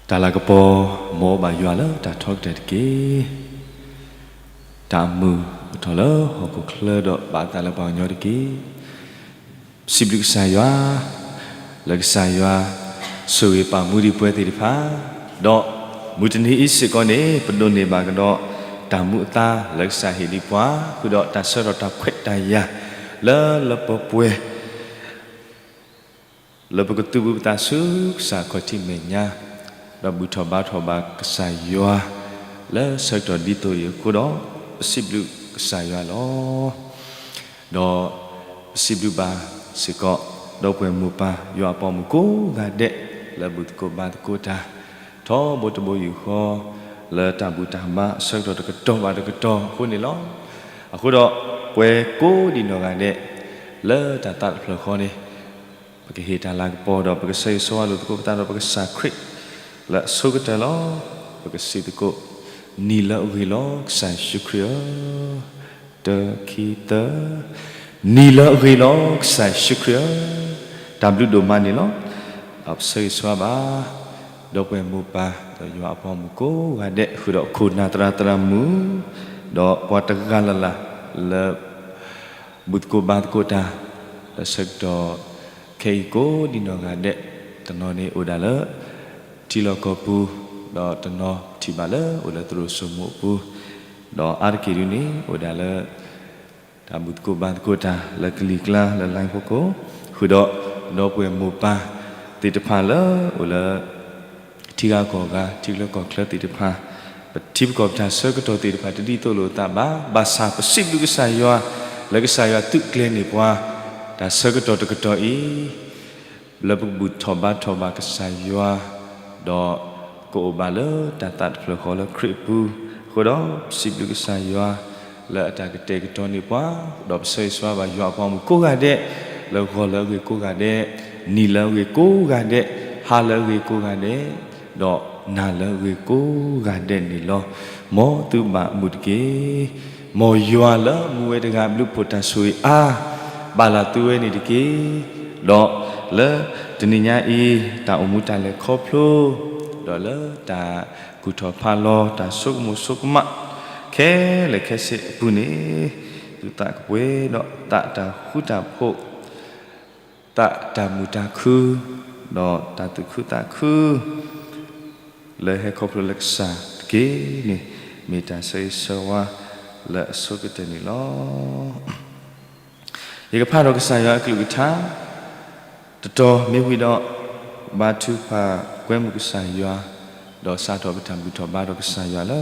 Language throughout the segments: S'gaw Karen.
တၢ်လၤကပီၤ မ်အအိၣ်ဘၣ်ယွၤလၢတၢ်ထီကတၢၢ်တက့ၢ်. တၢ်အမုာ်အိၣ်ထီၣ်လၢဟီၣ်ခိၣ်ချၢဒီးဘၣ်အသးလၢပှၤကညီတက့ၢ်. ပစံးဘျုးကစၢ်ယွၤ လၢကစၢ်ယွၤဆိၣ်ဂ့ၤပာ်မူဒံးပှၤသ့ၣ်တဖၣ်, ဒီးမုၢ်တနံၤအံၤစ့ၢ်ကီးန့ၣ် ပဒိးန့ၢ်ဘၣ်ကဒီး တၢ်မူအသါလၢကစၢ်ဟ့ၣ်ဒံးပှၤ, ဃုာ်ဒီးတၢ်ဆၢကတီၢ်တၢ်ခွဲးတၢ်ယာ် လၢလၢပှဲၤပှဲၤ လၢပကသူၣ်ပသးဆူကစၢ်ခီၣ်ထံးမဲာ်ညါ, ဒီးဘူၣ်ထီၣ်ဘါထီၣ်ဘၣ်ကစၢ်ယွၤ လၢဆၢကတီၢ်ဒ်သိးအံၤအဃိဒီး, ပစံးဘျုးကစၢ်ယွၤလီၤ. ဒီးပစံးဘျုးဘၣ်စ့ၢ်ကီး ဒီပုၢ်ဝဲၢ်မိၢ်ပၢ်ယွၤအပှၤမုၣ်ကိးဂၤဒဲး လၢဘူၣ်သကိးဘါသကိးတၢ် ထီဘိတဘိယူၢ်ဃီ လၢတၢ်ဘူၣ်တၢ်ဘါအဆၢကတီၢ်တကတီၢ်ဘၣ်တကတီၢ်အဃိန့ၣ်လီၤ. အဃိဒီးပှၤကိးဒံးနီၢ်ဂၤဒဲး လၢတၢ်သးတဖျၢၣ်ဃီန့ၣ် ပကဟ့ၣ်တၢ်လၤကပီၤဒီး ပကဆၢဂ့ၤဆၢဝါလိာ်သကိးပသးဒီးပကစၢ်ခရံာ် လၢအဆိကတၢၢ်လီၤ. ပကစံးသကိး နံၤလၢအဂ့ၤလီၤ ကစၢ်ယ့ၣ်ၡူးခရံာ်ဧၢ, တၢ ခံ သၢ, နံၤလၢအဂ့ၤလီၤ ကစၢ်ယ့ၣ်ၡူးခရံာ်ဧၢ, တၢ်ဘျုးဒိၣ်မးန့ၣ်လီၤ. ဒီးပဆၢဂ့ၤဆၢဝါဘၣ် ဒီပုၢ်ဝဲၢ်မိၢ်ပၢ် ဒီးယွၤအပှၤမုၣ်ကိးဂၤဒဲး ဃုာ်ဒီးခိၣ်နၢ်သရၣ်သရၣ်မုၣ် ဒီးပှၤတဂၤလၢ်လၢ်လၢ ဘူၣ်သကိးဘါသကိးတၢ် လၢဆၢကတီၢ်ခဲအံၤကိးဒံးနီၢ်ဂၤဒဲး, တနီၤန့ၣ်အိၣ်ဒၣ်လၢ ထံလီၢ်ကီၢ်ပူၤ, ဒီးတနီၤထံၣ်ဘၣ်လၢအိၣ်လၢသရိာ်စိမိးအပူၤ, ဒီးအါတက့ၢ်ဒုန့ၣ် အိၣ်ဒၣ်လၢ တၢ်ဘူၣ်သကိးဘါသကိးတၢ်လၢကလံၤကျါလၢ line ဖီခိၣ်, ဃုာ်ဒီး ဒီပုၢ်ဝဲၢ်မိၢ်ပၢ်သ့ၣ်တဖၣ်လၢအိၣ်လၢ ထံဂၤကီၢ်ဂၤ ထံချၢကီၢ်ချၢသ့ၣ်တဖၣ်, ပထံပကီၢ်ပတၢ်ဆၢကတီၢ်သ့ၣ်တဖၣ် တဒ်သိးလိာ်အသးဘၣ်, ဘၣ်ဆၣ်ပစံးဘျုးကစၢ်ယွၤ လၢကစၢ်ယွၤသုးကျဲၤန့ၢ်ပှၤ တၢ်ဆၢကတီၢ်တကတီၢ်အံၤ လၢပကဘူၣ်ထီၣ်ဘါထီၣ်ဘၣ်ကစၢ်ယွၤ, ဒီးကအိၣ်ဘၣ်လၢတၢ်သးတဖျၢၣ်ဃီလၢခရံာ်အပူၤ, အဃိဒီးပစံးဘျုးကစၢ်ယွၤ လၢအတၢ်ကတဲာ်ကတီၤန့ၢ်ပှၤ, ဒီးပဆၢဂ့ၤဆၢဝါဘၣ်ယွၤအပှၤမုၣ်ကိးဂၤဒဲး, လၢဂီၤလၢအဂ့ၤကိးဂၤဒဲး, နံၤလၢအဂ့ၤကိးဂၤဒဲး, ဟါလၢအဂ့ၤကိးဂၤဒဲး, ဒီးနၤလၢအဂ့ၤကိးဂၤဒဲးန့ၣ်လီၤ. မ်သုဘၣ်မုာ်တက့ၢ်. မ်ယွၤလၢမူဝဲတဂၤအဘျုးအဖှိၣ်တၢ်ဆိၣ်ဂ့ၤအါ ဘၣ်လၢသုဝဲန့ၣ်တက့ၢ်. ဒီးလၢတနံၤညါအံၤ တၢ်အိၣ်မူတၢ်လဲၤခီဖျိ ဒီးလၢတၢ်ကူၣ်ထီၣ်ဖးလီၤ တၢ်ဆိကမိၣ်ဆိကမး ခဲလၢာ်ခဲဆ့အပူၤန့ၣ်, သုသးကပှဲၤဒီးသးတၢ်ဃူတၢ်ဖိး သးတၢ်မုာ်တၢ်ခု, ဒီးတၢ်သူၣ်ခုသးခု လၢဟဲခီဖျိလၢကစၢ်တက့ၢ်န့ၣ်, မ့ၢ်တၢ်ဆၢဂ့ၤဆၢဝါလၢအဆိကတၢၢ်န့ၣ်လီၤ. ယကဖးဒီးကစၢ်ယွၤအကလုၢ်ကထါ တတီၤမ့ၢ်ဝံၤဒီး, ဘါထုကဖၣ်ကွဲမုာ်ကစၢ်ယွၤ, ဒီးစးထီၣ်ပတၢ်ဘူၣ်ထီၣ်ဘါထီၣ်ကစၢ်ယွၤလၢ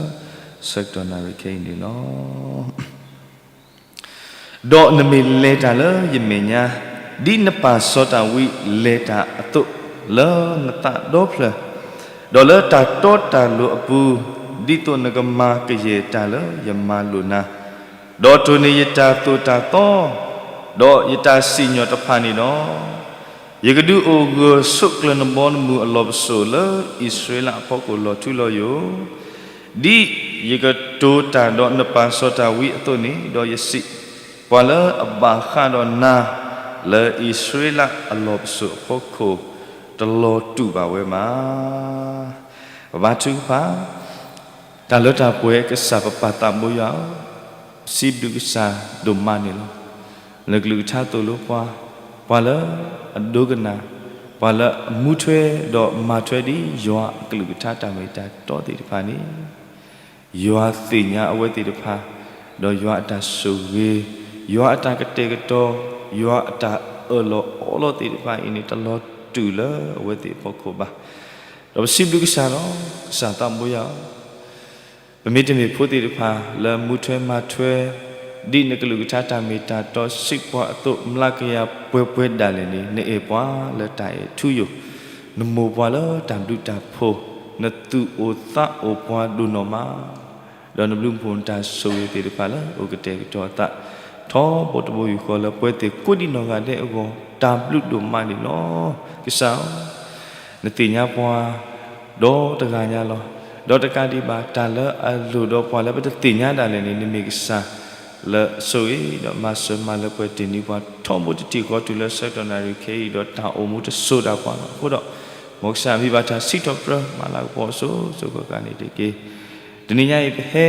ဆၢကတီၢ်နၣ်ရံၣ်ခဲအံၤန့ၣ်လီၤ. ဒီးနမ့ၢ်လဲၤတၢ်လၢယမဲာ်ညါ, ဒ်နပၢ်စီၤဒၤဝံးလဲၤတၢ်အသိး, လၢနသးဒီဖျၢၣ်, ဒီးလၢတၢ်တီတၢ်လိၤအပူၤ, ဒ်သိးနကမၤကယဲၢ်တၢ်လၢယမၤလိာ်နၤ, ဒီးတိၢ်န့ၢ်ယတၢ်သိၣ်တၢ်သီ, ဒီးယတၢ်စံၣ်ညီၣ်တဖၣ်န့ၣ်ဒီး, ယကဒုးအိၣ်ဂၢၢ်ဆိးကျၢၤနဘီနမုၢ်အလီၢ်ပစိာ်လၢအံၣ်စရ့လးအဖီခိၣ်လီၤထူလီၤယိာ်, ဒ်ယကတိၤတၢ်ဒီးနပၢ်စီၤဒၤဝံးအသိးန့ၣ်, ဒီးယစံး, ပှၤလၢအဘၣ်ဃးဒီးနၤ လၢအံၣ်စရ့လးအလီၢ်ပစိာ်အဖီခိၣ် တလီၤတူာ်ဘၣ်ဝဲဘၣ်. ပဘါထုကဖၣ် တၢ်လၢတၢ်ပှဲၤကစၢ်ပပၢ်သးဘိယွၤဧၢ, ပစံးဘျုးကစၢ်ဒိၣ်မးန့ၣ်လီၤ. နကလုၢ်ကထါသိၣ်လိပှၤ, ပှၤလၢအဒိကနၣ်, ပှၤလၢအမူထွဲဒီးမၤထွဲဒ်ယွၤအကလုၢ်ကထါတၢ်မ့ၢ်တၢ်တီသ့ၣ်တဖၣ်န့ၣ်, ယွၤသ့ၣ်ညါအဝဲသ့ၣ်တဖၣ်, ဒီးယွၤအတၢ်ဆိၣ်ဂ့ၤ, ယွၤအတၢ်ကတဲာ်ကတီၤ, ယွၤအတၢ်အၢၣ်လီၤအီလီၤသ့ၣ်တဖၣ်အံၤန့ၣ် တလီၤတူာ်လၢအဝဲသ့ၣ်အဖီခိၣ်ဘၣ်. ဒီးပစံးဘျုးကစၢ်လီၤ. ကစၢ်သးဘိယွၤဧၢ, ပမ့တမ့ၢ်ဖိသ့ၣ်တဖၣ်လၢမူထွဲမၤထွဲ, ဒ်နကလုၢ်ကထါတၢ်မ့ၢ်တၢ်တီစံးပှၤအသိး မျးကယၤပှဲၤပှဲၤဒၣ်လဲာ်န့ၣ်, နအဲၣ်ပှၤလၢတၢ်အဲၣ်ထူယိာ်, နမိၢ်ပှၤလၢတၢ်ဘျုးတၢ်ဖှိၣ်, နသူၣ်အိၣ်သးအိၣ်ပှၤဒိၣ်နီၢ်မး ဒီးနဘျုးနဖှိၣ်နတၢ်ဆိၣ်ဂ့ၤသ့ၣ်တဖၣ်လၢအအိၣ်ကတဲာ်ကတီၤအသး, ထီဘိတဘိယူၢ်ဃီလၢပှဲၤသ့ၣ်ကိးဒံးနီၢ်ဂၤဒဲးအဂီၢ်, တၢ်ဘျုးဒိၣ်မးန့ၣ်လီၤ. ကစၢ်ဧၢ, နသ့ၣ်ညါပှၤ ဒီတဂၤညါလီၤ. ဒီးတကးဒံးဘၣ် တၢ်လၢအလိၣ်ဒီးပှၤလၢပတသ့ၣ်ညါဒၣ်လဲာ်န့ၣ်, နမ့ၢ်ကစၢ်လၢအဆိၣ်ဂ့ၤ ဒီးမၤစၢၤမၤလၢပှဲၤတ့ၢ်န့ၢ်ပှၤ ထီဘိတထံၣ်ဃီတုၤလၢဆၢကတီၢ်နၣ်ရံၣ်ခဲအံၤ, ဒီးတၢ်အိၣ်မူတစိၤဒၣ်ပှၤဘၣ်. အဃိဒီး မ်ကစၢ်မ့ၢ်ဘၣ်တၢ်စံးထီၣ်ပတြၢၤမၤလၤကပီၤအစိၤစိၤဃၣ်ဃၣ်န့ၣ်တက့ၢ်. တနံၤညါအံၤပဟဲ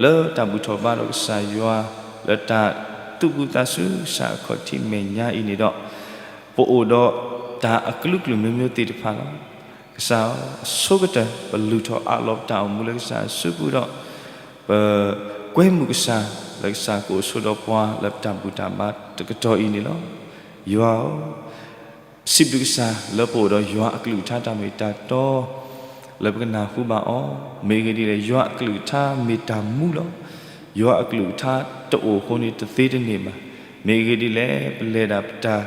လၢတၢ်ဘူၣ်ထီၣ်ဘါထီၣ်ကစၢ်ယွၤ လၢတၢ်သူၣ်ပူၤသးစူၤကစၢ်အခီၣ်ထံးမဲာ်ညါအံၤန့ၣ်ဒီး ပအိၣ်ဒီးတၢ်အကလုာ်ကလုာ်မျိုးမျိုးသ့ၣ်တဖၣ်လီၤ. ကစၢ်ဧၢ, အဆိကတၢၢ် ပလုၢ်ထီၣ်အးလီၤပတၢ်အိၣ်မူလၢကစၢ်အစုပူၤဒီး ပကွဲမုာ်ကစၢ် လၢကစၢ်ကအိၣ်ဆိးဒီးပှၤလၢပတၢ်ဘူၣ်တၢ်ဘါတကတီၢ်အံၤန့ၣ်လီၤ. ယွၤဧၢ, စံးဘျုးကစၢ်လၢပအိၣ်ဒီးယွၤအကလုၢ်ကထါတၢ်မ့ၢ်တၢ်တီ လၢပကနၢ်ဟူဘၣ်အီၤ, မ့ၢ်ဂ့ၢ်ဒ်လဲၣ် ယွၤအကလုၢ်ကထါမ့ၢ်တၢ်မူလီၤ. ယွၤအကလုၢ်ကထါတအိၣ်အဃိန့ၣ်တသ့တန့ၢ်ဘၣ်. မ့ၢ်ဂ့ၢ်ဒ်လဲၣ် ပလဲၤဒၣ်ပတၢ်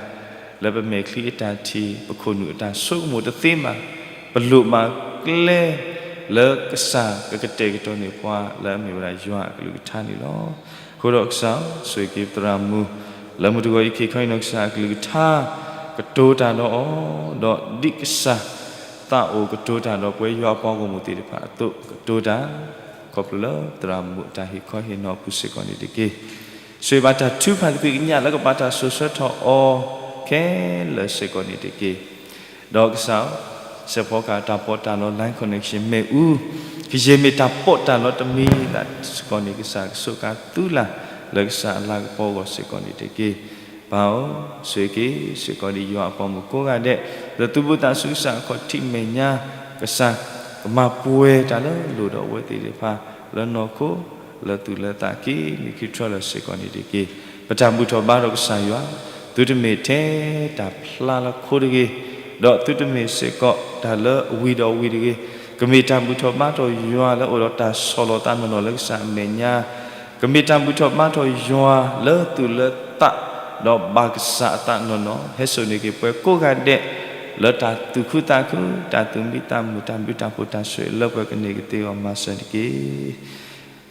လၢပမဲာ်ချံအတၢ်ထံၣ် ပခိၣ်နူာ်အတၢ်ဆိကမိၣ်တသ့ဘၣ်. ပလိၣ်ဘၣ်ကျဲ လၢကစၢ်ကကတဲာ်ကတီၤန့ၢ်ပှၤ လၢအမ့ၢ်ဝဲဒၣ်ယွၤအကလုၢ်ကထါန့ၣ်လီၤ. အဃိဒီးကစၢ်ဧၢ, ဆိၣ်ဂ့ၤက့ၤပသရၣ်မုၣ် လၢမုၢ်တဂီၤအံၤခဲခီအံၤန့ၣ် ကစၢ်အကလုၢ်ကထါ ကတိၤတၢ်ဒီးအီၤ, ဒီးဒ်ကစၢ်သးအိၣ်ကတိၤတၢ်ဒီးပဝဲယွၤအပှၤဂီၢ်မုၢ်သ့ၣ်တဖၣ်အသိးကတိၤတၢ်, ခီဖျိလၢသရၣ်မုၣ်အတၢ်ဟ့ၣ်ခီဟ့ၣ်နီၤအပူၤစ့ၢ်ကီးန့ၣ်တက့ၢ်. ဆိၣ်ဂ့ၤဘၣ်တၢ်ထုကဖၣ်သကွံာ်ကညးလၢကဘၣ်တၢ်စိၤဆၢထီၣ်အီၤခဲလၢာ်စ့ၢ်ကီးန့ၣ်တက့ၢ်. ဒီးကစၢ်ဧၢ, စဲးဖီကဟၣ်တၢ်ပီးတၢ်လီ line connection မ့ၣ်အူ, ကယဲၢ်မ့ၢ်တၢ်ပီးတၢ်လီတမံၤသးစ့ၢ်ကီးန့ၣ် ကစၢ်ကဆိးကါသုလၢ် လၢကစၢ်အလၤကပီၤအဂီၢ်စ့ၢ်ကီးန့ၣ်တက့ၢ်. ပၢ်ဧၢ, ဆိၣ်ဂ့ၤက့ၤစ့ၢ်ကီးဒ်ယွၤအပှၤမုၣ်ကိးဂၤဒဲး လၢသူၣ်ဘိသးစူၤကစၢ်အခီၣ်ထံးမဲာ်ညါ, ကစၢ်ကမၤပှဲၤတၢ်လၢလိၣ်ဒီးအဝဲသ့ၣ်တဖၣ် လၢနီၢ်ခိ လၢသူၣ်လၢသးက့ၤမံၤခံထြၢလၢာ်စ့ၢ်ကီးန့ၣ်တက့ၢ်. ပတၢ်ဘူၣ်ထီၣ်ဘါထီၣ်ကစၢ်ယွၤ, သုတမ့ၢ်ထဲတၢ်ဖျါလၢခိတဂ့ၤ, ဒီးသုတမ့ၢ်စ့ၢ်ကီးတၢ်လၢအဝံၤဒီးဝံၤတဂ့ၤ, ကမ့ၢ်တၢ်ဘူၣ်ထီၣ်ဘါထီၣ်ယွၤလၢအိၣ်ဒီးတၢ်ဆီၣ်လီၤသးနီၢ်နီၢ်လၢကစၢ်အမဲာ်ညါ, ကမ့ၢ်တၢ်ဘူၣ်ထီၣ်ဘါထီၣ်ယွၤလၢသူၣ်လၢသး ဒီးဘၣ်ကစၢ်အသးနီၢ်နီၢ်, ဟဲစိာ်န့ၢ်က့ၤပှၤကိးဂၤဒဲး လၢတၢ်သူၣ်ခုသးခု, တၢ်သူၣ်မံသးမုာ်, တၢ်ဘျုးတၢ်ဖှိၣ်တၢ်ဆိၣ်ဂ့ၤလၢပှၤကန့ၢ်ကသ့အဂီၢ်မၤစၢၤန့ၣ်တက့ၢ်.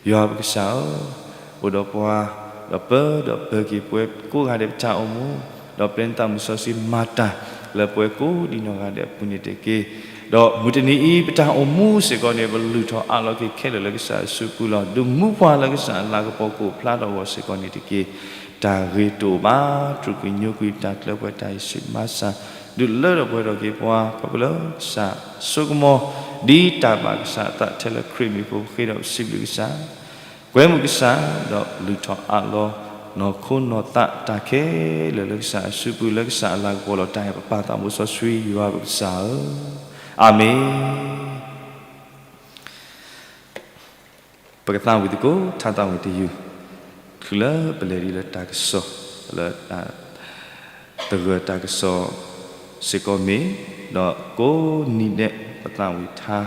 ယွၤပကစၢ်ဧၢ, အိၣ်ဒီးပှၤ, ဒီးပၢဒီးပၢက့ၤပှၤကိးဂၤဒဲးပတၢ်အိၣ်မူ, ဒီးပျဲနသးမုၢ်စီဆှံမၤတၢ်လၢပှၤကိးဒံးနီၢ်ဂၤဒဲးအပူၤန့ၣ်တက့ၢ်. ဒီးမုၢ်တနံၤအံၤ ပတၢ်အိၣ်မူစ့ၢ်ကီးန့ၣ် ပလုၢ်ထီၣ်အးလီၤက့ၤခဲလၢာ်လၢကစၢ်အစုပူၤလီၤ. ဒုးမူပှၤလၢကစၢ်အလၤကပီၤကအိၣ်ဖျါထီၣ်အဂီၢ်စ့ၢ်ကီးန့ၣ်တက့ၢ်. တၢ်ဂ့ၤတအိၣ်ဘၣ်, တြူာ်ကွံာ်ညိကွံာ်တၢ်ကျၢၤပှဲၤတၢ်အံၤစံးမၤစၢ်, ဒုးလၢထီၣ်ပှဲၤထီၣ်က့ၤပှၤ ခီဖျိလၢကစၢ်ဆိကမိၣ်, ဒ်တၢ်ဘၣ်ကစၢ်အသးထဲလၢခရံာ်မံၤအဃိ ပဃ့ဒီးပစံးဘျုးကစၢ်, ကွဲမုာ်ကစၢ်, ဒီးလုၢ်ထီၣ်အးလီၤနီၢ်ခိနီၢ်သးတၢ်ခဲလၢာ်လၢကစၢ်အစုပူၤ လၢကစၢ်အလၤကပီၤလီၤ. တၢ်အဲၣ်ပပၢ်သးမူစီဆှံယွၤပကစၢ်ဧၢ, အၤမ့ၣ်. ပကသးဝံၣ်သကိး ထါသးဝံၣ်တယုၢ်, ချုးလၢပလဲၤဒ်လၢတၢ်ကစီၣ်, လၢတၢ်သဂၢၢ်တၢ်ကစီၣ်စ့ၢ်ကီးမ့ၢ်, ဒီးကိးနံၤဒဲးပသးဝံၣ်ထါ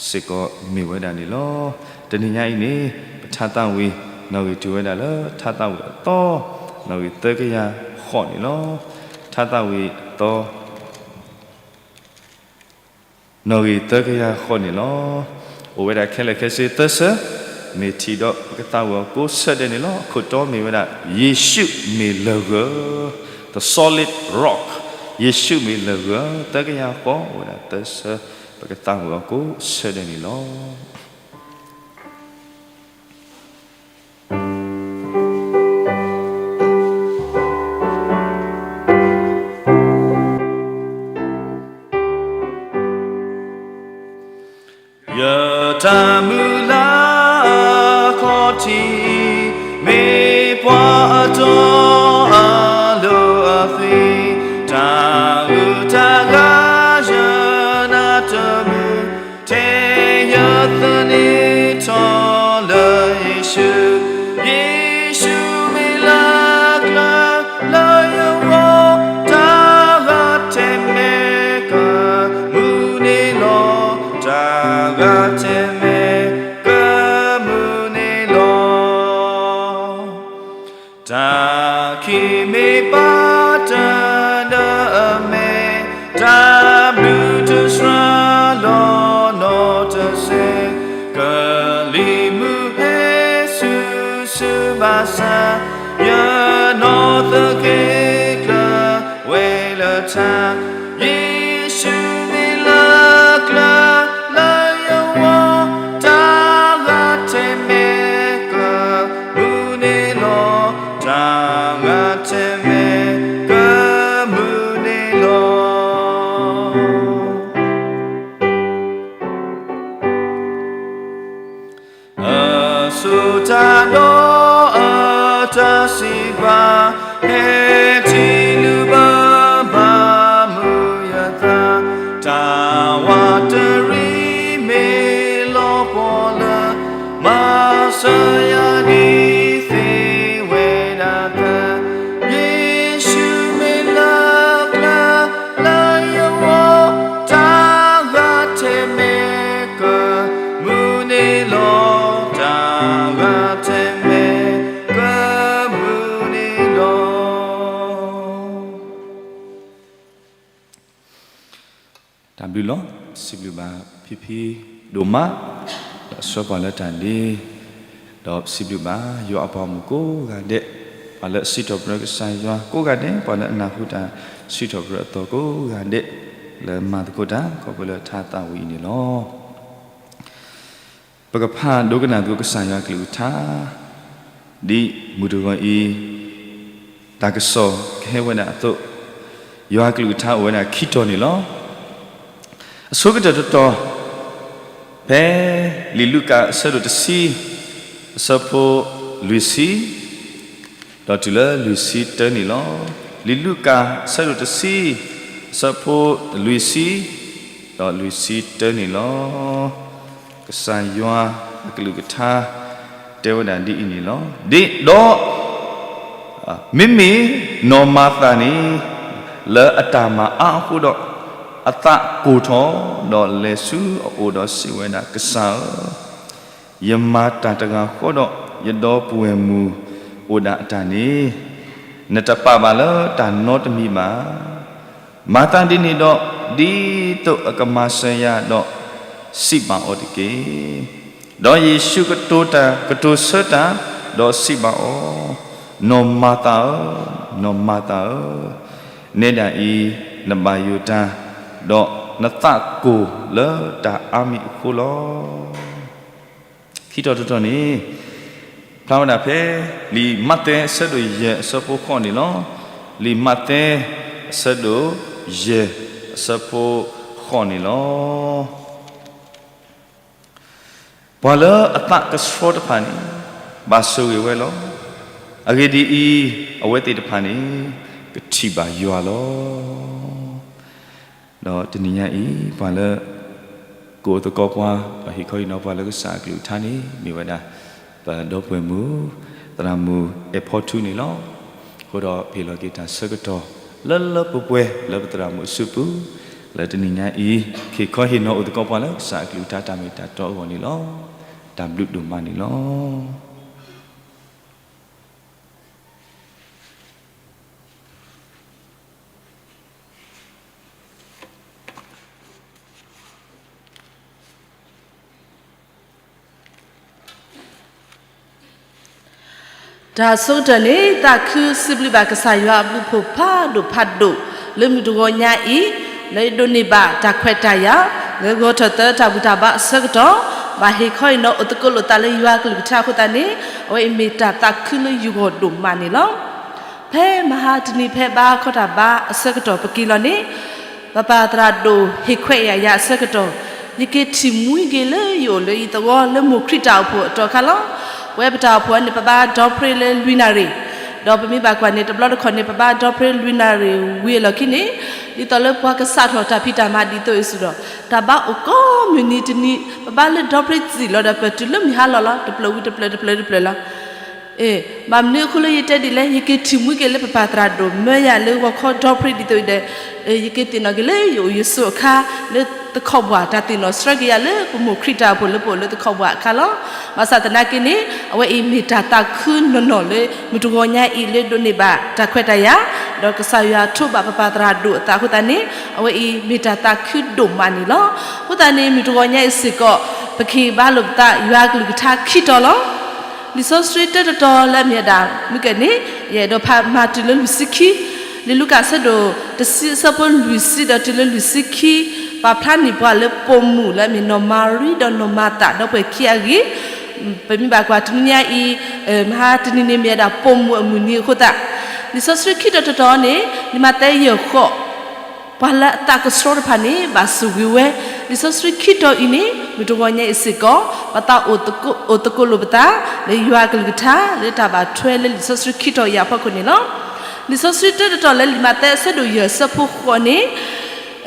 စ့ၢ်ကီးမ့ၢ်ဝဲဒၣ်န့ၣ်လီၤ. တနံၤညါအံၤန့ၣ် ပထါသးဝံၣ်နီၣ်ဂံၢ်တုၤဝဲဒၣ်လၢ ထါသးဝံၣ်အသီ, နီၣ်ဂံၢ်သၢကယၤဃိးန့ၣ်လီၤ. ထါသးဝံၣ်အသီ နီၣ်ဂံၢ်သၢကယၤဃိးန့ၣ်လီၤ. အိၣ်ဝဲဒၣ်ခဲလၢာ်ခဲဆ့သၢဆၢ, မ့ၢ်ထံၣ်ဒီးပကသးဝံၣ်အီၤကိးဆၢဒဲးန့ၣ်လီၤ. အခိၣ်တီမ့ၢ်ဝဲဒၣ် ယ့ၣ်ၡူးမ့ၢ်လၢၢ်ဂၢၢ်, The Solid Rock, ယ့ၣ်ၡူးမ့ၢ်လၢၢ်ဂၢၢ်, သၢကယၤဃိး အိၣ်ဝဲဒၣ်သၢဆၢ, ပကသးဝံၣ်အီၤကိးဆၢဒဲးန့ၣ်လီၤ. ယတၢ်မုၢ်လၢ်အခီၣ်ထံး မ့ၢ်ပှၤအတီအလိၤအသွံၣ်, တၢ်အုၣ်တၢ်ဂၤယနၢ်တမုာ်, ထဲယသန့ၤထီၣ်လၢယ့ၣ်ၡူး, ယ့ၣ်ၡူးမ့ၢ်လၢကျၢၤလၢယဂီၢ်, တၢ်ဂၤထဲမဲာ်ကမုာ်န့ၣ်လီၤ, တၢ်ဂၤထဲမဲာ်ကမုာ်န့ၣ်လီၤ. တၢ်ခံးမ့ၢ်ဘၣ်တၢ်ဒၢအမဲာ်, တၢ်ဘျုးတစှၤလီၤနီတစဲး, ကလံၤမုၢ်ဟဲဆူၣ်ဆူၣ်ဘၣ်ဆၣ်, ယနီၢ်သက့ကျၢၤဝဲလၢထါ, ယ့ၣ်ၡူးမ့ၢ်လၢကျၢၤလၢယဂီၢ်, တၢ်ဂၤထဲမဲာ်ကမုာ်န့ၣ်လီၤ, တၢ်ဂၤထဲမဲာ်ကမုာ်န့ၣ်လီၤ. တၢ်ဘျုးလီၤ. စံးဘျုးဘၣ်ဖံဖံဒိၣ်မး ဒီးဆှၢပှၤလၢတၢ်ဒ့, ဒီးစံးဘျုးဘၣ်ယွၤအပှၤဂီၢ်မုၢ်ကိးဂၤဒဲး, ပှၤလၢအစံးထီၣ်ပတြၢၤကစၢ်ယွၤကိးဂၤဒဲး, ပှၤလၢအနၢ်ဟူတၢ်စံးထီၣ်ပတြၢၤအသီကိးဂၤဒဲး, လၢမၤသကိးတၢ် ခီဖျိလၢထါသးဝံၣ်အံၤန့ၣ်လီၤ. ပကဖးဒိကနၣ်သကိးကစၢ်ယွၤအကလုၢ်ကထါ ဒ်မုၢ်တဂီၤအံၤ တၢ်ကစီၣ်ကဟဲဝဲဒၣ်အသိး, ယွၤအကလုၢ်ကထါအိၣ်ဝဲဒၣ်ခံတီၤန့ၣ်လီၤ. အဆိကတၢၢ်တတီၤ, ဖဲလံာ်လူၤကၣ်အဆၢဒိၣ်တဆံ, အဆၢဖိလွံၢ်ဆံ ဒီးတုၤလၢလွံၢ်ဆံတၢန့ၣ်လီၤ. လံာ်လူၤကၣ်အဆၢဒိၣ်တဆံ, အဆၢဖိလွံၢ်ဆံ, ဒီးလွံၢ်ဆံတၢန့ၣ်လီၤ. ကစၢ်ယွၤအကလုၢ်ကထါ တဲဝဲဒၣ်ဒ်အံၤန့ၣ်လီၤ. ဒ်ဒီး မ့မ့ၢ်နီၢ်မၤသၤန့ၣ် လၢအတၢ်မၤအါအဃိဒီး အသးကိၢ်ထီၣ်, ဒီးလဲၤဆူအအိၣ်ဒီးစံးဝဲဒၣ်, ကစၢ်ဧၢ, ယမၤတၢ်တဂၤဃီဒီး ယဒီပုၢ်ဝဲၢ်မုၣ်အိၣ်ဒၣ်အတၢ်န့ၣ် နတပာ်ဘၣ်လၢတၢ်နီတမံၤဘၣ်. မၤသးဒ်န့ၣ်ဒီး ဒ်သိးအကမၤစၢၤယၤဒီး စံးဘၣ်အီၤတက့ၢ်. ဒီးယ့ၣ်ၡူးကတိၤတၢ်, ကတိၤဆၢတၢ်, ဒီးစံးဘၣ်အီၤ, နီၢ်မၤသၤဧၢ, နီၢ်မၤသၤဧၢ, နဲဒၣ်အံၤ နဘၣ်ယိၣ်တၢ်, ဒီးနသးကိၢ်လၢတၢ်အါမံၤအဃိလီၤ. ခံတီၤတတီၤန့ၣ် ဖျါဝဲဒၣ်ဖဲ လံာ်မးသဲအဆၢဒိၣ်ယဲၢ်အဆၢဖိဃိးန့ၣ်လီၤ. လံာ်မးသဲအဆၢဒိၣ်ယဲၢ်အဆၢဖိဃိးန့ၣ်လီၤ. ပှၤလၢအသးကဆှီတဖၣ်န့ၣ် ဘၣ်ဆိၣ်ဂ့ၤဝဲလီၤ. အဂ့ၢ်ဒ်အံၤ, အဝဲသ့ၣ်တဖၣ်န့ၣ် ကထံၣ်ဘၣ်ယွၤလီၤ. ဒီးတနံၤညါအံၤ ပှၤလၢ ကအိၣ်သကိးပှၤ ဒီးဟ့ၣ်ခီဟ့ၣ်နီၤပှၤလၢကစၢ်အကလုၢ်ကထါန့ၣ် မ့ၢ်ဝဲဒၣ် ပဒီပုၢ်ဝဲၢ်မုၣ် သရၣ်မုၣ်အဲၣ်ဖီထူန့ၣ်လီၤ. အဃိဒီးပဟ့ၣ်လီၤက့ၤတၢ်ဆၢကတီၢ် လၢလၢပှဲၤပှဲၤလၢပသရၣ်မုၣ်အစုပူၤ လၢတနံၤညါအံၤ ဟ့ၣ်ခီဟ့ၣ်နီၤအိၣ်သကိးပှၤလၢကစၢ်အကလုၢ်ကထါတၢ်မ့ၢ်တၢ်တီအဂီၢ်န့ၣ်လီၤ. တၢ်ဘျုးဒိၣ်မးန့ၣ်လီၤ. တၢ်ဆိကတၢၢ်န့ၣ် သးခုစံးဘျုးဘၣ်ကစၢ်ယွၤအဘျုးအဖှိၣ်ဖးဒိၣ်ဖးဒိၣ် လၢမုၢ်တဂီၤညါအံၤ လၢယဒိးန့ၢ်ဘၣ်တၢ်ခွဲးတၢ်ယာ် လၢဂီၤထီၣ်သၢတၢ်ဘူၣ်တၢ်ဘါအဆၢကတီၢ် ဘၣ်ဟ့ၣ်ခီဟ့ၣ်နီၤအိၣ်သကိးလိာ်သးလၢယွၤအကလုၢ်ကထါအဃိသတးန့ၣ် အဝဲအံၤမ့ၢ်တၢ်သးခုလၢယဂီၢ်ဒိၣ်မးန့ၣ်လီၤ. ဖဲမဟါတနံၤဖဲဘါခီတၢ်ဘါအဆၢကတီၢ်ပက့ၤလီၤန့ၣ် ပပၢ်သရၣ်ဒိၣ်ဟ့ၣ်ခွဲးယာ်ယၤအဆၢကတီၢ် ယက့ၤထံၣ်မှံက့ၤလၢယအိၣ်လၢယသဝီလၢမိၢ်ခရံာ်တၢ်အိၣ်ဖှိၣ်အတီၤအခါလီၤ. ပဝဲပတၢ်အိၣ်ဖှိၣ်န့ၣ် ပဘါဒီဖြ့လၢလွံၢ်နၣ်ရံၣ်, ဒီးပမ့ၢ်ဘၣ်ကွၢ်န့ၣ် တဘျီတခီၣ်န့ၣ် ပဘါဒီဖြ့လွံၢ်နၣ်ရံၣ်ဝံၤအလီၢ်ခံန့ၣ် ဒ်သိးလၢပှၤကစးထီၣ်တၢ်ဖံးတၢ်မၤဒ်သိးအံၤစ့ၢ်ကီးဒီး တၢ်ဘါအိၣ်ကိးမုၢ်နံၤတနံၤ ပဘါလၢဒီဖြ့စံၣ်လီၤဒီးပတုၤလၢမုၢ်ဟါလီၤလီၤ တဖျၢၣ်ဝံၤတဖျၢၣ် တဖျၢၣ်တဖျၢၣ်လီၤ. ဘၣ်မနုၤအဃိလၢယတဲဒ်လဲၣ် ယက့ၤထံၣ်မှံက့ၤလၢပပၢ်သရၣ်ဒိၣ်မၢယၤလၢဂီၤခီဒီဖြ့ဒ်သိးအံၤဒီး ယက့ၤသ့ၣ်နီၣ်က့ၤလၢယအိၣ်ယဆိးအခါ လၢသခီၣ်ဘှၢ် တၢ်သ့ၣ်နီၣ်ဆှၢက့ၤယၤလၢပမိၢ်ခရံာ်တၢ်အိၣ်ဖှိၣ်လၢပအိၣ်လၢသခီၣ်ဘှၢ်အခါလီၤ. ဘၣ်ဆၣ်သနာ်က့န့ၣ် အဝဲအံၤမ့ၢ်တၢ်သးခုနီၢ်နီၢ်လၢ မုၢ်တဂီၤညါအံၤလၢဒိးန့ၢ်ဘၣ်တၢ်ခွဲးတၢ်ယာ် ဒီးကစၢ်ယွၤထိးဘၣ်ပပၢ်သရၣ်ဒိၣ်အသးအဃိသတးန့ၣ် အဝဲအံၤမ့ၢ်တၢ်သးခုဒိၣ်မးန့ၣ်လီၤ. အဃိသတးန့ၣ် မုၢ်တဂီၤညါအံၤစ့ၢ်ကီး ပက့ၤဘါလိာ်ပသးယွၤအကလုၢ်ကထါခံတီၤလီၤ. လံာ်စီဆှံတၢတတီၤလၢအမ့ၢ်ဝဲဒၣ် မုၢ်ကဲၣ်န့ၣ် ယအဲၣ်ဒိးဖးမၤတုၤလၢလွံၢ်ဆံခံ, လံာ်လူၤကၣ်အဆၢဒိၣ်တဆံအဆၢဖိလွံၢ်ဆံဒီးတုၤလၢလွံၢ်ဆံခံ, ပာ်ဖျါန့ၢ်ပှၤလၢပိာ်မုၣ်လၢအမ့ၢ်နီၢ်မၤရံဒီးနီၢ်မၤသးဒီပုၢ်ဝဲၢ်ခံအဂ့ၢ်, ပမ့ၢ်ဘၣ်ကွၢ်တနံၤညါအံၤ မဟါတနံၤန့ၣ်မ့ၢ်ဝဲဒၣ်ပိာ်မုၣ်အမုၢ်နံၤအဃိသတး လံာ်စီဆှံခံတီၤတတီၤန့ၣ် လံာ်မးသဲယဲၢ်ဃိး ပှၤလၢအသးကဆှီတဖၣ်န့ၣ် ဘၣ်ဆိၣ်ဂ့ၤဝဲ, လံာ်စီဆှံခံတီၤအံၤန့ၣ် မုၢ်တဂီၤညါအံၤစ့ၢ်ကီး ပသးအိၣ်သကိးလိာ်ပသး လၢယွၤအကလုၢ်ကထါ လၢတၢ်ဘၣ်ထွဲလၢလံာ်စီဆှံခံတီၤအံၤအဖီခိၣ်န့ၣ်လီၤ. လံာ်စီဆှံတၢတတီၤလၢလံာ်မးသဲအဆၢဒိၣ်ယဲၢ်အဆၢဖိဃိးန့ၣ်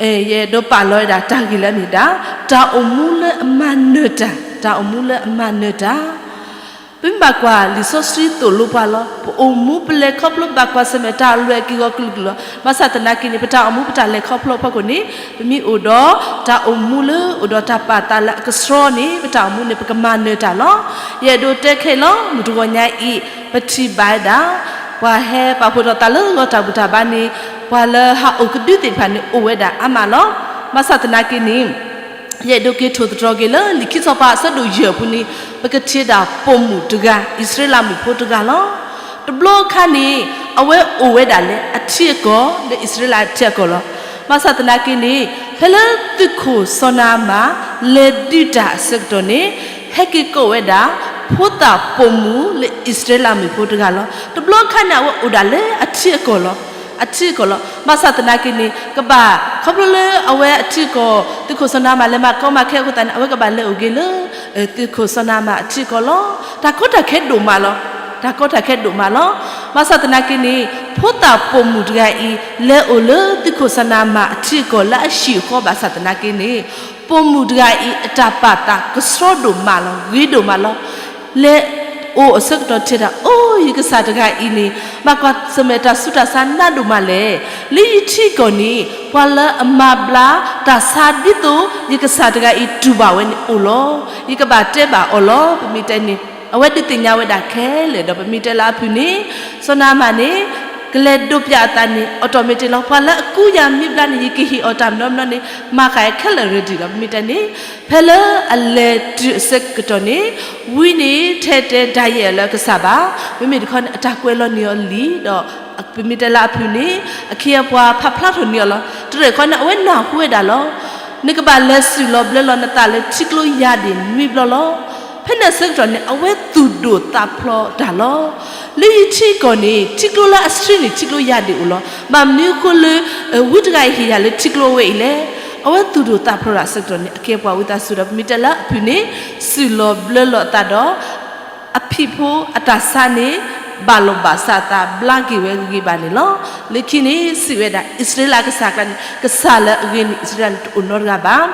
ယအဲၣ်ဒိးပာ်လီၤဝဲဒၣ်တၢ်ဂ့ၢ်လၢအမ့ၢ်ဒၣ် တၢ်အိၣ်မူလၢအမၤနၢၤတၢ်, တၢ်အိၣ်မူလၢအမၤနၢၤတၢ် ပမ့ၢ်ဘၣ်ကွၢ်လံာ်စီဆှံသိၣ်လိပှၤလီၤ. ပအိၣ်မူပလဲၤခီဖျိဘၣ်ကွၢ်ဆၢၣ်မဲာ်တၢ်အလွဲၢ်က့ၤဂီၢ်ကလုာ်ကလုာ်လီၤ. ဘၣ်ဆၣ်သနာ်က့န့ၣ် ပတၢ်အိၣ်မူပတၢ်လဲၤခီဖျိအဖီခိၣ်န့ၣ် ပမ့ၢ်အိၣ်ဒီးတၢ်အိၣ်မူလၢအိၣ်ဒီးတၢ်ပာ်သးလၢအကဆှီန့ၣ် ပတၢ်အိၣ်မူန့ၣ် ပကမၤနၢၤတၢ်လီၤ. ယအဲၣ်ဒိးတဲခဲအံၤလီၤ. မုၢ်တဂီၤညါအံၤ ပထံၣ်ဘၣ်ဝဲဒၣ် ပှၤဟဲပာ်ဖှိၣ်ထီၣ်သးလၢဂီၢ်တၢ်ဘူၣ်တၢ်ဘါန့ၣ် ပှၤလၢဟးအိၣ်ကဒုသ့ၣ်တဖၣ်န့ၣ် အိၣ်ဝဲဒၣ်အါမးလီၤ. ဘၣ်ဆၣ်သနာ်က့န့ၣ် ယအဲၣ်ဒိးက့ၤထိၣ်သတြီၤက့ၤလၢလံာ်ခံစီၤပၤအဆၢဒိၣ်ယဲၢ်အပူၤန့ၣ် ပကထံၣ်ဝဲဒၣ်ပိာ်မုၣ်တဂၤ အံၣ်စရ့လးမုၣ်ဖိတဂၤလီၤ. တဘျီအခါန့ၣ် အဝဲအိၣ်ဝဲဒၣ်လၢအထံအကီၢ် လၢအံၣ်စရ့လးအထံအကီၢ်လီၤ. ဘၣ်ဆၣ်သနာ်က့န့ၣ် ဖဲလၢသုးခိၣ်စီၤနၤအမၣ် လဲၤဒုးတၢ်အဆၢကတီၢ်န့ၣ် ဟဲက့ၤကိးဝဲဒၣ် ဖိသၣ်ပိာ်မုၣ်လၢအံၣ်စရ့လးမုၣ်ဖိတဂၤလီၤ. တဘျီအခါန့ၣ် အဝဲအိၣ်ဒၣ်လၢအထံအကီၢ်လီၤ. အထံအကီၢ်လီၤ. ဘၣ်ဆၣ်သနာ်က့န့ၣ် ကဘၣ် ခီဖျိလၢအဝဲအထံအကီၢ် သုးခိၣ်စီၤနၤအမၣ်လဲၤမၤကီမၤခဲအဃိသတးန့ၣ် အဝဲကဘၣ်လဲၤအိၣ်က့ၤလၢ သုးခိၣ်စီၤနၤအမၣ်အထံအကီၢ်လီၤ. တၢ်ကီတၢ်ခဲဒိၣ်မးလီၤ. တၢ်ကီတၢ်ခဲဒိၣ်မးလီၤ. ဘၣ်ဆၣ်သနာ်က့န့ၣ် ဖိသၣ်ပိာ်မုၣ်တဂၤအံၤ လဲၤအိၣ်လၢသုးခိၣ်စီၤနၤအမၣ်အထံအကီၢ်လၢအဟံၣ်အဃီဘၣ်ဆၣ်သနာ်က့န့ၣ် ပိာ်မုၣ်တဂၤအံၤ အတၢ်ပာ်သးကဆှီဒိၣ်မးလီၤ. ဂ့ၤဒိၣ်မးလီၤ. လဲၤအိၣ်အဆၢကတီၢ်ထဲဒၣ် အိ ယကစၢ်တဂၤအံၤန့ၣ် ဘၣ်ကွၢ်ဆၢၣ်မဲာ်တၢ်ဆူးတၢ်ဆါနးဒိၣ်မးလဲၣ်. လၢယထံကီၢ်န့ၣ် ပှၤလၢအမၤဘျါတၢ်ဆါဒ်သိး ယကစၢ်တဂၤအံၤတူၢ်ဘၣ်ဝဲန့ၣ်အိၣ်လီၤ. ယကဘၣ်တဲဘၣ်အီၤလီၤ. ပမ့ၢ်တဲန့ၣ် အဝဲဒုးသ့ၣ်ညါဝဲဒၣ်ခဲလၢာ်ဒီး ပမ့ၢ်တဲလၢအဖုၣ်န့ၣ် စီၤနၤအမၣ်န့ၣ် ကလဲၤဒိးပျးအသးန့ၣ် automatic လီၤ. ပှၤလၢအကူယၤမ့ၢ်ဘျါန့ၣ် ယကဟ့ၣ်အီၤတၢ်မနီမနီန့ၣ် မၤဃာ်ခဲလၢာ် ready လီၤ. ပမ့ၢ်တဲန့ၣ် ဖဲလၢအလဲၤတုၤအဆၢကတီၢ်န့ၣ် ဝံန့ၣ်ထဲတဲဒၣ်ယဲၢ်လၢအကစၢ်ဘၣ်. မ့မ့ၢ်တခီန့ၣ် အတၢ်ကွဲးလီၤန့ၢ်အီၤလံဒီး ပမ့ၢ်တဲလၢအဖုၣ်န့ၣ် အခ့အပှၤဖးဖျါထီၣ်န့ၢ်အီၤလီၤ. တရဲၣ်ခီန့ၣ် အဝဲနၢ်ဟူဝဲဒၣ်လီၤ. နကဘၣ်လဲၤစုၣ်လီၤဘျၢလီၤနသးလၢထံကျိယါဒ့ၣ်နွံဘျီလီၤ. ဖဲန့ၣ်အဆၢကတီၢ်န့ၣ် အဝဲသူၣ်ဒိၣ်သးဖျိးတၢ်လီၤ. လၢယထံကီၢ်န့ၣ် ထံကျိလၢအဆှံန့ၣ် ထံကျိယါဒ့ၣ်အိၣ်လီၤ. ဘၣ်မနုၤအဃိလၢ ဝံတဂၤအံၤဟ့ၣ်ယၤလၢထံကျိအဝဲအံၤလဲၣ်. အဝဲသူၣ်ဒိၣ်သးဖျိးတၢ်အဆၢကတီၢ်န့ၣ် အခ့အပှၤဝံသးစူၤဒီး ပမ့ၢ်တဲလၢအဖုၣ်န့ၣ် စုၣ်လီၤဘျၢလီၤအသးဒီး အဖံးဖိအတၢ်ဆါန့ၣ် ဘၣ်လီၢ်ဘၣ်စးအသးဘျါက့ၤဝဲဂ့ၤဂ့ၤဘၣ်န့ၣ်လီၤ. လၢခံန့ၣ် စံးဝဲဒၣ် အံၣ်စရ့လးအကစၢ်ကျါန့ၣ် ကစၢ်လၢအဂ့ၤန့ၣ် အံၣ်စရ့လးန့ၣ်တအိၣ်နီတဂၤဘၣ်.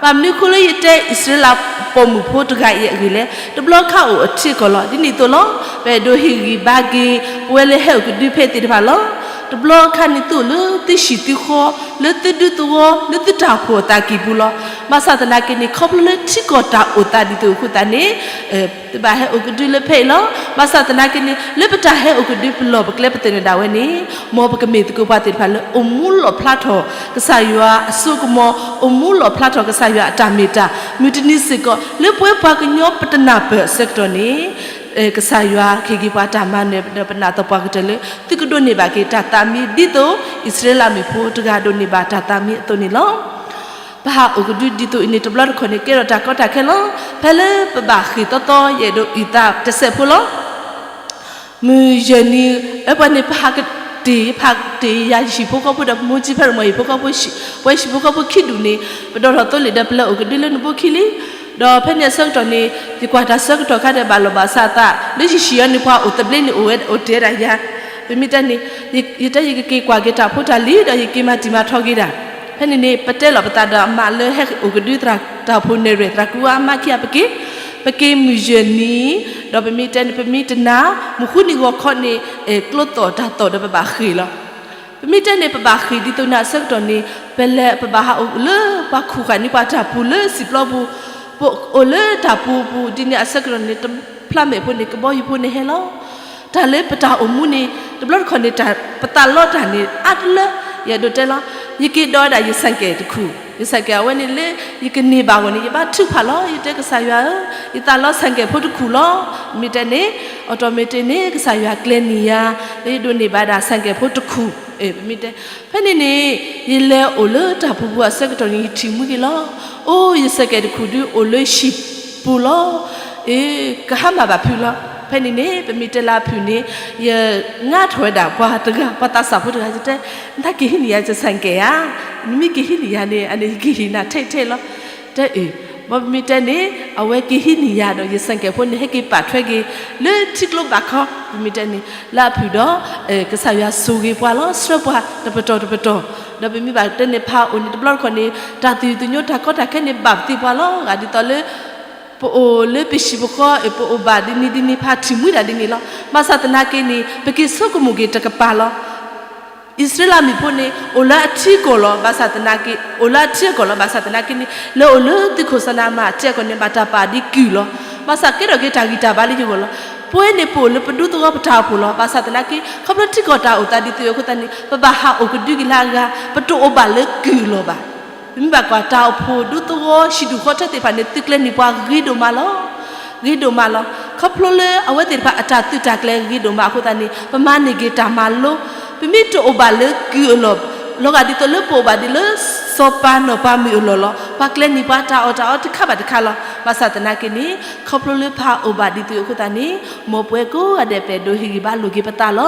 ဘၣ်မနုၤအဃိလၢယတဲအံၣ်စရ့လးပိာ်မုၣ်ဖိတဂၤအံၤအဂ့ၢ်လဲၣ်. တဘျီခါအိၣ်အထံအကီၢ်လီၤ. ဒ်န့ၣ်အသိးလီၤ. ပအဲၣ်ဒိးဟ့ၣ်ဂံၢ်ဘါက့ၤ ပဝဲလၢဟဲအိၣ်ကဒုဖဲသ့ၣ်တဖၣ်လီၤ. တဘျီခါန့ၣ်သုအိၣ်လၢသုဟံၣ်သုဃီ လၢသုဒူသုဝီ လၢသုတၢ်အိၣ်ဖှိၣ်အသးကံၢ်ပူၤလီၤ. ဘၣ်ဆၣ်သနာ်က့န့ၣ် ခီဖျိလၢထံကီၢ်တၢ်အိၣ်သးဒ်သိးအဃိသတးန့ၣ် သုဘၣ်ဟဲအိၣ်ကဒုလၢဖဲအံၤလီၤ. ဘၣ်ဆၣ်သနာ်က့န့ၣ် လၢပတၢ်ဟဲအိၣ်ကဒုပလီၢ်ပကျဲပသနၢၣ်ဒၣ်ဝဲန့ၣ် မ်ပကမ့ၢ်သကိးပှၤသ့ၣ်တဖၣ်လၢအိၣ်မူလီၣ်ဖျါထီၣ် ကစၢ်ယွၤအစိကမီၤ အိၣ်မူလီၣ်ဖျါထီၣ်ကစၢ်ယွၤအတၢ်မ့ၢ်တၢ် မုၢ်တနံၤစ့ၢ်ကီး လၢပဝဲပှၤကညီပတနၢ်ပၢၢ်အဆၢကတီၢ်န့ၣ် ကစၢ်ယွၤကဟ့ၣ်က့ၤပှၤတၢ်မၤနၢၤဒီးပနာ်သပှၢ်ကတၢၢ်လၢ သုကဒိးန့ၢ်ဘၣ်က့ၤတၢ်သးမံဒ်သိး အံၣ်စရ့လးမုၣ်ဖိတဂၤဒိးန့ၢ်ဘၣ်တၢ်သးမံအသိးန့ၣ်လီၤ. ပဟးအိၣ်ကဒုဒ်သိးအံၤန့ၣ် တဘျီတခီၣ်န့ၣ် ကဲထီၣ်တၢ်ကီတၢ်ခဲလီၤ. ဖဲလၢပဘၣ်ဃ့ၢ်သီသီ ယအဲၣ်ဒိးအုၣ်သးတစဲးဖိလီၤ. မုၢ်ယဲၢ်နံၤ အပှၤန့ၣ် ပဟးကတ့ၢ် ပဟးကတ့ၢ်ယၤဟံၣ်ဖိဃီဖိဒီး မိၢ်ကၠံဖဲရမီၢ်ဟံၣ်ဖိဃီဖိ ပှၤဟံၣ်ဖိဃီဖိခံဒူၣ်န့ၣ် ပဒိၣ်ထီၣ်သိလ့ၣ်ဒီး ပလဲၤအိၣ်ကဒုလၢနဘိခံလံ. ဒီးဖဲန့ၣ်အဆၢကတီၢ်န့ၣ် ယကွၢ်တၢ်ဆၢကတီၢ်ခါဒီး ဘၣ်လီၢ်ဘၣ်စးအသး လၢယဟံၣ်အံၤန့ၣ် ပှၤအိၣ်သဘျ့န့ၣ် အိၣ်ဝဲအိၣ်တ့ၢ်ဝဲဒၣ်ယၤ ပမ့ၢ်တဲန့ၣ် ယတဲယကက့ၤကွၢ်က့ၤတၢ်ဖိတၢ်လံၤ ဒီးယက့ၤမၤတံၢ်မၤထီက့ၤဒၣ်. ဖဲန့ၣ်န့ၣ် ပတဲလီၤပသးဒီးအမါလၢဟဲအိၣ်ကဒုသရၣ်တၢ်အိၣ်ဖှိၣ်နဲၣ်ရွဲၣ် သရၣ်ကူအါမါခံဂၤ ပက့ၤ ပက့ၤမုၢ်ယဲၢ်နံၤ ဒီးပမ့ၢ်တဲန့ၣ် ပမ့ၢ်တနာ် မုၢ်ဃုနံၤဂီၤခီန့ၣ် ကျိသီၣ်တၢ်သီၣ်ဒီးပဘၣ်ဃ့ၢ်လီၤ. ပမ့ၢ်တဲန့ၣ် ပဘၣ်ဃ့ၢ်ဒ်သိးန့ၣ်အဆၢကတီၢ်န့ၣ် ပလဲၤပဘၣ်ဟးအိၣ်လၢပှၤခူၣ်ဃာ်န့ၢ်ပှၤတၢ်ပူၤလၢစံာ်ပျီပူၤ ပအိၣ်လၢတၢ်ပူၤပူၤ ဒ်န့ၣ်အဆၢကတီၢ်န့ၣ် တဖျါမဲာ်ဖိန့ၣ် ကဘီယူၤဖိန့ၣ်ဟဲလီၤ. တၢ်လၢပတၢ်အိၣ်မူန့ၣ် တဘျီတခီၣ်န့ၣ် ပသးလီတၢ်န့ၣ် အါတလၢ ယအဲၣ်ဒိးတဲလီၤ. ယက့ၤဒီးဝဲဒၣ်ယဆဲးကဲးတခူၣ် ယဆဲးကဲးအဝဲန့ၣ်လၢ ယကန့ၢ်ဘၣ်အဂီၢ်န့ၣ် ယဘါထုကဖၣ်လီၤ. ယတဲကစၢ်ယွၤဧၢ, ယသးလီဆဲးကဲးဖိတခူၣ်လီၤ. မ့ၢ်တဲန့ၣ် automatic န့ၣ် ကစၢ်ယွၤကျဲၤန့ၢ်ယၤ လၢယဒိးန့ၢ်ဘၣ်ဒၣ်ဆဲးကဲးဖိတခူၣ် ပမ့ၢ်တဲ ဖဲန့ၣ်န့ၣ် ယလဲၤအိၣ်လၢတၢ်ပူၤပူၤအဆၢကတီၢ်န့ၣ် ယထံၣ်မှံက့ၤလီၤ. အိ ယဆဲးကဲးတခူၣ်ဒုးအိၣ်လၢဟံၣ်ပူၤလီၤ. အ့ ကဟါမၢ်ဘၣ်ဖုးလီၤ. ဖဲန့ၣ်န့ၣ် ပမ့ၢ်တဲလၢအဖုၣ်န့ၣ် ယငါထီၣ်ဝဲဒၣ်ပှၤတဂၤ ပှၤသးစၢ်ဖိတဂၤ ယတဲ နတၢ်က့ၤဟံးန့ၢ်ယၤယဆဲးကဲးဧါ. နမ့ၢ်က့ၤဟံးန့ၢ်ယၤန့ၣ် အန့ၣ်ယက့ၤဟံးနၤထဲထဲလီၤ. တဲအ့ၣ် ဘီပမ့ၢ်တဲန့ၣ် အဝဲက့ၤဟံးန့ၢ်ယၤဒီးယဆဲးကဲးဖိန့ၣ် ဟဲက့ၤပာ်ထွဲက့ၤ လၢထံကျိဘၣ်ခီ ပမ့ၢ်တဲန့ၣ် လၢအဖုၣ်ဒီး ကစၢ်ယွၤဆိၣ်ဂ့ၤပှၤလီၤ ဆှၢပှၤတပတီၢ်တပတီၢ် ဒီးပမ့ၢ်ဘၣ်တဲန့ၣ် ဖးအိၣ်န့ၣ်တဘျီတခီၣ်န့ၣ် တၢ်သယုၢ်သညိတၢ်ကီတၢ်ခဲန့ၣ် ဘၣ်ပသံပှၤလီၤ. ဂၤဒ်သိးလၢ ပအိၣ်လၢပဟံၣ်ပဃီ ပအိၣ်ဘၣ်ဒ်န့ၣ်ဒ်န့ၣ် ဖးထံၣ်မှံဒၣ်ဒ်န့ၣ်လီၤ. ဘၣ်ဆၣ်သနာ်က့န့ၣ် ပက့ၤဆိကမိၣ်က့ၤတကပၤလီၤ. အံၣ်စရ့လးမုၣ်ဖိန့ၣ် အိၣ်လၢအထံအကီၢ်လီၤ ဘၣ်ဆၣ်သနာ်က့ အိၣ်လၢအထံအကီၢ်လီၤ ဘၣ်ဆၣ်သနာ်က့န့ၣ် လဲၤအိၣ်လၢသုးခိၣ်စီၤနၤအမၣ်အထံအကီၢ်န့ၣ် ဘၣ်တၢ်ပာ်ဒ်ကုၢ်လီၤ. ဘၣ်ဆၣ်ကဲထီၣ်က့ၤတၢ်ဂံၢ်တၢ်ဘါလၢယဂီၢ်လီၤ. ပဝဲန့ၣ်ပအိၣ်လၢပဒူသဝီပတၢ်အိၣ်ဖှိၣ်လီၤ. ဘၣ်ဆၣ်သနာ်က့ ခီဖျိထံကီၢ်တၢ်အိၣ်သးဒ်သိးအဃိသတးန့ၣ် ပဘၣ်ဟးအိၣ်ကဒုက့ၤလၢအဂၤ ပတအိၣ်ဘၣ်လၢကုၢ်လီၤဘၣ်. ပမ့ၢ်ဘၣ်ကွၢ်တၢ်အိၣ်ဖှိၣ်ဒူသဝီ ဟံၣ်ဒူၣ်ဃီထၢသ့ၣ်တဖၣ်န့ၣ် သုကျဲၤန့ၢ်ပှၤဂ့ၤဒိၣ်မးလီၤ. ဂ့ၤဒိၣ်မးလီၤ. ခီဖျိလၢအဝဲသ့ၣ်တဖၣ်အတၢ်သုးတၢ်ကျဲၤဂ့ၤဒိၣ်မးအဃိသတးန့ၣ် ပမၤန့ၢ်က့ၤတၢ်မၤလိ, ပမ့ၢ်တအိၣ်ဘၣ်လၢကုၢ်အလီၢ်, လီၤဂာ်ဒ်သိးလၢပအိၣ်ဘၣ်ဒ်လၢ စီၤပၤနီၢ်ပၤမုၣ်အလီၢ်လီၤ. ပှၤကျဲၤန့ၢ်ပှၤတၢ်အီၣ်တၢ်အီတခါဘၣ်တခါလီၤ. ဘၣ်ဆၣ်သနာ်က့န့ၣ် ခီဖျိလၢပအိၣ်ဘၣ်ဒ်သိးအဃိသတးန့ၣ် မ်ပဝဲကိးဂၤဒဲး ပအဲၣ်ဒိးဟ့ၣ်ဂံၢ်ဘါလိာ်က့ၤပသးလီ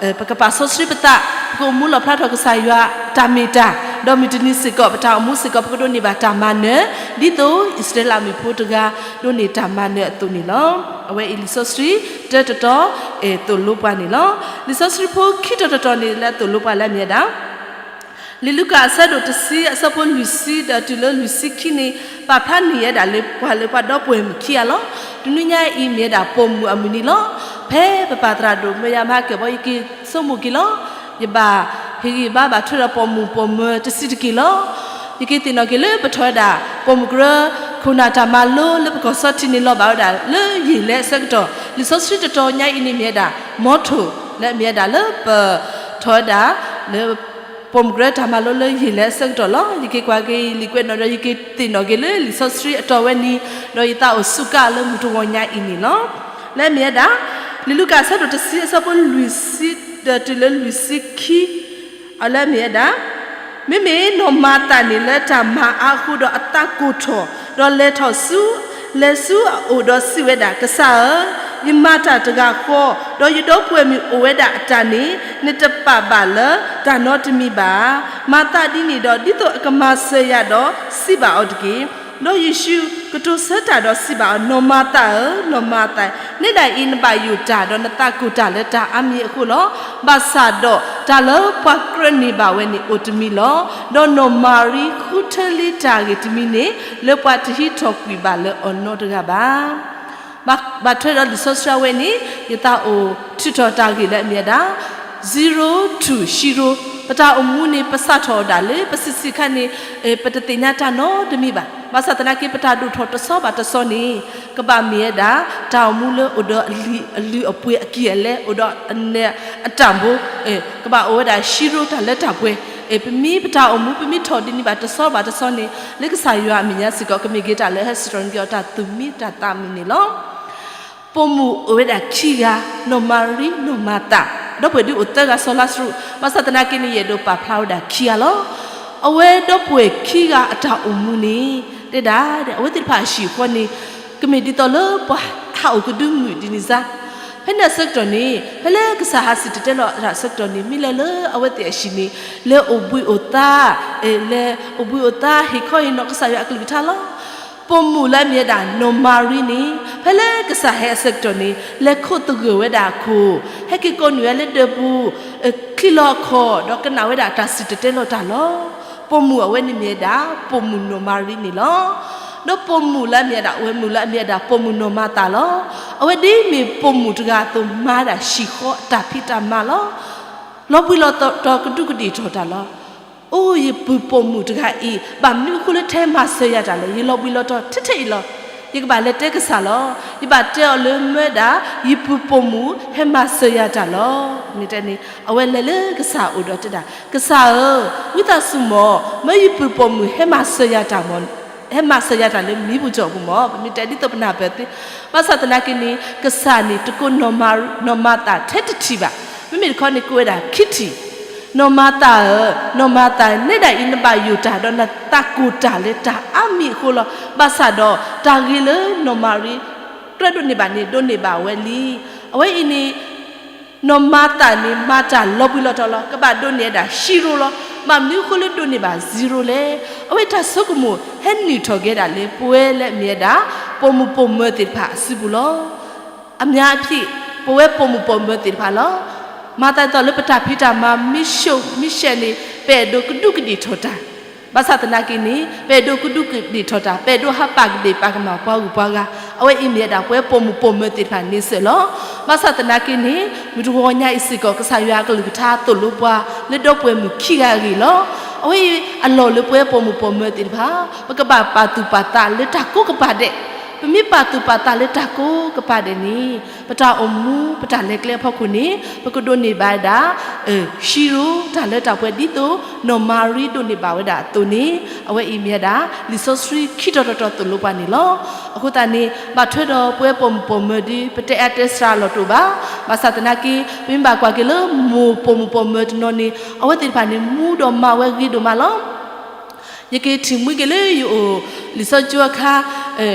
ၤ. ပကပာ်စီဆှံပသး, ပကအိၣ်မူလီၣ်ဖျါထီၣ်ကစၢ်ယွၤတၢ်မ့ၢ်တၢ်, ဒီးမုၢ်တနံၤစ့ၢ်ကီး ပတၢ်အိၣ်မူစ့ၢ်ကီး ပကဒိးန့ၢ်ဘၣ်တၢ်မၤနၢၤ ဒ်သိးအံၣ်စရ့လးမုၣ်ဖိတဂၤ ဒိးန့ၢ်တၢ်မၤနၢၤအသိးန့ၣ်လီၤ. အဝဲအံၤလံာ်စီဆှံ တၢတတီ သိၣ်လိပှၤန့ၣ်လီၤ. လံာ်စီဆှံဖိခံတီၤတတီၤန့ၣ် လၢအသိၣ်လိပှၤလၢအမ့ၢ်ဝဲဒၣ် လံာ်လူၤကၣ်အဆၢဒိၣ်တဆံ အဆၢဖိလွံၢ်ဆံဒီးတုၤလၢလွံၢ်ဆံခံန့ၣ် ပာ်ဖျါန့ၢ်ဝဲဒၣ်လၢပှၤလၢပှၤဒီပုၢ်ဝဲၢ်မုၣ်ခံဂၤလီၤ. တနွံညါအံၤမ့ၢ်ဝဲဒၣ်ပိာ်မုၣ်အမုၢ်နံၤလီၤ. ဖဲပပၢ်သရၣ်ဒိၣ်မၢယၤမၤကဲၣ်ဘီ ယက့ၤဆိကမိၣ်က့ၤလီၤ. ယဘၣ်ဟ့ၣ်ဂံၢ်ဘါဘၣ်ထွဲဒီးပိာ်မုၣ်ပိာ်မၢၤတဆံးတက့ၢ်လီၤ. ယက့ၤသ့ၣ်နီၣ်က့ၤလၢပထီၣ်ဝဲဒၣ် ပိာ်မုၣ်ကရၢ ခိၣ်နၢ်တၢ်မၤလိလၢပကီၢ်စီထံန့ၣ် လီၤဘၣ်ဝဲဒၣ်လၢယ့ၢ်လဲအဆၢကတီၢ်, လံာ်စီဆှံတတီၤညါအံၤန့ၣ်မ့ၢ်ဝဲဒၣ် motto လၢအမ့ၢ်ဝဲဒၣ်လၢပထီၣ်ဝဲဒၣ်လၢ ပိာ်မုၣ်ကရၢတၢ်မၤလိလၢယ့ၢ်လဲအဆၢကတီၢ်လီၤ. ယက့ၤကွၢ်က့ၤလံာ်ကွဲးနီၣ်ဒီး ယက့ၤသ့ၣ်နီၣ်က့ၤလၢလံာ်စီဆှံအတီၢ်ဝဲန့ၣ်, ဒီးယသးအိၣ်စူးကါလၢမုၢ်တဂီၤညါအံၤန့ၣ်လီၤ. လၢအမ့ၢ်ဝဲဒၣ် လံာ်လူၤကၣ်အဆၢဒိၣ်တဆံ အဆၢဖိလွံၢ်ဆံဒီးတုၤလၢလွံၢ်ဆံခံ အလၢအမ့ၢ်ဝဲဒၣ်, မ့မ့ၢ်နီၢ်မၤသးန့ၣ်လၢတၢ်မၤအါအဃိဒီးအသးကိၢ်ထီၣ်, ဒီးလဲၤထီၣ်ဆူ, လဲၤဆူအအိၣ်ဒီးစံးဝဲဒၣ်, ကစၢ်ဧၢ, ယမၤတၢ်တဂၤဃီ, ဒီးယဒီပုၢ်ဝဲၢ်မုၣ်အိၣ်ဝဲဒၣ်အတၢ်န့ၣ် နတပာ်ဘၣ်လၢတၢ်နီတမံၤဘၣ်ဧါ. မၤသးဒ်န့ၣ်ဒီး ဒ်သိးအကမၤစၢၤယၤဒီးစံးဘၣ်အီၤတက့ၢ်. ဒီးယ့ၣ်ၡူးကတိၤဆၢတၢ်ဒီးစံးဘၣ်အီၤ, နီၢ်မၤသးဧၢ, နီၢ်မၤသး, နဲဒၣ်အံၤနဘၣ်ယိၣ်တၢ်ဒီးနသးကိၢ်တၢ်လၢတၢ်အါမံၤအဃိလီၤ. ဘၣ်ဆၣ်ဒီးတၢ်လၢပှၤကြၢးန့ၢ်ဘၣ်ဝဲန့ၣ်အိၣ်တမံၤလီၤ. ဒီးနီၢ်မၤရံဃုထၢလံတၢ်ဂ့ၢ်တမံၤန့ၣ် လၢပှၤတဟံးထီၣ်ကွံာ်ဘၣ်လၢအီၤနီတဂၤဘၣ်. ဘၣ်ထွဲဒီးလံာ်စီဆှံအဝဲန့ၣ် ယသးအိၣ်ထုးထီၣ်တၢ်ဂ့ၢ်လၢအမ့ၢ်ဝဲဒၣ် zero to hero, ပတၢ်အိၣ်မူန့ၣ် ပစးထီၣ်ဒၣ်လၢပဆံးဆံးခါန့ၣ် ပတသ့ၣ်ညါတၢ်နီတမံၤဘၣ်. ဘၣ်ဆၣ်သနာ်က့ ပတၢ်ဒိၣ်ထီၣ်တဆီဘၣ်တဆီန့ၣ် ကဘၣ်မ့ၢ်ဝဲဒၣ် တၢ်အိၣ်မူလၢအိၣ်ဒီးအလုၢ်အပှ့ၤအကံၢ်အလဲ အိၣ်ဒီးအနၢ်အတၢ်ဘိ, ကဘၣ်အိၣ်ဝဲဒၣ် hero တၢ်လၢတၢ်ပှဲၤ. ပမ့ၢ်ပတၢ်အိၣ်မူ ပမ့ၢ်ထီၣ်ဒ်န့ၣ်ဘၣ်တဆီဘၣ်တဆီန့ၣ် လၢကစၢ်ယွၤအမဲာ်ညါစ့ၢ်ကီး ကမ့ၢ်က့ၤတၢ်လၢဟဲစံးထီၣ်န့ၢ်က့ၤအီၤတၢ်သူၣ်မံတၢ်သးမုာ်န့ၣ်လီၤ. ပိာ်မုၣ်အိၣ်ဝဲဒၣ်ခံဂၤ, နီၢ်မၤရံ နီၢ်မၤသး, ဒီပုၢ်ဝဲၢ်ဒုးအိၣ်သၢဂၤ စီၤလါစရူး, ဘၣ်ဆၣ်သနာ်က့န့ၣ် ယအဲၣ်ဒိးပာ်ဖျါဝဲဒၣ်ခံဂၤလီၤ. အဝဲဒီပုၢ်ဝဲၢ်ခံဂၤအတၢ်အိၣ်မူန့ၣ် တဲဒၣ် အဝဲသ့ၣ်တဖၣ်အဟံၣ်အဃီန့ၣ် ကမ့ၢ်ဒ်သိးလၢပှၤဟးအိၣ်ကဒုမုၢ်ဒ်န့ၣ်စါ ဖဲန့ၣ်အဆၢကတီၢ်န့ၣ် ဖဲလၢကစၢ်ဟးစံၣ်တဲၤတဲလီၤတၢ်အဆၢကတီၢ်န့ၣ် မ့ၢ်လဲၤလၢအဝဲသ့ၣ်အဟံၣ်န့ၣ် လဲၤအိၣ်ဘှံးအိၣ်သါ, လဲၤအိၣ်ဘှံးအိၣ်သါ ဟ့ၣ်ခီဟ့ၣ်နီၤကစၢ်ယွၤအကလုၢ်ကထါလီၤ. ပိာ်မုၣ်လၢအမ့ၢ်ဝဲဒၣ်နီၢ်မၤရံန့ၣ် ဖဲလၢကစၢ်ဟဲအဆၢကတီၢ်န့ၣ် လဲၤခိးသဂၢၢ်ဝဲဒၣ်အခိၣ်, ဟဲက့ၤကိးနုာ်ဝဲလၢဒၢးပူၤ, ချံးလီၤအခီၣ် ဒီးကနၣ်ဝဲဒၣ်တၢ်စံၣ်တဲၤတဲလီၤတၢ်လီၤ. ပိာ်မုၣ်အဝဲန့ၣ်မ့ၢ်ဝဲဒၣ် ပိာ်မုၣ်နီၢ်မၤရံန့ၣ်လီၤ. ဒီးပိာ်မုၣ်လၢအမ့ၢ်ဝဲဒၣ် ဝဲၢ်မုၣ်လၢအမ့ၢ်ဝဲဒၣ် ပိာ်မုၣ်နီၢ်မၤသးလီၤ. အဝဲဒ်မ့ၢ်ပိာ်မုၣ်တဂၤအသိး မၤဒၣ်ဟံၣ်ဃီအတၢ်ဖံးတၢ်မၤလီၤ. လီၤဘှံးလီၤတီၤကဒူးကဒ့ၣ်ထီၣ်တၢ်လီၤ. အိၣ် ယပုၢ်ပိာ်မုၣ်တဂၤအံၤ ဘၣ်မနုၤအဃိလၢထဲမၤစၢၤယၤတၢ်လဲၣ်. ယလီၤဘှံးလီၤတီၤထဲထဲအံၤလီၤ. ယကဘၣ်လဲၤတဲကစၢ်လီၤ. ယဘၣ်တဲအီၤလၢမၢဒၣ် ယပုၢ်ပိာ်မုၣ်ဟဲမၤစၢၤယၤတၢ်လီၤ. မ့ၢ်တဲန့ၣ် အဝဲလဲၤလၢကစၢ်အအိၣ်ဒီးတဲဒၣ်, ကစၢ်ဧၢ, ဝံသးစူၤမၢ်, မၢယပုၢ်ပိာ်မုၣ်ဟဲမၤစၢၤယၤတၢ်မၢ် ဟဲမၤစၢၤယၤတၢ်လၢမံၤပူၤကၠီၣ်ပူၤမၢ်. ပမ့ၢ်တဲဒ်သိးပနၢ်ပၢၢ်သ့, ဘၣ်ဆၣ်သနာ်က့န့ၣ် ကစၢ်န့ၣ်တကိးနီၢ်မၤသးထဲတထံၣ်ဘၣ်. မ့မ့ၢ်တခီန့ၣ်ကိးဝဲဒၣ်ခံထံၣ်, နီၢ်မၤသးဧၢ, နီၢ်မၤသး, နဲဒၣ်အံၤ နဘၣ်ယိၣ်တၢ်ဒီးနသးကိၢ်တၢ်လၢတၢ်အါမံၤအဃိလီၤ. ဘၣ်ဆၣ်ဒီးတၢ်ဂ့ၤလၢနီၢ်မၤရံ ကြၢးဒိးန့ၢ်ဘၣ်န့ၣ် ဒိးန့ၢ်ဘၣ်ဝဲလံ. အဝဲအံၤန့ၣ် နီၢ်မၤသးန့ၣ် မၤတၢ်လီၤဘှံးလီၤတီၤလီၤ. ကဘၣ်ဒိးန့ၢ်ဝဲဒၣ် hero လီၤ. ဘၣ်မနုၤအဃိလၢဒိးန့ၢ်ဘၣ် zero လဲၣ်. အဝဲတၢ်ဆိကမိၣ်ဟဲနုာ်ထီၣ်က့ၤဒၣ်လၢပဝဲလၢအမ့ၢ်ဝဲဒၣ် ပိာ်မုၣ်ပိာ်မၢၤသ့ၣ်တဖၣ်အစုပူၤလီၤ. အများအပြား ပဝဲပိာ်မုၣ်ပိာ်မၢၤသ့ၣ်တဖၣ်လီၤ. မၤသးဒ်သိးလၢပတၢ်ဖံးတၢ်မၤမ့ၢ်ဆူၣ်မ့ၢ်ရှဲန့ၣ် ပအဲၣ်ဒိးကဒူးကဒ့ၣ်ထီၣ်တၢ် ဘၣ်ဆၣ်သနာ်က့န့ၣ် ပအဲၣ်ဒိးကဒူးကဒ့ၣ်ထီၣ်တၢ်, ပအဲၣ်ဒိးဟးပာ်ကဒ့ၣ်ပာ်ကမၣ်ပှၤဂုၤပှၤဂၤ, အဝဲအံၤမ့ၢ်ဝဲဒၣ်ပဝဲပိာ်မုၣ်ပိာ်မၢၤသ့ၣ်တဖၣ်န့ၣ်စ့ၢ်လီၤ. ဘၣ်ဆၣ်သနာ်က့န့ၣ် မုၢ်တဂီၤညါအံၤစ့ၢ်ကီး ကစၢ်ယွၤအကလုၢ်ကထါသိၣ်လိပှၤ လၢဒီပုၢ်ဝဲၢ်မုၣ်ခံဂၤအဂ့ၢ်လီၤ. အဝဲအံၤအလီၢ်လၢပဝဲပိာ်မုၣ်ပိာ်မၢၤသ့ၣ်တဖၣ် ပကဘၣ်ပာ်သူၣ်ပာ်သးလၢတၢ်ကိးကပၤဒဲး ပမ့ၢ်ပာ်သူၣ်ပာ်သးလၢတၢ်ကိးကပၤဒဲးန့ၣ်, ပတၢ်အိၣ်မူပတၢ်လဲၤကျဲအဖီခိၣ်န့ၣ် ပကဒိးန့ၢ်ဘၣ်ဝဲဒၣ် ဟံးရိၤတၢ်လၢတၢ်ပှဲၤဒ်သိး နီၢ်မၤရံဒိးန့ၢ်ဘၣ်ဝဲဒၣ်အသိးန့ၣ်, အဝဲအံၤမ့ၢ်ဝဲဒၣ် လံာ်စီဆှံခံတီၤတတီၤသိၣ်လိပှၤန့ၣ်လီၤ. အဃိသတးန့ၣ် ဘၣ်ထွဲဒီးပဝဲပိာ်မုၣ်ပိာ်မၢၤဒီး ပတအဲၣ်တဲစှၤလီၤတအိၣ်ဘၣ်. ဘၣ်ဆၣ်သနာ်က့ ပမ့ၢ်ဘၣ်ကွၢ်က့ၤလၢမိၢ်ပိာ်မုၣ်ပိာ်မၢၤတနီၤန့ၣ် အဝဲသ့ၣ်တဖၣ်န့ၣ် မူဒီးမၤဝဲဂ့ၤဒိၣ်မးလီၤ. ယက့ၤထံၣ်မှံက့ၤလၢယအိၣ်လံာ်စီဆှံကၠိအခါ,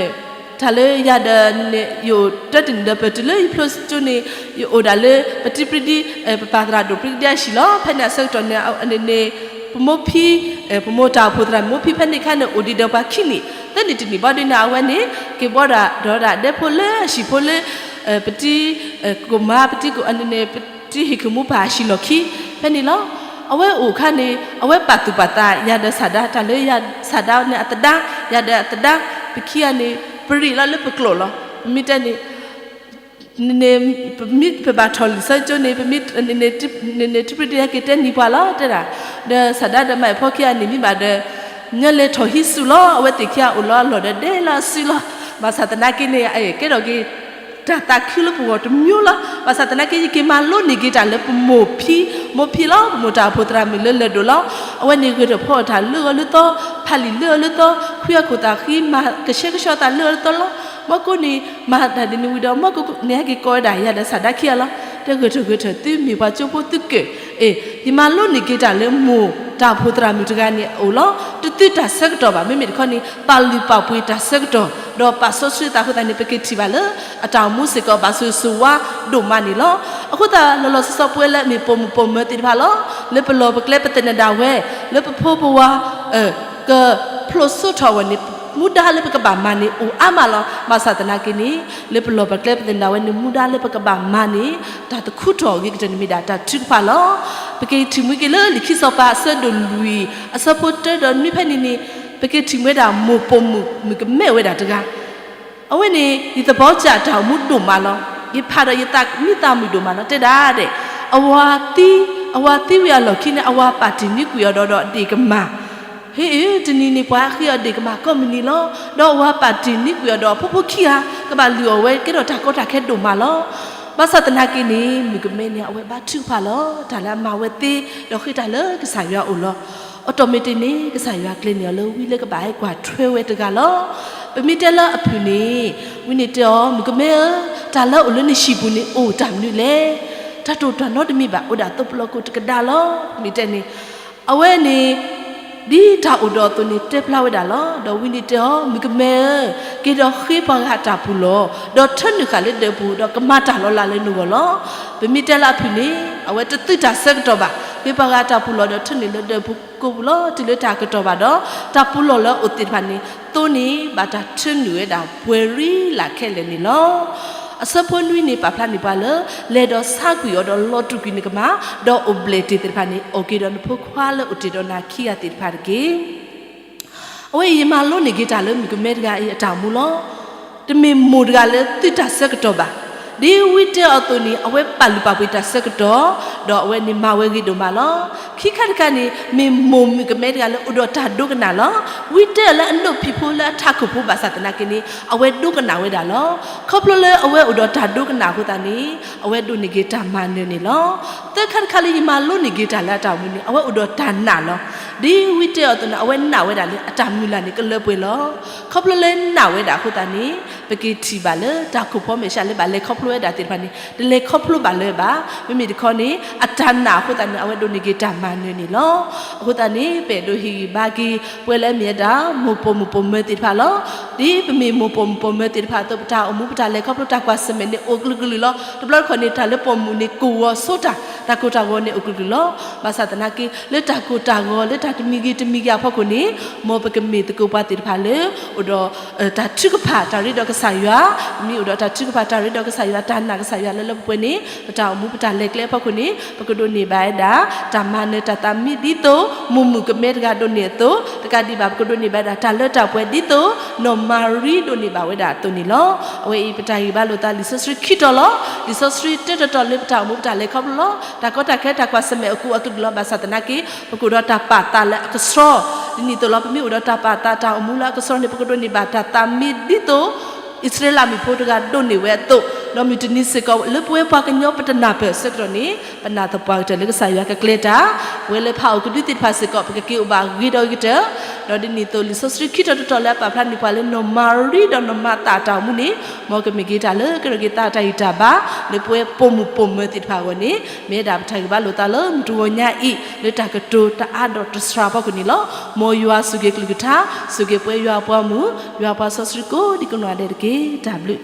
တၢ်လၢယၤဒီးန့ၣ် ယအိၣ်တၢတနံၣ်ဒီးပတုၤလၢယဖျိကၠိန့ၣ် ယအိၣ်ဒၣ်လၢပတံၤပြံဒံ, ပပၢ်သရၣ်ဒိၣ်ပြံဒံအဟံၣ်လီၤ. ဖဲန့ၣ်အဆၢကတီၢ်န့ၣ် န့ၣ် ပမိၢ်ဖံ, ပမိၢ်တၢ်အိၣ်ဖှိၣ်သရၣ်မုၣ်မိၢ်ဖံဖဲန့ၣ်အခါန့ၣ် အိၣ်ဒံးဒီးပှၤခံနံၣ်, သၢနံၣ်တနံၣ်ဘၣ်ဒ်န့ၣ် အဝဲန့ၣ် က့ၤဘှီဒီးဒၣ်ဒဲဖိလၢအဟံၣ်ဖိလၢ ပတံၤ, ကိၣ်မါ ပတံၤကိၣ်န့ၣ် ပတံၤဟ့ၣ်ခ့ၣ်မူပၢ်အဟံၣ်လီၢ်ခံ ဖဲန့ၣ်လီၤ. အဝဲအိၣ်အခါန့ၣ် အဝဲပာ်သူၣ်ပာ်သး ယၤဒီးဆၣ်ဒါ တၢ်လၢယၤဆၣ်ဒါန့ၣ်အသဒါ, ယၤဒီးအသဒါ, ပခံဂၤန့ၣ် ပရ့းလီၤလၢပကျိာ်လီၤ. ပမ့ၢ်တဲန့ၣ် န့ၣ် ပမ့ၢ်ပဘၣ်ထီၣ်လံာ်စီဆှံကၠိန့ၣ် ပမ့ၢ်န့ၣ် န့ၣ် တံၤပြံဒံက့ၤတဲနံၤပှၤလီၤ တဲဒၣ်, ဒီးဆၣ်ဒါဒီးမၤအ့ၣ်ဖီခံဂၤန့ၣ် မ့ၢ်ဘၣ်ဒီး ညါလဲၤထီၣ်ဟံးစုလီၤ. အဝဲသ့ၣ်ခံဂၤအိၣ်လီၤအလီၢ်ဒီးဒဲလီၤအစုလီၤ. ဘၣ်ဆၣ်သနာ်က့န့ၣ် ကဲထီၣ်က့ၤ တၢ်သးခုလၢပဂီၢ်တမံၤလီၤ. ဘၣ်ဆၣ်သနာ်က့ ယက့ၤမၤလိန့ၢ်က့ၤတၢ်လၢပမိၢ်ဖံ, မိၢ်ဖံလီၤ, ပမိၢ်တၢ်အိၣ်ဖှိၣ်သရၣ်မုၣ်လၢလၢၢ်ဒိၣ်လီၤ. အဝဲန့ၣ်ဂဲၤထီၣ်ဖီအီၣ်တၢ်လၢအီၤလၢသီ, ဖးလံာ်လၢအီၤလၢသီ, ခွံအခိၣ်သးဃံ မၤကဆှဲကဆှီသးလၢအီၤလၢသီလီၤ. မီကိန့ၣ် မၤတၢ်ဒ်န့ၣ်ဝံၤဒီး မီကိန့ၣ် ဟဲက့ၤကိးဝဲဒၣ်ယၤဒီးဆၣ်ဒါခံဂၤလီၤ. တဲဂဲၤထီၣ်ဂဲၤထီၣ် သုမ့ၢ်ပှၤကၠိဖိသုကၢၣ်, အ့ၣ် ယမၤလိန့ၢ်က့ၤတၢ်လၢမိၢ်တၢ်အိၣ်ဖှိၣ်သရၣ်မုၣ်တဂၤန့ၣ်အအိၣ်လီၤ. တသုတၢ်ဆၢကတီၢ်ဘၣ်. မ့မ့ၢ်တခီန့ၣ် ပာ်လုၢ်ပာ်ပှ့ၤတၢ်ဆၢကတီၢ် ဒီးပာ်စီဆှံသးအဃိသတးန့ၣ် ပက့ၤထံၣ်ဘၣ်လၢ အတၢ်အိၣ်မူစ့ၢ်ကီး ဘၣ်ဆိၣ်ဂ့ၤဆိၣ်ဝါဒိၣ်မးန့ၣ်လီၤ. အဃိသတး လီၤလီၤဆီဆီပဝဲလၢအမ့ၢ်ပိာ်မုၣ်ပိာ်မၢၤသ့ၣ်တဖၣ်လီၤ. လၢပလီၢ်ပကျဲပသနၢၣ်ဒၣ်ဝဲ, လၢပဖိပဝၤ ကဖျိးစိထီၣ်အဂီၢ်န့ၣ် မူဒါလၢပကဘၣ်မၤန့ၣ်အိၣ်အါမးလီၤ. ဘၣ်ဆၣ်သနာ်က့န့ၣ် လၢပလီၢ်ပကျဲပသနၢၣ်ဒၣ်ဝဲန့ၣ် မူဒါလၢပကဘၣ်မၤန့ၣ် တၢ်တခူထီၣ်အဂ့ၤကတၢၢ်န့ၣ်မ့ၢ်ဒၣ်တၢ်ထုကဖၣ်လီၤ. ပက့ၤထံၣ်မှံက့ၤလၢလံာ်ခံစီၤပၤအဆၢဒိၣ်လွံၢ် အဆၢဖိတၢဒီးနွံဖဲန့ၣ်န့ၣ် ပက့ၤထံၣ်မှံဝဲဒၣ်မိၢ်ပိာ်မုၣ်မုၣ်ကမဲဝဲဒၣ်တဂၤ အဝဲန့ၣ် ယသဘီကၠးတၢ်အိၣ်မူဒိၣ်မးလီၤ. ယဖးဒီးယသးမံသးမုာ်ဒိၣ်မးလီၤ. တဲဒၣ်ဒဲး အဝၤသံ, အဝၤသံဝံၤအလီၢ်ခံန့ၣ် အဝၤပာ်တ့ၢ်န့ၢ်ကွံာ်အီၤဒီး ဒီးအဒ့ၣ်ကမၢ်, ဟ့ၣ်အၢ တနံၤန့ၣ် ပှၤဃ့အီၤဒ့ၣ်ကမၢ်ကိးမုၢ်နံၤလီၤ. ဒီးအဝၤပာ်တ့ၢ်န့ၢ်ကွံာ်အီၤဒီး အဖိဖိခံဂၤ ကဘၣ်လုၢ်အီၣ်ဝဲကဲထီၣ်တၢ်ကီတၢ်ခဲဒိၣ်မးလီၤ. ဘၣ်ဆၣ်သနာ်က့န့ၣ် မုၣ်ကမဲန့ၣ် အဝဲဘါထုကဖၣ်လီၤ. တၢ်လၢအမၤဝဲသ့ ဒီးဃ့တၢ်လၢကစၢ်ယွၤအအိၣ်လီၤ. အီၤတီၢ်မ့ၢ်တ့ၢ်န့ၣ် ကစၢ်ယွၤကျဲၤန့ၢ်အီၤလၢဝံလၢကဘၣ်ဟဲကွၢ်ထွဲဝဲတဂၤလီၤ. ပမ့ၢ်တဲလၢအဖုၣ်န့ၣ် ဝံန့ၣ်တဲအီၤ မုၣ်ကမဲဧၢ, တၢ်လၢအိၣ်လၢနဟံၣ်ပူၤန့ၣ်အိၣ်တၢ်မနုၤလဲၣ်. တၢ်တအိၣ်တၢ်နီတမံၤဘၣ်, အိၣ်ဒၣ်သိးပလီၢ်ကိၢ်တကဒါလီၤ. မ့ၢ်တဲန့ၣ် အဝဲန့ၣ် ဒ်တၢ်အိၣ်ဒီးအသိးန့ၣ် တဲဖျါဝဲဒၣ်လီၤ. ဒီးဝံန့ၣ်တဲအီၤ မုၣ်ကမဲဧၢ, က့ၤဒီးဃ့ပှၤဂၤတၢ်ပူၤလီၢ်, ဒီးထၢနုာ်ဃာ်လၢဒၢးပူၤ, ဒီးကမၤတၢ်လီၤလးလၢနဂီၢ်လီၤ. ပမ့ၢ်တဲလၢအဖုၣ်န့ၣ် အဝဲတသုးတၢ်ဆၢကတီၢ်ဘၣ်. ဃ့ပှၤဂၤတၢ်ပူၤလီၢ်ဒီးထၢနုာ်လၢဒၢးပူၤကိးပူၤလီၤ. တုၤလၢတၢ်ကတီၢ်ဘၣ်ဒီး တၢ်ပူၤလီၢ်လၢအအိၣ်သ့ၣ်တဖၣ်န့ၣ် သိန့ၢ်ဘၣ်တၢ်ထၢနုာ်ဝဲဒၣ်ပှဲၤရံလၢ်ခဲလၢာ်န့ၣ်လီၤ. အဆၢဖိနွံန့ၣ် ပာ်ဖျါန့ၢ်ပှၤလၢ လဲၤဒီးဆါကွံာ်အီၤဒီးလီၤတူာ်ကွံာ်နကမၢ်, ဒီးအိၣ်ဘျဲၣ်တ့ၢ်သ့ၣ်တဖၣ်န့ၣ် အီၣ်က့ၤဒီးနဖိခွါလၢအိၣ်တ့ၢ်ဒီးနၤခံဂၤသ့ၣ်တဖၣ်တက့ၢ်. အဝဲအံၤယမၤလိန့ၢ်က့ၤတၢ်လၢမုၣ်ကမဲတဂၤအံၤအတၢ်အိၣ်မူလီၤ. တမ့ၢ်မိၢ်တဂၤလၢသုးတၢ်ဆၢကတီၢ်ဘၣ်. ဒ်ဝံတဲအီၤအသိးန့ၣ် အဝဲပာ်လုၢ်ပာ်ပှ့ၤတၢ်ဆၢကတီၢ်, ဒီးအဝဲန့ၣ်မၤဝဲဂ့ၤဒိၣ်မးလီၤ. ခံခါတခါန့ၣ် မ့ၢ်မိၢ်မုၣ်ကမဲတဂၤလၢအိၣ်ဒီးတၢ်ဒိကနၣ်လီၤ. ဝံတဲအီၤလၢအဒိၣ်ဖံးဖိလၢအထးခိၣ်ဖိဘၣ်ဆၣ်သနာ်က့န့ၣ် အဝဲဒိကနၣ်ဝဲဒၣ်လီၤ. ခီဖျိလၢအဝဲအိၣ်ဒီးတၢ်ဒိကနၣ်အဃိသတးန့ၣ် အဝဲဒိးန့ၢ်က့ၤတၢ်မၤနၢၤန့ၣ်လီၤ. သၢခါတခါလၢယမၤလိန့ၢ်က့ၤတၢ်လၢအတၢ်အိၣ်မူန့ၣ် အဝဲအိၣ်ဒီးတၢ်နာ်လီၤ. ဒ်ဝံတဲအီၤအသိးန့ၣ် အဝဲနာ်ဝဲဒၣ်လၢအတၢ်မုၢ်လၢ်န့ၣ်ကလၢပှဲၤလီၤ. ခီဖျိလၢနာ်ဝဲဒၣ်အဃိသတးန့ၣ် ပက့ၤထံၣ်ဘၣ်လၢတၢ်ခိၣ်ဖီမဲာ်ဆှးလၢဘၣ်လဲၤခီဖျိဝဲဒၣ်သ့ၣ်တဖၣ်န့ၣ် တလဲၤခီဖျိဘၣ်လၢၤဘၣ်. မ့မ့ၢ်တခီန့ၣ် အတၢ်နာ်အဃိသတးန့ၣ် အဝဲဒိးန့ၢ်က့ၤတၢ်မၤနၢၤန့ၣ်လီၤ. အဃိသတးန့ၣ် ပအဲၣ်ဒိးဟ့ၣ်ဂံၢ်ဘါက့ၤ ပဝဲလၢအမ့ၢ်ဝဲဒၣ် မိၢ်ပိာ်မုၣ်ပိာ်မၢၤသ့ၣ်တဖၣ်လီၤ. ဒ်ပမ့ၢ်မိၢ်ပိာ်မုၣ်ပိာ်မၢၤသ့ၣ်တဖၣ်အသိး ပတၢ်အိၣ်မူပတၢ်လဲၤခီဖျိတၢ်ကွၢ်ဆၢၣ်မဲာ်န့ၣ်အိၣ်ကလုာ်ကလုာ်လီၤ. တဘျီတခီၣ်န့ၣ် တၢ်လၢပိာ်မုၣ်န့ၣ်ကိၢ်ဂီၤဆိတၢ်, တၢ်ကိၢ်တၢ်ဂီၤန့ၣ်အိၣ်ကလုာ်ကလုာ်လီၤ. ဘၣ်ဆၣ်သနာ်က့ လၢတၢ်ကိၢ်တၢ်ဂီၤ လၢတၢ်တမံၤဂ့ၤတမံၤဂ့ၤအဖီခိၣ်န့ၣ် မ်ပကမ့ၢ်သကိးပှၤသ့ၣ်တဖၣ်လၢ အိၣ်ဒီး တၢ်ထုကဖၣ်တၢ်ရ့ဒီးကစၢ်ယွၤ, မ့ၢ်အိၣ်ဒီးတၢ်ထုကဖၣ်တၢ်ရ့ဒီးကစၢ်ယွၤ တၢ်နာ်ကစၢ်ယွၤလၢလၢပှဲၤပှဲၤန့ၣ် ပတၢ်အိၣ်မူပတၢ်လဲၤကျဲအဖီခိၣ်န့ၣ် ပကဒိးန့ၢ်ဘၣ်ဝဲဒၣ် တၢ်မၤနၢၤတၢ်သးမံဒ်သိး မိၢ်မုၣ်ကမဲတဂၤဒိးန့ၢ်အသိး, တကးဒံးဘၣ် ပကဒိးန့ၢ်ဘၣ်ဝဲဒၣ် တၢ်လၢတၢ်ပှဲၤဒ်သိး နီၢ်မၤရံဒိးန့ၢ်ဘၣ်ဝဲဒၣ်အသိးန့ၣ်လီၤ. အဝဲအံၤ ပတၢ်ဂံၢ်ဘါလိာ်သးလံာ်စီဆှံခံတီၤလီၤ. လံာ်စီဆှံတၢတတီၤလၢပတၢ်အိၣ်မူပတၢ်လဲၤခီဖျိလီၤ. တၢ်ကီတၢ်ခဲတၢ်ကွၢ်ဆၢၣ်မဲာ်အကူအကလုာ်လီၤ. ဘၣ်ဆၣ်သနာ်က့ ပကအိၣ်ဒီးတၢ်ပာ်သးလၢအကဆှီ, ဒ်န့ၣ်အသိးလီၤ. ပမ့ၢ်အိၣ်ဒီးတၢ်ပာ်သးတၢ်အိၣ်မူလၢအကဆှီန့ၣ် ပကဒိးန့ၢ်ဘၣ်တၢ်သးမံဒ်သိး အံၣ်စရ့လးမုၣ်ဖိတဂၤဒိးန့ၢ်ဝဲအသိး, ဒီးမုၢ်တနံၤစ့ၢ်ကီး လၢပဝဲပှၤကညီပတနၢ်ပၢၢ်အဆၢကတီၢ်န့ၣ် ပနာ်သပှၢ်ကတၢၢ်လၢကစၢ်ယွၤကကျဲၤတၢ်, ပဝဲလၢဖးအိၣ်ကဒုသ့ၣ်တဖၣ်စ့ၢ်ကီး ပကက့ၤအိၣ်ဘၣ်ဂ့ၤဒီးဂ့ၤကတၢၢ်, ဒီးဒ်န့ၣ်အသိး လံာ်စီဆှံခံတီၤတတီၤလၢအပာ်ဖျါန့ၢ်ပှၤလၢနီၢ်မၤရံဒီးနီၢ်မၤသးအတၢ်အိၣ်မူန့ၣ် မ်ကမ့ၢ်က့ၤတၢ်လၢကရၢက့ၤသးတၢ်ဂံၢ်တၢ်ဘါ လၢပဝဲပိာ်မုၣ်ပိာ်မၢၤသ့ၣ်တဖၣ်အဂီၢ်န့ၣ် မ့ၢ်ဝဲဒၣ်ပတၢ်ဂံၢ်ဘါလိာ်သးလၢမုၢ်တဂီၤညါအံၤ လၢတၢ်ကတိၤတအါဒီးတစှၤအဖီခိၣ်န့ၣ်လီၤ. မ်ယွၤစူၢ်က့ၤကလုၢ်ကထါ, စူၢ်က့ၤပဝဲယွၤအပှၤမုၣ်, ယွၤအပှၤစီဆှံကိးဒံကိးနီၢ်ဂၤဒဲးတက့ၢ်. တၢ်ဘျုး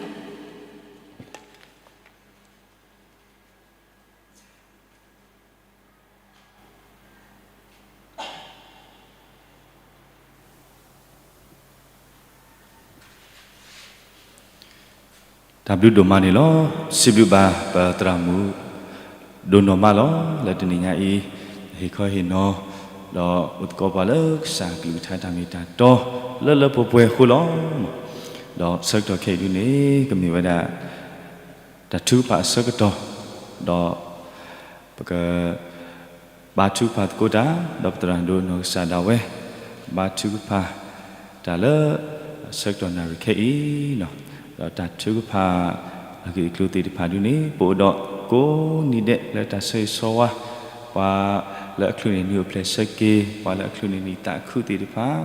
တၢ်ဘျုးဒိၣ်မးန့ၣ်လီၤ. စံးဘျုးဘၣ်ပသရၣ်မုၣ် ဒိၣ်နီၢ်မးလီၤ. လၢတနံၤညါအံၤ ဟ့ၣ်ခီဟ့ၣ်နီၤ ဒီးအိၣ်သကိးပှၤလၢကစၢ်ကလုၢ်ကထါတၢ်မ့ၢ်တၢ်တီ လၢလၢပှဲၤပှဲၤအဃိလီၤ. ဒီးဆၢကတီၢ်ခဲအံၤဒုန့ၣ် ကမ့ၢ်ဝဲဒၣ် တၢ်ထုကဖၣ်အဆၢကတီၢ်, ဒီး ပက ဘါထုကဖၣ်သကိးတၢ်, ဒီးပသရၣ်ဒိၣ်နီၢ်ကစၢ်ဒၣ်ဝဲ ကဘါထုကဖၣ်တၢ်လၢ အဆၢကတီၢ်နၣ်ရံၣ်ခဲအံၤ, ဒီးတၢ်ထုကဖၣ်အဂ့ၢ်အကျိၤသ့ၣ်တဖၣ်ဒုန့ၣ် ပအိၣ်ဒီးကိးနံၤဒဲးလၢတၢ်ဆၢဂ့ၤဆၢဝါ, ပှၤလၢအချုးန့ၢ်နံၣ်အိၣ်ဖျဲၣ်ဆၢက့ၤ, ပှၤလၢအချုးန့ၢ်နံၣ်သးခုသ့ၣ်တဖၣ်,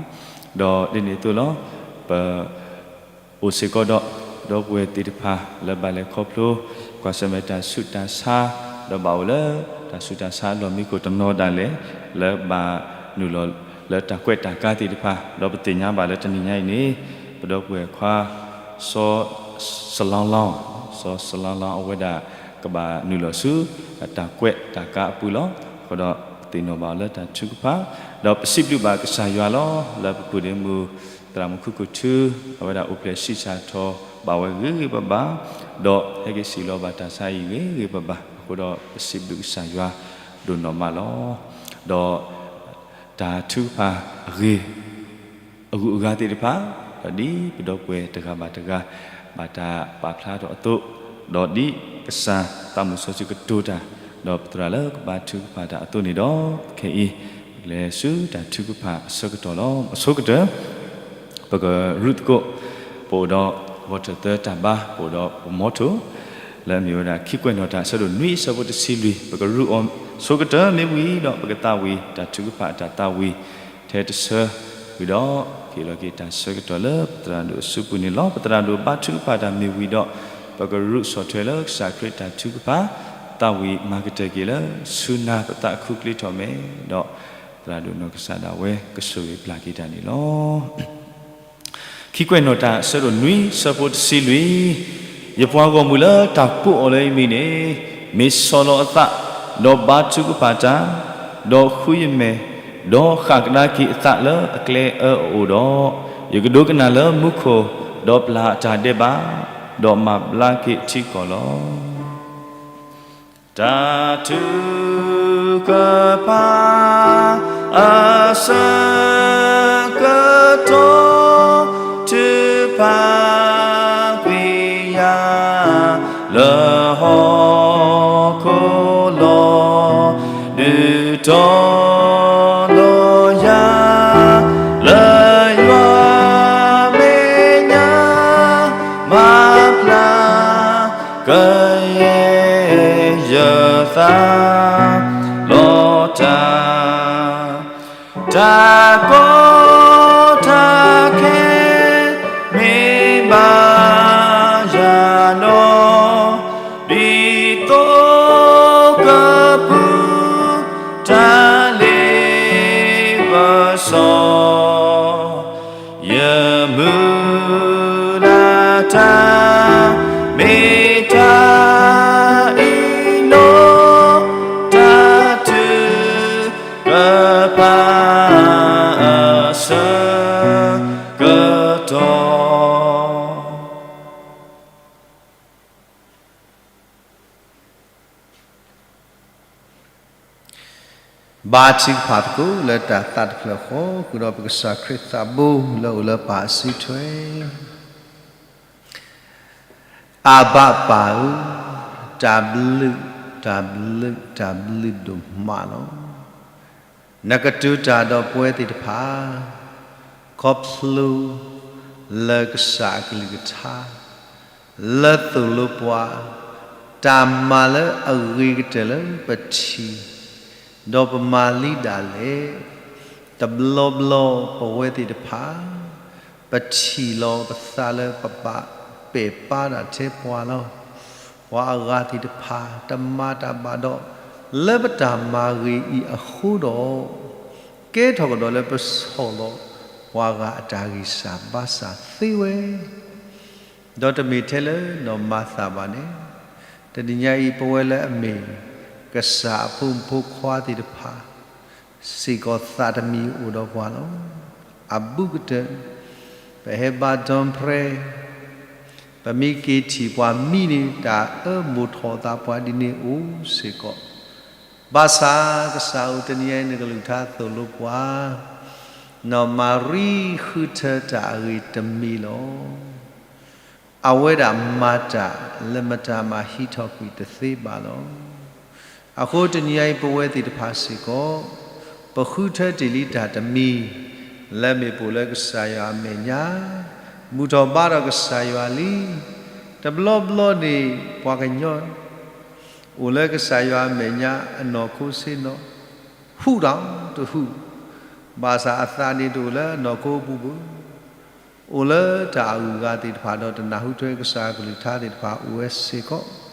ဒီးဒ်န့ၣ်အသိးလီၤ. ပ အိၣ်စ့ၢ်ကီးဒီး ဒီပုၢ်ဝဲၢ်သ့ၣ်တဖၣ် လၢဘၣ်လဲၤခီဖျိ ကွၢ်ဆၢၣ်မဲာ်တၢ်ဆူးတၢ်ဆါ, ဒီးဘၣ်အိၣ်လၢ တၢ်ဆူးတၢ်ဆါအလီၢ်မံခိၣ်တနီၤဒၣ်လဲာ် လၢဘၣ်နုာ်လီၤလၢတၢ်ကွဲးတၢ်ကါသ့ၣ်တဖၣ်, ဒီးပသ့ၣ်ညါဘၣ်လၢတနံၤညါအံၤန့ၣ် ပဒီပုၢ်ဝဲၢ်ခွါ စီၤစလီလီ, စီၤစလီလီ အဝဲဒၣ်ကဘၣ်နုာ်လီၤဆူ တၢ်ကွဲးတၢ်ကါအပူၤလီၤ. အဃိဒီးပသ့ၣ်နီၣ်ဘၣ်အီၤလၢတၢ်ထုကဖၣ်, ဒီးပစံးဘျုးဘၣ်ကစၢ်ယွၤလီၤ. လၢပပုၢ်ဒ့မုၣ် သရၣ်မုၣ်ခုခိၣ်ထူ အဝဲဒၣ်အိၣ်ဖျဲၣ်ဆံးစၢ်ထီၣ်ဘၣ်ဝဲဂ့ၤဂ့ၤဘၣ်ဘၣ်, ဒီးဟဲက့ၤစံၣ်လီၤဘၣ်တၢ်ဆါအံၤဂ့ၤဂ့ၤဘၣ်ဘၣ်, အဃိဒီးပစံးဘျုးကစၢ်ယွၤဒိၣ်နီၢ်မးလီၤ. ဒီးတၢ်ထုကဖၣ်အဂ့ၢ် အဂုၤအဂၤသ့ၣ်တဖၣ်, ဒီးဒ်ပဒီပုၢ်ဝဲၢ်တဂၤဘၣ်တဂၤ ဘၣ်တၢ်ပာ်ဖျါထီၣ်အသိး, ဒီးဒ်ကစၢ်သးမုၣ်စီဆှံကတိၤတၢ်, ဒီးပသရၣ်လၢကဘါထုကဖၣ်တၢ်အသိးန့ၣ်ဒီး ခဲအံၤ လဲၤဆူတၢ်ထုကဖၣ်အဆၢကတီၢ်လီၤ. အဆိကတၢၢ် ပကရူးသကိး ပအိၣ်ဒီးဂီၤထၢၣ်သၢတၢ်ဘါ, ပအိၣ်ဒီးပမီထိၣ် လၢအမ့ၢ်ဝဲဒၣ်ခံကွဲးနီၣ်တၢ်အဆၢဒိၣ်နွံအဆၢဖိတဆံလွံၢ်, ပကရူးအီၤဆိကတၢၢ်မ့ၢ်ဝံၤဒီး ပကသးဝံၣ်တၢ်ထုကဖၣ်အတၢ်သးဝံၣ် ထဲတဆၢဝံၤဒီး ဟ့ၣ်လီၤက့ၤတၢ်ဆၢကတီၢ်လၢပသရၣ်ဒိၣ်အစုပူၤန့ၣ်လီၤ. ပသရၣ်ဒိၣ်ဘါထုကဖၣ်တၢ်မ့ၢ်ဝံၤဒီး ပကရူးဆီၣ်ထွဲလၢကစၢ်ခရံာ်တၢ်ထုကဖၣ် သးဝံၣ်မၤကတၢၢ်က့ၤလၢ ဆူနၤပသးခုချ့ထီၣ်မဲာ်, ဒီးသရၣ်ဒိၣ်နီၢ်ကစၢ်ဒၣ်ဝဲကဆိၣ်ဂ့ၤပျၢ်က့ၤတၢ်န့ၣ်လီၤ. ခံကွဲးနီၣ်တၢ်အဆၢဒိၣ်နွံ ဆၢဖိတဆံလွံၢ်, ယပှၤဂီၢ်မုၢ်လၢတၢ်ကိးအီၤလၢယမံၤန့ၣ် မ့ၢ်ဆီၣ်လီၤအသး, ဒီးဘါထုကဖၣ်တၢ်, ဒီးဃုယမဲာ်, ဒီးဃၣ်ကဒါက့ၤအသးလၢအကျဲအၢအအိၣ်ဒီး, ယကဒိကနၣ်လၢမူခိၣ်, ဒီးပျၢ်အတၢ်ဒဲးဘး, ဒီးမၤဘျါက့ၤထံကီၢ်လီၤ. တၢ်ထုကဖၣ်အဆၢကတီၢ် ထုကဖၣ်ကွံာ်ယၤလၢဟီၣ်ခိၣ်လီၤ. ဒုးတီၤလီၤယၤလၢယွၤမဲာ်ညါ မၤဖျါ ကယဲၢ်ယသးလီၤတၢ်, တၢ်ကီတၢ်ခဲ မ့ၢ်ဘၣ်ယၤဒီး ဒ်သိးကပူၤ တၢ်လ့ပစီ ယမုၢ်လၢ်တၢ် မ့ၢ်တၢ်အံၤလီၤ, တၢ်ထုကဖၣ်အဆၢကတီၢ်. ဘါထုကဖၣ်သကိးလၢတၢ်သးတဖျၢၣ်ဃီ, ဃုာ်ဒီးပကစၢ်ခရံာ်သးဘိ လၢအအိၣ်လၢပၢ်အစုထွဲ, အဘၣ်ပၢ်ဧၢ, တၢ်ဘျုး, တၢ်ဘျုး, တၢ်ဘျုးဒိၣ်မးလီၤ. နကတိၤတၢ်ဒီးပဝဲသ့ၣ်တဖၣ်, ခီဖျိ လၢကစၢ်အကလုၢ်ကထါ လၢသိၣ်လိပှၤ တၢ်မၤလၢအဂ့ၤကတၢၢ်လၢပထံၣ် ဒီးပမၤလံဒၣ်လဲာ်, တဘျီဘျီပဝဲသ့ၣ်တဖၣ် ပထံၣ်လီၤပသးလၢပဘၣ်ပဲာ်ပါတၢ်ထဲပှၤလီၤ. ပှၤအဂၤသ့ၣ်တဖၣ် တမၤတၢ်ဘၣ်ဒီး လၢပတၢ်မၤဂ့ၤအံၤအဃိဒီး ကဲထီၣ်ကဒီးလၢပဆီၣ်လီၤ ပှၤဂၤအတၢ်ဂံၢ်စၢ်ဘါစၢ်သ့ဝဲ ဒီးတမ့ၢ်ထဲလၢနီၢ်မၤသၣ်ဘၣ်န့ၣ်, တနံၤညါအံၤ ပဝဲလၢအမ့ၢ် ကစၢ်အဖိမုၣ်ဖိခွါသ့ၣ်တဖၣ် စ့ၢ်ကီးသးတမံၤအိၣ်ဒီးပှၤလီၤ. အဘူးကတၢၢ် ပဟဲဘါထုကဖၣ် ပမ့ၢ်က့ၤထံၣ်ပှၤမံန့ၣ် တၢ်အၢမိၢ်ထီၣ်သးပှၤဒ်န့ၣ်အိၣ်စ့ၢ်ကီး, ဘၣ်ဆၣ်ကစၢ်ဧၢ တနံၤညါအံၤ နကလုၢ်ကထါသိၣ်လိပှၤ နီၢ်မၤရံဃုထၢတၢ်အဂ့ၤတမံၤလီၤ. အဝဲဒၣ်မၤတၢ်လၢမတၤမၤဟံးထီၣ်ကွံာ်တသ့ဘၣ်လီၤ. အဃိတနံၤညါအံၤ ပဝဲသ့ၣ်တဖၣ်စ့ၢ်ကီး ပဃုထၢတ့ၢ်လံတၢ်တမံၤ လၢမ့ၢ်ပအိၣ်လၢကစၢ်ယွၤအမဲာ်ညါ, ဘူၣ်ထီၣ်ဘါထီၣ်ကစၢ်ယွၤလံ. တဘျီဘျီန့ၣ် ပှၤကညီ အိၣ်လၢကစၢ်ယွၤအမဲာ်ညါ အနီၢ်ခိဆ့ၣ်နီၤ, ဟူးတၢ်တဟူး, ဘၣ်ဆၣ်အသးန့ၣ်တအိၣ်လၢအနီၢ်ခိပူၤဘၣ်. အိၣ်လၢတၢ်အဂုၤအဂၤသ့ၣ်တဖၣ်ဒီး တနၢ်ဟူထွဲကစၢ်အကလုၢ်ကထါသ့ၣ်တဖၣ်အိၣ်ဝဲစ့ၢ်ကီး.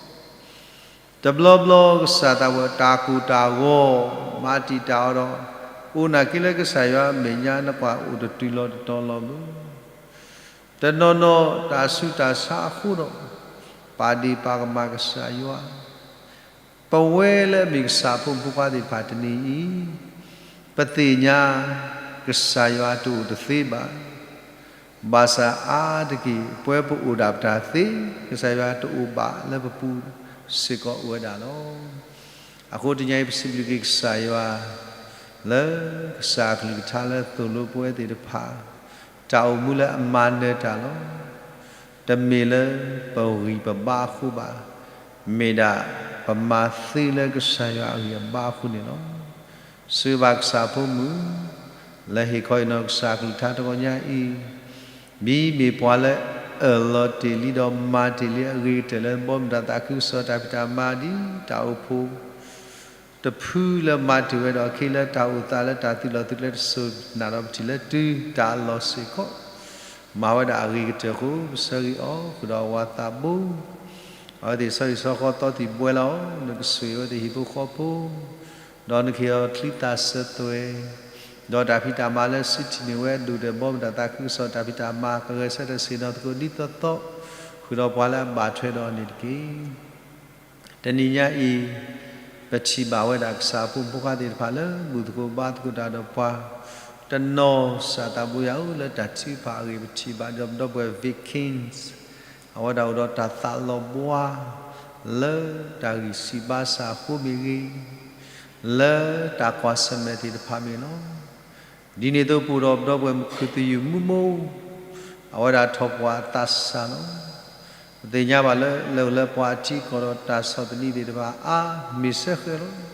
တဘျီဘျီကစၢ်သးဝဲတၢ်ကိၢ်တၢ်ဂီၤ မၤတံာ်တာ်အီၤဒီး အိၣ်နာ်က့လၢကစၢ်ယွၤအမဲာ်ညါ နကွၢ်အိၣ်တတုၤလီၤတတီၤလီၤဘၣ်. တနီၤနီၤတၢ်ဆူးတၢ်ဆါအဃိဒီး ပာ်ဒ့ၣ်ပာ်ကမၣ်ကစၢ်ယွၤ ပဝဲလၢအမ့ၢ်ကစၢ်အဖိမုၣ်ဖိခွါသ့ၣ်တဖၣ်တနံၤအံၤ ပသ့ၣ်ညါ ကစၢ်ယွၤတအိၣ်တသ့ဘၣ်. ဘၣ်ဆၣ်အါတက့ၢ် ပဝဲပအိၣ်ဒၣ်ပတၢ်သ့ ကစၢ်ယွၤတအိၣ်ဘၣ်လၢပပူၤစ့ၢ်ကီးအိၣ်ဝဲဒၣ်လီၤ. အဃိတနံၤအံၤ ပစံးဘျုးက့ၤကစၢ်ယွၤ လၢကစၢ်အကလုၢ်ကထါလၢသိၣ်လိပဝဲသ့ၣ်တဖၣ် တၢ်အိၣ်မူလၢအမၤနၢၤတၢ်လီၤ. တမ့ၢ်လၢပဂံၢ်ပဘါအဃိဘၣ်, မ့ၢ်ဒၣ်ပမၤသ့လၢကစၢ်ယွၤအဂံၢ်အဘါအဃိန့ၣ်လီၤ. စံးဘၣ်ကစၢ်ဖိမုၣ် လၢဟ့ၣ်ခီအံၤနီၢ်ကစၢ်ကလုၢ်ကထါတဂီၤညါအံၤ, မ့မ့ၢ်ပှၤလၢအၢၣ်လီၤတ့ၢ်လံဒီးမၤတ့ၢ်လံအဂ့ၤကတၢၢ်လၢဘီမုၢ်တၢ်သးခုကစီၣ်တၢ်ဖံးတၢ်မၤဒ်တၢ်အိၣ်ဖှိၣ် တဖုလၢမၤတ့ၢ်ဝဲဒီး အခ့လၢတၢ်အိၣ်သးလၢတၢ်သုးလီၢ်သုးကျဲတစိၢ်နၤဒီးပထံၣ်လၢတုၤတၢ်အလီၢ်စ့ၢ်ကီး, မၤဝဲဒၣ်အဂ့ၤကတၢၢ်အဃိ ပဆၢဂ့ၤအီၤဃုာ်ဒီးအဝၤသးဘိ, အဝဲသ့ၣ်ဆီဟံၣ်ဆီဃီသီသံၣ်ဘှဲလီၤ, နကဆိၣ်ဂ့ၤအဝဲသ့ၣ်ဟံၣ်ဖိဃီဖိ, ဒီးနကဟ့ၣ်အီၤချံသၣ်စၢၤသွဲၣ်, ဒီးတၢ်ဖံးတၢ်မၤလၢစုထံၣ်န့ၢ်ဝဲဒိၣ်ဒဲး ဘီမုၢ်တၢ်သးခုကစီၣ်တၢ်ဖံးတၢ်မၤ ကဂဲၤဆၢထၢၣ်ဆ့ၣ်နီၤသကိးဒ်သိးသိး, ဃုာ်ဒီးပှၤလၢအဘၣ်ထွဲဒီးအီၤန့ၣ်တက့ၢ်. တနံၤညါအံၤ ပထံၣ်ဘၣ်ဝဲဒၣ်ကစၢ်အဖိမုၣ်ဖိခွါသ့ၣ်တဖၣ်လၢ ဘူၣ်သကိးဘါသကိးတၢ်ဒီးပှၤ, တနီၤစၢ်သးဘိယွၤဧၢ လၢတၢ်ထုကဖၣ်အဂ့ၢ် ပထံၣ်ဘၣ်ဒီးပဒီပုၢ်ဝဲၢ် Vickens, အဝဲဒၣ်အိၣ်ဒီးတၢ်သးလီၤဘှါ လၢတၢ်ဂံၢ်စၢ်ဘါစၢ်အဃိမ့ၢ်ဂ့ၤ, လၢတၢ်ကွၢ်ဆၢၣ်မဲာ်သ့ၣ်တဖၣ်မ့ၢ်ဂ့ၤလီၤ. ဒ်န့ၣ်အသိး ပအိၣ်ဒီးပဒီပုၢ်ဝဲၢ်မုၢ်ခုၣ်သယုၢ်မုၢ်မိၢ်, အဝဲဒၣ်ထီၣ်ပှၢ်အသးစၢ်လီၤ. ပသ့ၣ်ညါဘၣ်လၢ လၢအိၣ်လၢပှၤအထံအကီၢ်ဒီးတၢ်ဆီၣ်သနံးသ့ၣ်တဖၣ်အါမ့ၢ်စဲဃဲလီၤ.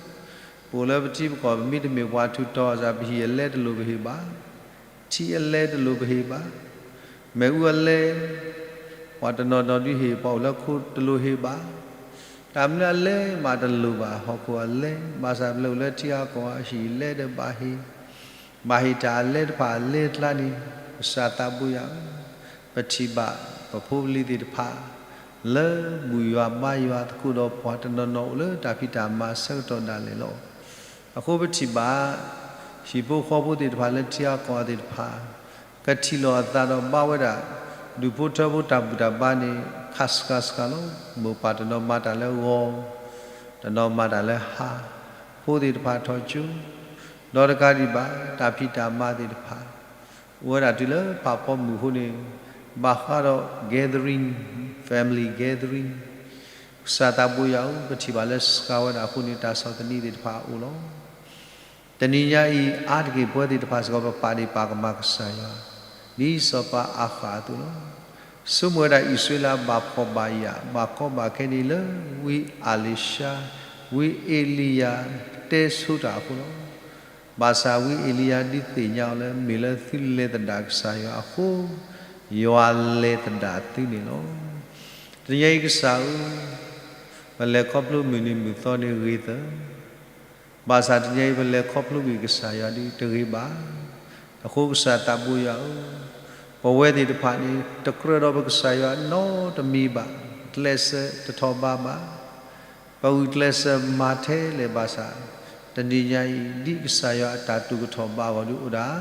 ပအိၣ်လၢပထံပကီၢ် ပမ့တမ့ၢ်ပှၤထူးတီၤအသး ပဟံၣ်အလဲတလိၣ်ပဟ့ၣ်ဘၣ်, ထံအလဲတလိၣ်ပဟ့ၣ်ဘၣ်, မ့ၣ်အူအလဲ, ပှၤတနီၤနီၤဒုးဟ့ၣ် ပှၤအိၣ်လၢခိတလိၣ်ဟ့ၣ်ဘၣ်, တၢ်မနုၤအလဲမးတလိၣ်ဘၣ်, ဟီၣ်ခိၣ်အလဲ, ဘၣ်ဆၣ်ပလဲၤအိၣ်လၢထံအကီၢ် ဟံၣ်လဲဒီးဘၣ်ဟ့ၣ် ဘၣ်ဟ့ၣ်တၢ်အလဲတဖၣ်အလဲအကျါန့ၣ်, ကစၢ်သးဘိယွၤဧၢ, ပထံၣ်ဘၣ်ပဖိပလံၤသ့ၣ်တဖၣ် လၢဘူၣ်ယွၤဘါယွၤသကိးဒီးပှၤတနီၤနီၤအိၣ်လၢတၢ်ဖံးတၢ်မၤအဆၢကတီၢ်ဒၣ်လဲာ်လီၤ. အဃိပထံၣ်ဘၣ် ဟံၣ်ဖိဃီဖိသ့ၣ်တဖၣ်လၢထံအကီၢ်သ့ၣ်တဖၣ် ကထံၣ်လိာ်အသးဒီးဘါဝဲဒၣ် ဒူၣ်ဖိထၢဖိတၢ်ဘူၣ်တၢ်ဘါန့ၣ် ခါဆှါဆှါလီၤ. မိၢ်ပၢ်တနီၤမၤတၢ်လၢဂီၤ, တနီၤမၤတၢ်လၢဟါ, ဖိသ့ၣ်တဖၣ်ထီၣ်ကၠိ, ဒီးတကးဒံးဘၣ် တၢ်ဖံးတၢ်မၤသ့ၣ်တဖၣ် အိၣ်ဝဲဒၣ်တုၤလၢဖးဖီမုၢ်အဃိန့ၣ် ဘၣ်ဃးဒီး gathering, family gathering, ကစၢ်သးဘိယွၤဧၢ, ပထံၣ်ဘၣ်လၢစှၤဝဲဒၣ်အဃိန့ၣ် တၢ်ဆီၣ်သနံးသ့ၣ်တဖၣ်အအိၣ်လီၤ. တနံၤညါအံၤ အါတက့ၢ်ပဝဲသ့ၣ်တဖၣ်စ့ၢ်ကီး ပပာ်ဒ့ၣ်ပာ်ကမၣ်ကစၢ်ယွၤ ဒ်စီၤပၤအၤဃးအသိးလီၤ. ဆိကမိၣ်ဝဲဒၣ်အံၣ်စရ့လးဘၣ်ဖှီၣ်ဘၣ်ယာ် ဘၣ်ကီဘၣ်ခဲန့ၣ်လၢ ဝံအၤလံၤၡါ, ဝံအ့လံယၤ တဲဆိတၢ်အဃိလီၤ. ဘၣ်ဆၣ်ဝံအ့လံယၤဒုးသ့ၣ်ညါအီၤလၢ မ့ၢ်လၢသုလဲၤသဒၣ်ကစၢ်ယွၤအဃိ, ယွၤလဲၤသဒၣ်သုန့ၣ်လီၤ. တနံၤညါအံၤကစၢ်ဧၢ, ပလဲၤခီဖျိမုၢ်နံၤမုၢ်သီန့ၣ်ဂ့ၤသၢ, ဘၣ်ဆၣ်တနံၤညါအံၤ ပလဲၤခီဖျိကွံာ်ကစၢ်ယွၤဒ်တဂ့ၤဘၣ်. အဃိကစၢ်သးဘိယွၤဧၢ, ပဝဲသ့ၣ်တဖၣ်န့ၣ် တကြၢးဒီးပကစၢ်ယွၤနီတမံၤဘၣ်, ကျဲးစၢးတထီၣ်ဘးဘၣ် ပဂုာ်ကျဲးစၢးမၤထဲလဲၣ်ဘၣ်ဆၣ်, တနံၤညါအံၤ ဒ်ကစၢ်ယွၤအတၢ်တိာ်ကထီၣ်ဘးအဂီၢ်ဒုးအိၣ်ဒၣ်,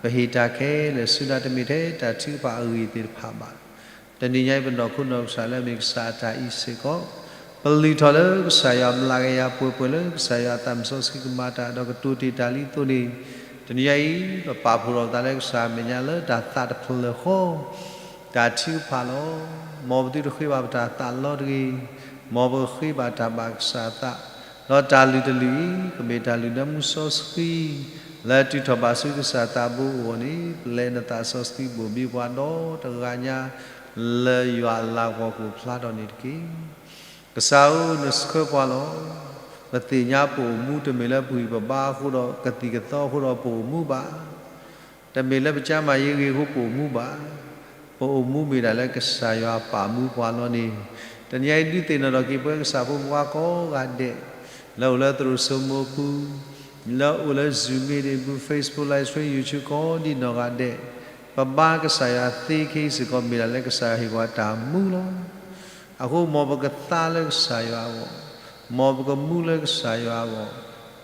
ပဟ့ၣ်တၢ်ခဲလၢာ်ဆူနၤ တမ့ၢ်ထဲတၢ်ထုကဖၣ်အဂ့ၢ်သ့ၣ်တဖၣ်ဘၣ်. တနံၤညါအံၤ ပနီၢ်ခိနီၢ်ကစၢ်လၢအမ့ၢ်ကစၢ်အတၢ်အံၤစ့ၢ်ကီး, ပလုၢ်ထီၣ်လၢကစၢ်ယွၤအမျးကယၤ ပှဲၤပှဲၤလၢကစၢ်ယွၤအသးမုၢ်စီဆှံကမၤတၢ် ဒီးကတိၤတ့ၢ်တၢ်လံအသိးန့ၣ်, တနံၤညါအံၤ ပပာ်ဖှိၣ်ထီၣ်ပသးလၢကစၢ်အမဲာ်ညါလၢတၢ်သးတဖျၢၣ်ဃီ တၢ်ထုကဖၣ်လီၤ. မ်ပသုတဃ့ဘၣ်ပတၢ်သးလီတဂ့ၤ, မ်ပဃ့ဘၣ်တၢ်ဘၣ်ကစၢ်အသး, ဒီးတၢ်လုၢ်တလုၢ်အံၤ ကမ့ၢ်တၢ်လုၢ်လၢမူစီဆှံ, လၢတုၤထီၣ်ဘးဆူကစၢ်သးဘိအဂီၢ်န့ၣ် ပလဲၤနသးစီဆှံဘိၣ်ဘံပှၤဒီတဂၤညါ လၢယွၤအလၤကပီၤကအိၣ်ဖျါထီၣ်န့ၣ်တက့ၢ်. ကစၢ်ဧၢ, နဆှၢပှၤလီၤ. ပသ့ၣ်ညါပအိၣ်မူ တမ့ၢ်လၢပဂံၢ်ပဘါအဃိဒီး ကသံၣ်ကသီအဃိဒီးပအိၣ်မူဘၣ်. တမ့ၢ်လၢပကျန်းမာရေးဂ့ၤအဃိပအိၣ်မူဘၣ်. ပအိၣ်မူမ့ၢ်ဒၣ်လၢကစၢ်ယွၤပာ်မူပှၤလီၤန့ၣ်, တနံၤညါအံၤဒုးသ့ၣ်နီၣ်ထီၣ်က့ၤပဝဲကစၢ်ဖိမုၣ်ဖိကိးဂၤဒဲး, လၢအိၣ်လၢသရိာ်စိမိၤပူၤ, လၢအိၣ်လၢ Zoom meeting ပူၤ, Facebook live stream, YouTube ကိးဒံနီၢ်ဂၤဒဲး, ပဘါကစၢ်ယွၤသ့ခဲအံၤစ့ၢ်ကီး မ့ၢ်ဒၣ်လၢကစၢ်ယွၤဟ့ၣ်ပှၤတၢ်မူလီၤ. အဃိမ်ပကသါလၢကစၢ်ယွၤအဂီၢ်, မ်ပကမူလၢကစၢ်ယွၤအဂီၢ်,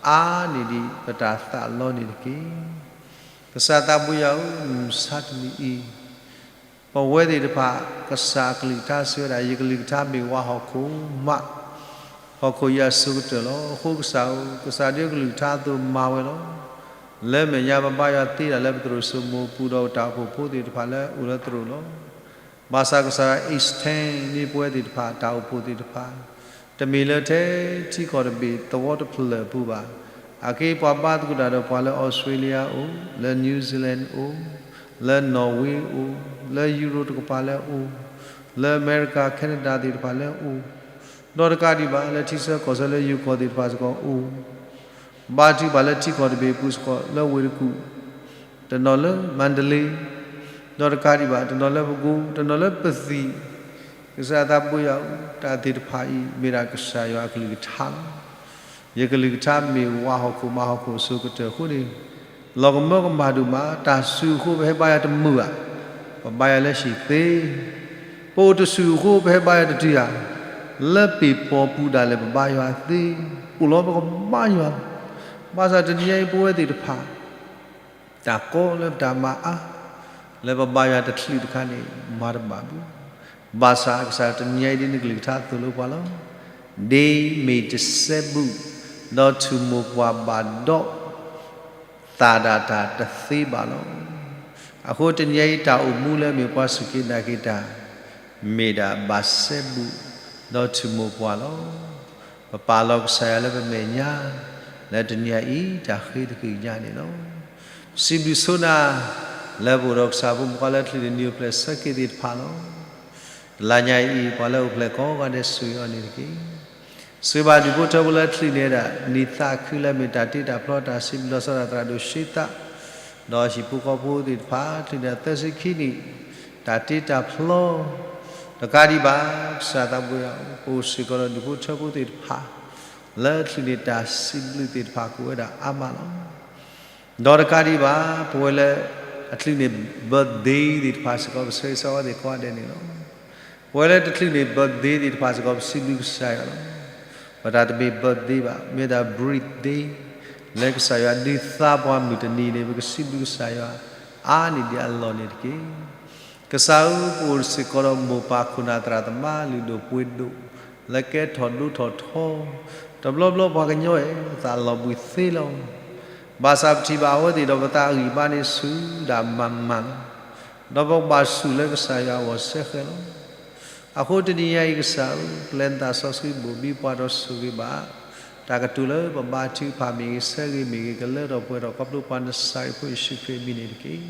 အါန့ၢ်ဒံးပတၢ်သးလီန့ၣ်တက့ၢ်. ကစၢ်သးဘိယွၤဧၢ, မုၢ်ဆါတနံၤအံၤ, ပဝဲသ့ၣ်တဖၣ် ကစၢ်အကလုၢ်ကထါစံးဝဲဒၣ်, ယကလုၢ်ကထါမ့ၢ်ဝးဟီၣ်ခိၣ်မး, ဟီၣ်ခိၣ်ယွၤအစိၤကတၢၢ်လီၤ. အဃိကစၢ်ဧၢ, ကစၢ်ဒုးကလုၢ်ကထါအသိးမၤဝဲလီၤ. လၢမဲာ်ညါပဘါယွၤသ့ဒၣ်လၢပသရိာ်စိမိၤပူၤ ဒီးတၢ်အိၣ်ဖှိၣ်ဖိသ့ၣ်တဖၣ်လၢအိၣ်လၢသရိာ်လီၤ. ဘၣ်ဆၣ်ကစၢ်ယွၤ extend န့ၢ်ပဝဲသ့ၣ်တဖၣ် တၢ်အိၣ်ဖှိၣ်သ့ၣ်တဖၣ်, တမ့ၢ်လၢထဲထံကီၢ်တဘ့ၣ်သဝီတဖျၢၣ်အပူၤဘၣ်. အက့ပှၤဘါသကိးတၢ်ဒီးပှၤလၢ Australia အိၣ်, လၢ New Zealand အိၣ်, လၢ Norway အိၣ်, လၢယူရိတကပၤလၢအိၣ်, လၢအမဲရကၤ Canada သ့ၣ်တဖၣ်လၢအိၣ်, ဒီးတကးဒံးဘၣ် လၢထံဆၢကီၢ်ဆၢလၢယိၤကီၢ်သ့ၣ်တဖၣ်စ့ၢ်ကီးအိၣ်, ဘါထုကဖၣ်လၢထံကီၢ်တဘ့ၣ်အပူၤစ့ၢ်ကီး လၢဝ့ၢ်တကူၣ်, တနီၤလၢ Mandalay, ဒီးတကးဒံးဘၣ် တနီၤလၢပကိ, တနီၤလၢပသံၣ်, ကစၢ်သးဘိယွၤဧၢ, တၢ်သ့ၣ်တဖၣ်အံၤ မ့ၢ်ဒၣ်ကစၢ်ယွၤအကလုၢ်ကထါလီၤ. ယကလုၢ်ကထါမ့ၢ်ဝးဟီၣ်ခိၣ်မးဟီၣ်ခိၣ်အစိၤကတၢၢ်အဃိန့ၣ်, လီၤကမၢကမၣ်ဒိၣ်မး, တၢ်စူၤအဃိပဟဲဘါယွၤတမုာ်ဘၣ်, ပဘါယွၤလၢဟံၣ်သ့, ပအိၣ်တစူၤအဃိပဟဲဘါယွၤတတုၤဧါ, လၢပ့ၤပီၤပူၤဒၣ်လဲာ်ပဘါယွၤသ့, အိၣ်လီၤပကဘါယွၤလီၤ. ဘၣ်ဆၣ်တနံၤညါအံၤပဝဲသ့ၣ်တဖၣ် တၢ်ကီလၢပတၢ်မၤအါ, လၢပဘါယွၤတချုးတခါန့ၣ် မၤတဘၣ်ဘၣ်. ဘၣ်ဆၣ်ကစၢ်တနံၤညါအံၤဒ်နကလုၢ်ကထါသိၣ်လိပှၤလီၤ. ဒ်မ့ၢ်တစဲဘူး, ဒီးထူၣ်မိၢ်ပှၢ်ဘၣ်ဒီး သၣ်ဒၣ်တၢ်တသ့ဘၣ်လီၤ. အဃိတနံၤညါအံၤတၢ်အိၣ်မူလၢအမ့ၢ်ပှၤစူၢ်က့ၤနာ်က့ၤတၢ်, မ့ၢ်ဒၣ်ဘၣ်စဲဘူး, ဒီးထူၣ်မိၢ်ပှၢ်လီၤ. ပပာ်လီၤကစၢ်ယွၤလၢပမဲာ်ညါ, လၢတနံၤညါအံၤတၢ်ဃ့တဃ့ၢ်ညါန့ၣ်လီၤ. ပစံးဘျုးဆိနၤ, လၢပအိၣ်ဒီးကစၢ်ဖိမုၣ်ဖိခွါလၢအချုးန့ၣ်နံၤအိၣ်ဖျဲၣ်ဆၢက့ၤသ့ၣ်တဖၣ်လီၤ. တလါညါအံၤ ပှၤလၢအိၣ်ဖျဲၣ်ကိးဂၤဒဲးဆိၣ်ဂ့ၤအီၤန့ၣ်တက့ၢ်. ဆိၣ်ဂ့ၤဘၣ်ဒူၣ်ဖိထၢဖိလၢအချုးန့ၣ်ဝဲဒၣ် နံၣ်သးခုလၢအမ့ၢ်တၢ်တ့တၢ်ဖျီ တၢ်စံးဘျုးလီၤဆီဒၣ်သရၣ်ဒိၣ်ရှ့သး, ဒီးဟံၣ်ဖိဃီဖိသ့ၣ်တဖၣ် ချုးန့ၢ်သၢဆံခံနံၣ်, တၢ်တ့တၢ်ဖျီ, တကးဒံးဘၣ်, ကစၢ်သးဘိယွၤ, ပအိၣ်စ့ၢ်ကီးဒီးဒူၣ်ဖိထၢဖိသ့ၣ်တဖၣ်, လၢအချုးန့ၢ်တၢ်စံးဘျုးသ့ၣ်တဖၣ်ကအိၣ်ဝဲဒၣ်အါမးလီၤ. ဒီးတကးဒံးဘၣ်, ပဝဲလၢအချုးန့ၢ် birthday သ့ၣ်တဖၣ်စ့ၢ်ကီး ပဆၢဂ့ၤဆၢဝါသ့ၣ်ကိးဂၤဒဲးန့ၣ်လီၤ. ပဝဲလၢတချုးန့ၢ် birthday သ့ၣ်တဖၣ်စ့ၢ်ကီး ပစံးဘျုးကစၢ်ယွၤလီၤ. ပတၢ်တမ့ၢ် birthday ဘၣ်, မ့ၢ်ဒၣ် breathday, လၢကစၢ်ယွၤဒုးသါပှၤမုၢ်တနံၤန့ၣ် ပကစံးဘျုးကစၢ်ယွၤ အါန့ၢ်ဒံးအလီၢ်န့ၣ်တက့ၢ်. ကစၢ်ဧၢ, ပအိၣ်စ့ၢ်ကီးဒီးမိၢ်ပၢ်ခိၣ်နၢ်သရၣ်သမါလုၢ်ဒိၣ်ပှ့ၤဒိၣ်, လၢကဲထီၣ်ဒိၣ်ထီၣ်ထီ, တဘျီဘျီပှၤကညီအဲၣ်သးလီၤဘှံးသ့လီၤ. ဘၣ်ဆၣ်ပထံၣ်ဘၣ်အဝဲသ့ၣ်ဒီးပသးအဂံၢ်ဘါန့ၣ်ဆူၣ်ဒၣ်မၤမၤလီၤ. ဒီးပကဘၣ်ဆူၣ်လၢကစၢ်ယွၤအဂီၢ်စဲဃဲးလီၤ. အဃိတနံၤညါအံၤကစၢ်ဧၢ, ပျဲနသးစီဆှံဘိၣ်ဘံပှၤဒီးဆိၣ်ဂ့ၤဘၣ် တၢ်ကတိၤလၢပဘါထုကဖၣ်မ့ၢ်ဂ့ၤ, ဆၢဂ့ၤမ့ၢ်ဂ့ၤ, ကလၢထီၣ်ပှဲၤထီၣ်ခီဖျိပှၤနစၤရ့းဖိယ့ၣ်ၡူးခရံာ်အမံၤန့ၣ်တက့ၢ်.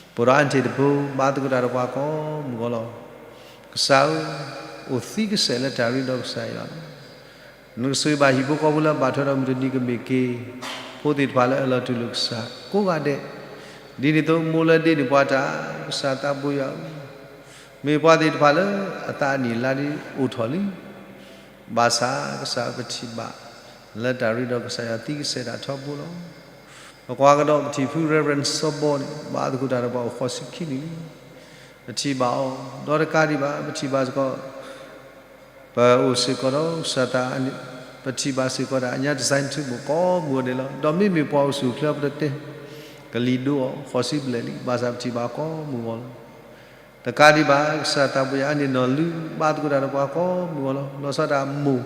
ပအိၣ်ဒီးအါတ့ၢ်တဘိ ဘါသကိးတၢ်ဒီးပှၤကိးမုၢ်ဂီၤလီၤ. ကစၢ်ဧၢ, အိၣ်သံကစဲးလၢတၢ်ရ့ဒီးကစၢ်ယွၤလီၤ. နကဆိၣ်ဂ့ၤဘၣ်ဟံၣ်ဖိဃီဖိလၢအဘၣ်ထွဲဒီးမုၢ်တနံၤကမ့ၢ်က့ၤ, ဖိသ့ၣ်တဖၣ်လၢအလီၤတူၢ်လိာ်ကစၢ်ကိးဂၤဒဲး, ဒ်န့ၣ်အသိးမိၢ်လၢဒ့န့ၢ်ပှၤတၢ် ကစၢ်သးဘိယွၤဧၢ, မ့ၢ်ပှၤသ့ၣ်တဖၣ်လၢအသးအနံၣ်အလါဒ်အိၣ်ထီၣ်လံ, ဘၣ်ဆၣ်ကစၢ်ပထံၣ်ဘၣ် လၢတၢ်ရ့ဒီးကစၢ်ယွၤသံကစဲၤတၢ်ထီဘိလီၤ. ပကွၢ်ကဒီးပထံၣ်ဖု Reverend စီၤဘီန့ၣ် ဘၣ်သကိးတၢ်ဒီးပှၤအိၣ်ဃိးဆံခံနံၣ်လံ. ပထံၣ်ဘၣ်အီၤ, ဒီးတကးဒံးဘၣ် ပထံၣ်ဘၣ်စ့ၢ်ကီး ပအိၣ်စ့ၢ်ကီးဒီးကစၢ်သး, ပထံၣ်ဘၣ်စ့ၢ်ကီးဒၣ်အညါ design ထူမိၣ်ကိးမုၢ်အီၤန့ၣ်လီၤ. ဒီးမ့မ့ၢ်ပှၤအိၣ်ဆူၣ်အိၣ်ချ့ပတတဲ ကလံၤဒိအီၤ ဃိးဆံဘျဲၣ်လံ, ဘၣ်ဆၣ်ပထံၣ်ဘၣ်ကိးမုၢ်အီၤလီၤ. တကးဒံးဘၣ် ကစၢ်သးဘိယွၤအန့ၣ်နီၢ်လုၢ် ဘၣ်သကိးတၢ်ဒီးပှၤကိးမုၢ်အီၤလီၤ. လီၤဆီဒၣ်မိၢ်,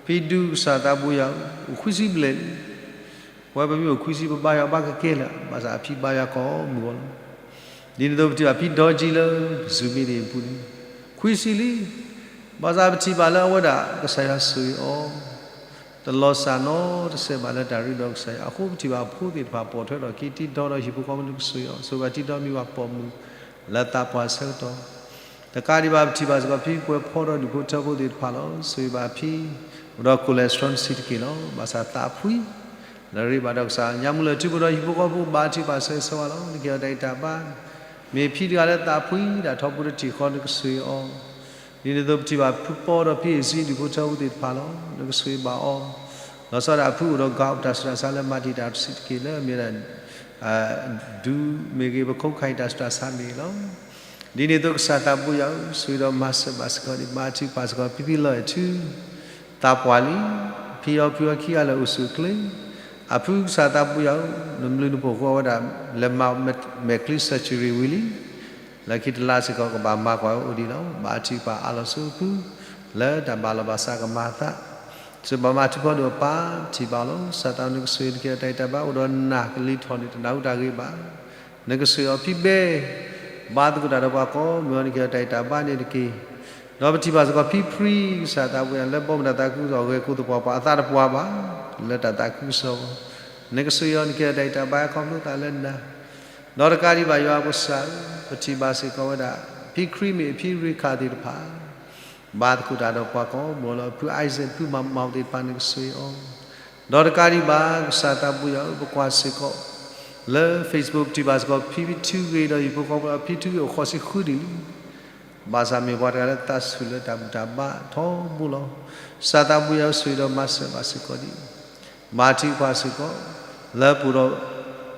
ဖံဒူကစၢ်သးဘိယွၤ အိၣ်ခွံဆံဘျဲၣ်လံ. ပဝဲပမ့ၢ်အိၣ်ခွံဆံ ပဘါယွၤဘၣ်ကကဲလၢာ်, ဘၣ်ဆၣ်အဖံဘါယွၤကိးမုၢ်အီၤလီၤ. ဒ်န့ၣ်အသိးပထံၣ်ဘၣ်ဖံဒီကံလၢ ပစူၢ်မ့ၢ်ဒၣ်အပူၤန့ၣ် ခွံဆံလံ, ဘၣ်ဆၣ်ပထံၣ်ဘၣ်လၢအဝဲဒၣ်ကစၢ်ယွၤဆိၣ်ဂ့ၤအီၤ တလီၤစၢ်နီတစဲးဘၣ်လၢတၢ်ရ့ဒီးကစၢ်ယွၤအဃိ ပထံၣ်ဘၣ်ဖိသ့ၣ်တဖၣ်ပိာ်ထွဲထီၣ်က့ၤ တံၤဒီဒီးဟံၣ်ဖိဃီဖိ နကဆိၣ်ဂ့ၤအီၤ, ဆိၣ်ဂ့ၤဘၣ်တံၤဒီမံၤဘၣ်ပိာ်မုၣ် လၢသးပှၢ်ဆၢကတီၢ်. တကးဒံးဘၣ် ပထံၣ်ဘၣ်စ့ၢ်ကီးဖံပှဲၤဖီဒီးဒူၣ်ဖိထၢဖိသ့ၣ်တဖၣ်လီၤ. ဆိၣ်ဂ့ၤဘၣ်ဖံ အိၣ်ဒီး cholesterol တဆံးတက့ၢ်လီၤ. ဘၣ်ဆၣ်သးဖှံ လၢအရ့ဘၣ်ဒီးကစၢ်, ညါမုၢ်လၢ်ထူဖိဒီးဟံၣ်ဖိဃီဖိ ဘါထုကဖၣ်ဆၢဂ့ၤဆၢဝါလီၤ. နကဟ့ၣ်အီၤတၢ်ဂံၢ်တၢ်ဘါ, မ့ၢ်ဖံတဂၤလၢသးဖှံ တၢ်ထီဘိတထံၣ်ဃီ နကဆိၣ်ဂ့ၤအီၤ. ဒ်န့ၣ်အသိးပထံၣ်ဘၣ်ဖုပီဒီးဖံအ့ၣ်စံ ဒူၣ်ဖိထၢဖိသ့ၣ်တဖၣ်လီၤ. နကဆိၣ်ဂ့ၤဘၣ်အီၤ, လီၤဆီဒၣ်ဖုအိၣ်ဒီး gout တၢ်ဆူးတၢ်ဆါလၢမၤတံာ်တာ်တဆံးတက့ၢ်လၢအမ့ၢ်ဒၣ် ဒူမ့ၢ်ဂ့ၤ ပခိၣ်ခါအံၤ တၢ်ဆူးတၢ်ဆါမ့ၢ်ဂ့ၤလီၤ. ဒ်န့ၣ်အသိးကစၢ်သးဘိယွၤဧၢ, ဆိၣ်ဂ့ၤဒီးမၤစၢၤဘၣ်စ့ၢ်ကီးဒံး, ဘါထုကဖၣ်စ့ၢ်ကီးဖံဖံလီၤအဲၣ်ထူ သးပှၢ်လံ, ဖံအီဖုအီခံဂၤလၢအိၣ်ဆူၣ်အိၣ်ချ့, အဖုကစၢ်သးဘိယွၤဧၢ, နဘျုးနဖှိၣ်ဃိအဝဲဒၣ် လဲၤမၤမဲာ်ချံ surgery ဝံၤလံ လၢခံတလါစ့ၢ်ကီးကဘၣ်မၤကွၢ်ဝဲအိၣ်ဒံးလီၤ. ဘါထုကဖၣ်အါလီၤဆူအဖု လၢတၢ်ဘၣ်လီၤဘၣ်စးကမၤအသး, ဆိၣ်ဂ့ၤဘၣ်မၤထူဖီဒိၣ်အပၢ်, ပထံၣ်ဘၣ်အီၤလီၤ. ကစၢ်သးဘိယွၤဧၢ, နကဆိၣ်ဂ့ၤ နကဟ့ၣ်အီၤတၢ်ဂံၢ်တၢ်ဘါ, အိၣ်ဒီးနၢ်ကလံၤထီၣ်န့ၣ် တနၢ်ဟူတၢ်ဂ့ၤဘၣ်, နကဆိၣ်ဂ့ၤအီၤဖံဘဲ, ဘါသကိးတၢ်ဒီးပှၤကိးမုၢ်အီၤ နကဟ့ၣ်အီၤတၢ်ဂံၢ်တၢ်ဘါန့ၣ်တက့ၢ်. ဒီးပထံၣ်ဘၣ်စ့ၢ်ကီးဖံဖြံ ကစၢ်သးဘိယွၤဧၢ, လၢဘီမုၢ်တၢ်သးခုကစီၣ်အဂ့ၤ ကိးသပှၢ်ပှၢ်အသးတပှၢ်ဘၣ် လၢတၢ်သးခုကစီၣ်အဂီၢ်, နကဆိၣ်ဂ့ၤအီၤ နကဟ့ၣ်အီၤတၢ်ဂံၢ်တၢ်ဘါ ခီဖျိသးလၢနၤ, ဒီးတကးဒံးဘၣ်ယွၤပကစၢ်ဧၢ, ပထံၣ်ဘၣ်စ့ၢ်ကီးဝဲဒၣ် ဖံခရံာ်မ့ၢ်အဖံရ့ခၣ်သ့ၣ်တဖၣ် ဘါသကိးတၢ်ဒီးပှၤကိးမုၢ်အီၤလီၤ. ဖု Isaac ဖုမၤမၤသ့ၣ်တဖၣ် နကဆိၣ်ဂ့ၤအီၤ, ဒီးတကးဒံးဘၣ် ကစၢ်သးဘိယွၤဧၢ, ပကွၢ်စ့ၢ်ကီး လၢ Facebook ပထံၣ်ဘၣ်စ့ၢ်ကီး ဖံထူဂ့ၤဒီးဟံၣ်ဖိဃီဖိ ဖံထူဂ့ၤအိၣ်ဃိးဆံဃုနံၣ်လံ ဘၣ်ဆၣ်မ့ၢ်ပှၤတဂၤလၢသးဆူၣ်လၢတၢ်ဘူၣ်တၢ်ဘါထီဘိလီၤ. ကစၢ်သးဘိယွၤဧၢ, ဆိၣ်ဂ့ၤဒီးမၤစၢၤဘၣ်စ့ၢ်ကီးဒံး, ဘါထုကဖၣ်စ့ၢ်ကီး လၢ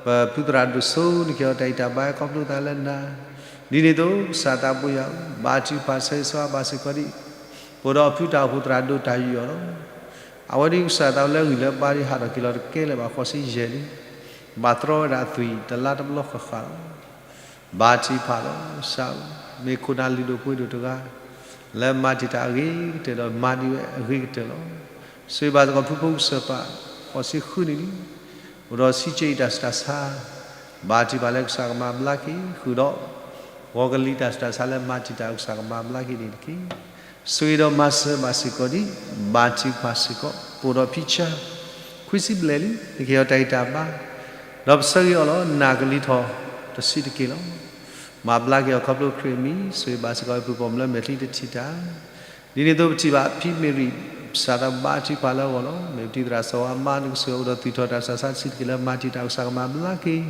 ပအိၣ်ဒီး ပဖုသရၣ်ဒိၣ်စိ နကဟ့ၣ်အီၤတၢ်ဂံၢ်တၢ်ဘါ ခီဖျိသးလၢနၤ, ဒ်န့ၣ်အသိး ကစၢ်သးဘိယွၤဧၢ, ဘါထုကဖၣ်ဆၢဂ့ၤဆၢဝါဘၣ်စ့ၢ်ကီးဒံး, ပအိၣ်ဒီးအဖုတၢ်အိၣ်ဖှိၣ်သရၣ်ဒိၣ်တၢ်ယူးယီၣ်လီၤ. အဝဲဒၣ်ကစၢ်သးဘိယွၤလၢအဂံၢ်လၢအဘါဒ်ဟးထီၣ်က့ၤလီၤတကဲလၢၤဘၣ် ဃိးဆံယဲၢ်နံၣ်, ဘၣ်တြီဝဲဒၣ်အသွံၣ်တလါတဘျီဃၣ်ဃၣ်လီၤ. ဘါထုကဖၣ်လီၤ. ကစၢ်ဧၢ, မ့ၢ်ခိၣ်နၢ်လုၢ်ဒိၣ်ပှ့ၤဒိၣ်တဂၤ လၢမၤတံာ်တာ်အဂ့ၤကတၢၢ်ဒီးမၤဒံးဝဲအဂ့ၤကတၢၢ်လီၤ. ဆိၣ်ဂ့ၤဘၣ်စ့ၢ်ကီးဖုဖိကစၢၢ်ပၢ် ဃိးဆံဃုနံၣ်လံ, အိၣ်ဒီးဆံးက့အံၤတၢ်ဆူးတၢ်ဆါ, ဘါထုကဖၣ်လၢကစၢ်ကမၤဘျါက့ၤ, ဃုာ်ဒီး ဂီၤကလံၤတၢ်ဆူးတၢ်ဆါလၢမၤတံာ်တာ်ကစၢ်ကမၤဘျါက့ၤန့ၣ်တက့ၢ်. ဆိၣ်ဂ့ၤဒီးမၤစၢၤဘၣ်စ့ၢ်ကီးဒံး, ဘါထုကဖၣ်စ့ၢ်ကီး, ပအိၣ်ဒီးဖံဆၢ ခွံဆံဘျဲၣ်လံ, နကဟ့ၣ်အီၤတၢ်ဂံၢ်တၢ်ဘါ, ဒီးပဆၢဂ့ၤအီၤလီၤ. နၢ်ကလံၤထီၣ်တဆံးတက့ၢ်လီၤ. မၤဘျါက့ၤအီၤခီဖျိခရံာ်အမံၤ, ဆိၣ်ဂ့ၤဘၣ်စ့ၢ်ကီး ပဖုပိာ်မုၣ်လၢမဲာ်ချံတထံၣ်တၢ် ဒ်န့ၣ်အသိးပထံၣ်ဘၣ်ဖံမ့ၤရံၤ ကစၢ်သးဘိယွၤဘါထုကဖၣ်လၢအဂီၢ်လီၤ. မ့ၢ်ပတံၤသရၣ်စီၤဝါအမါ နကဆိၣ်ဂ့ၤအိၣ်ဒီးသွံၣ်ထီၣ်တၢ်ဆူးတၢ်ဆါတဆံးတက့ၢ်လၢမၤတံာ်တာ်ကစၢ်ကမၤဘျါက့ၤ,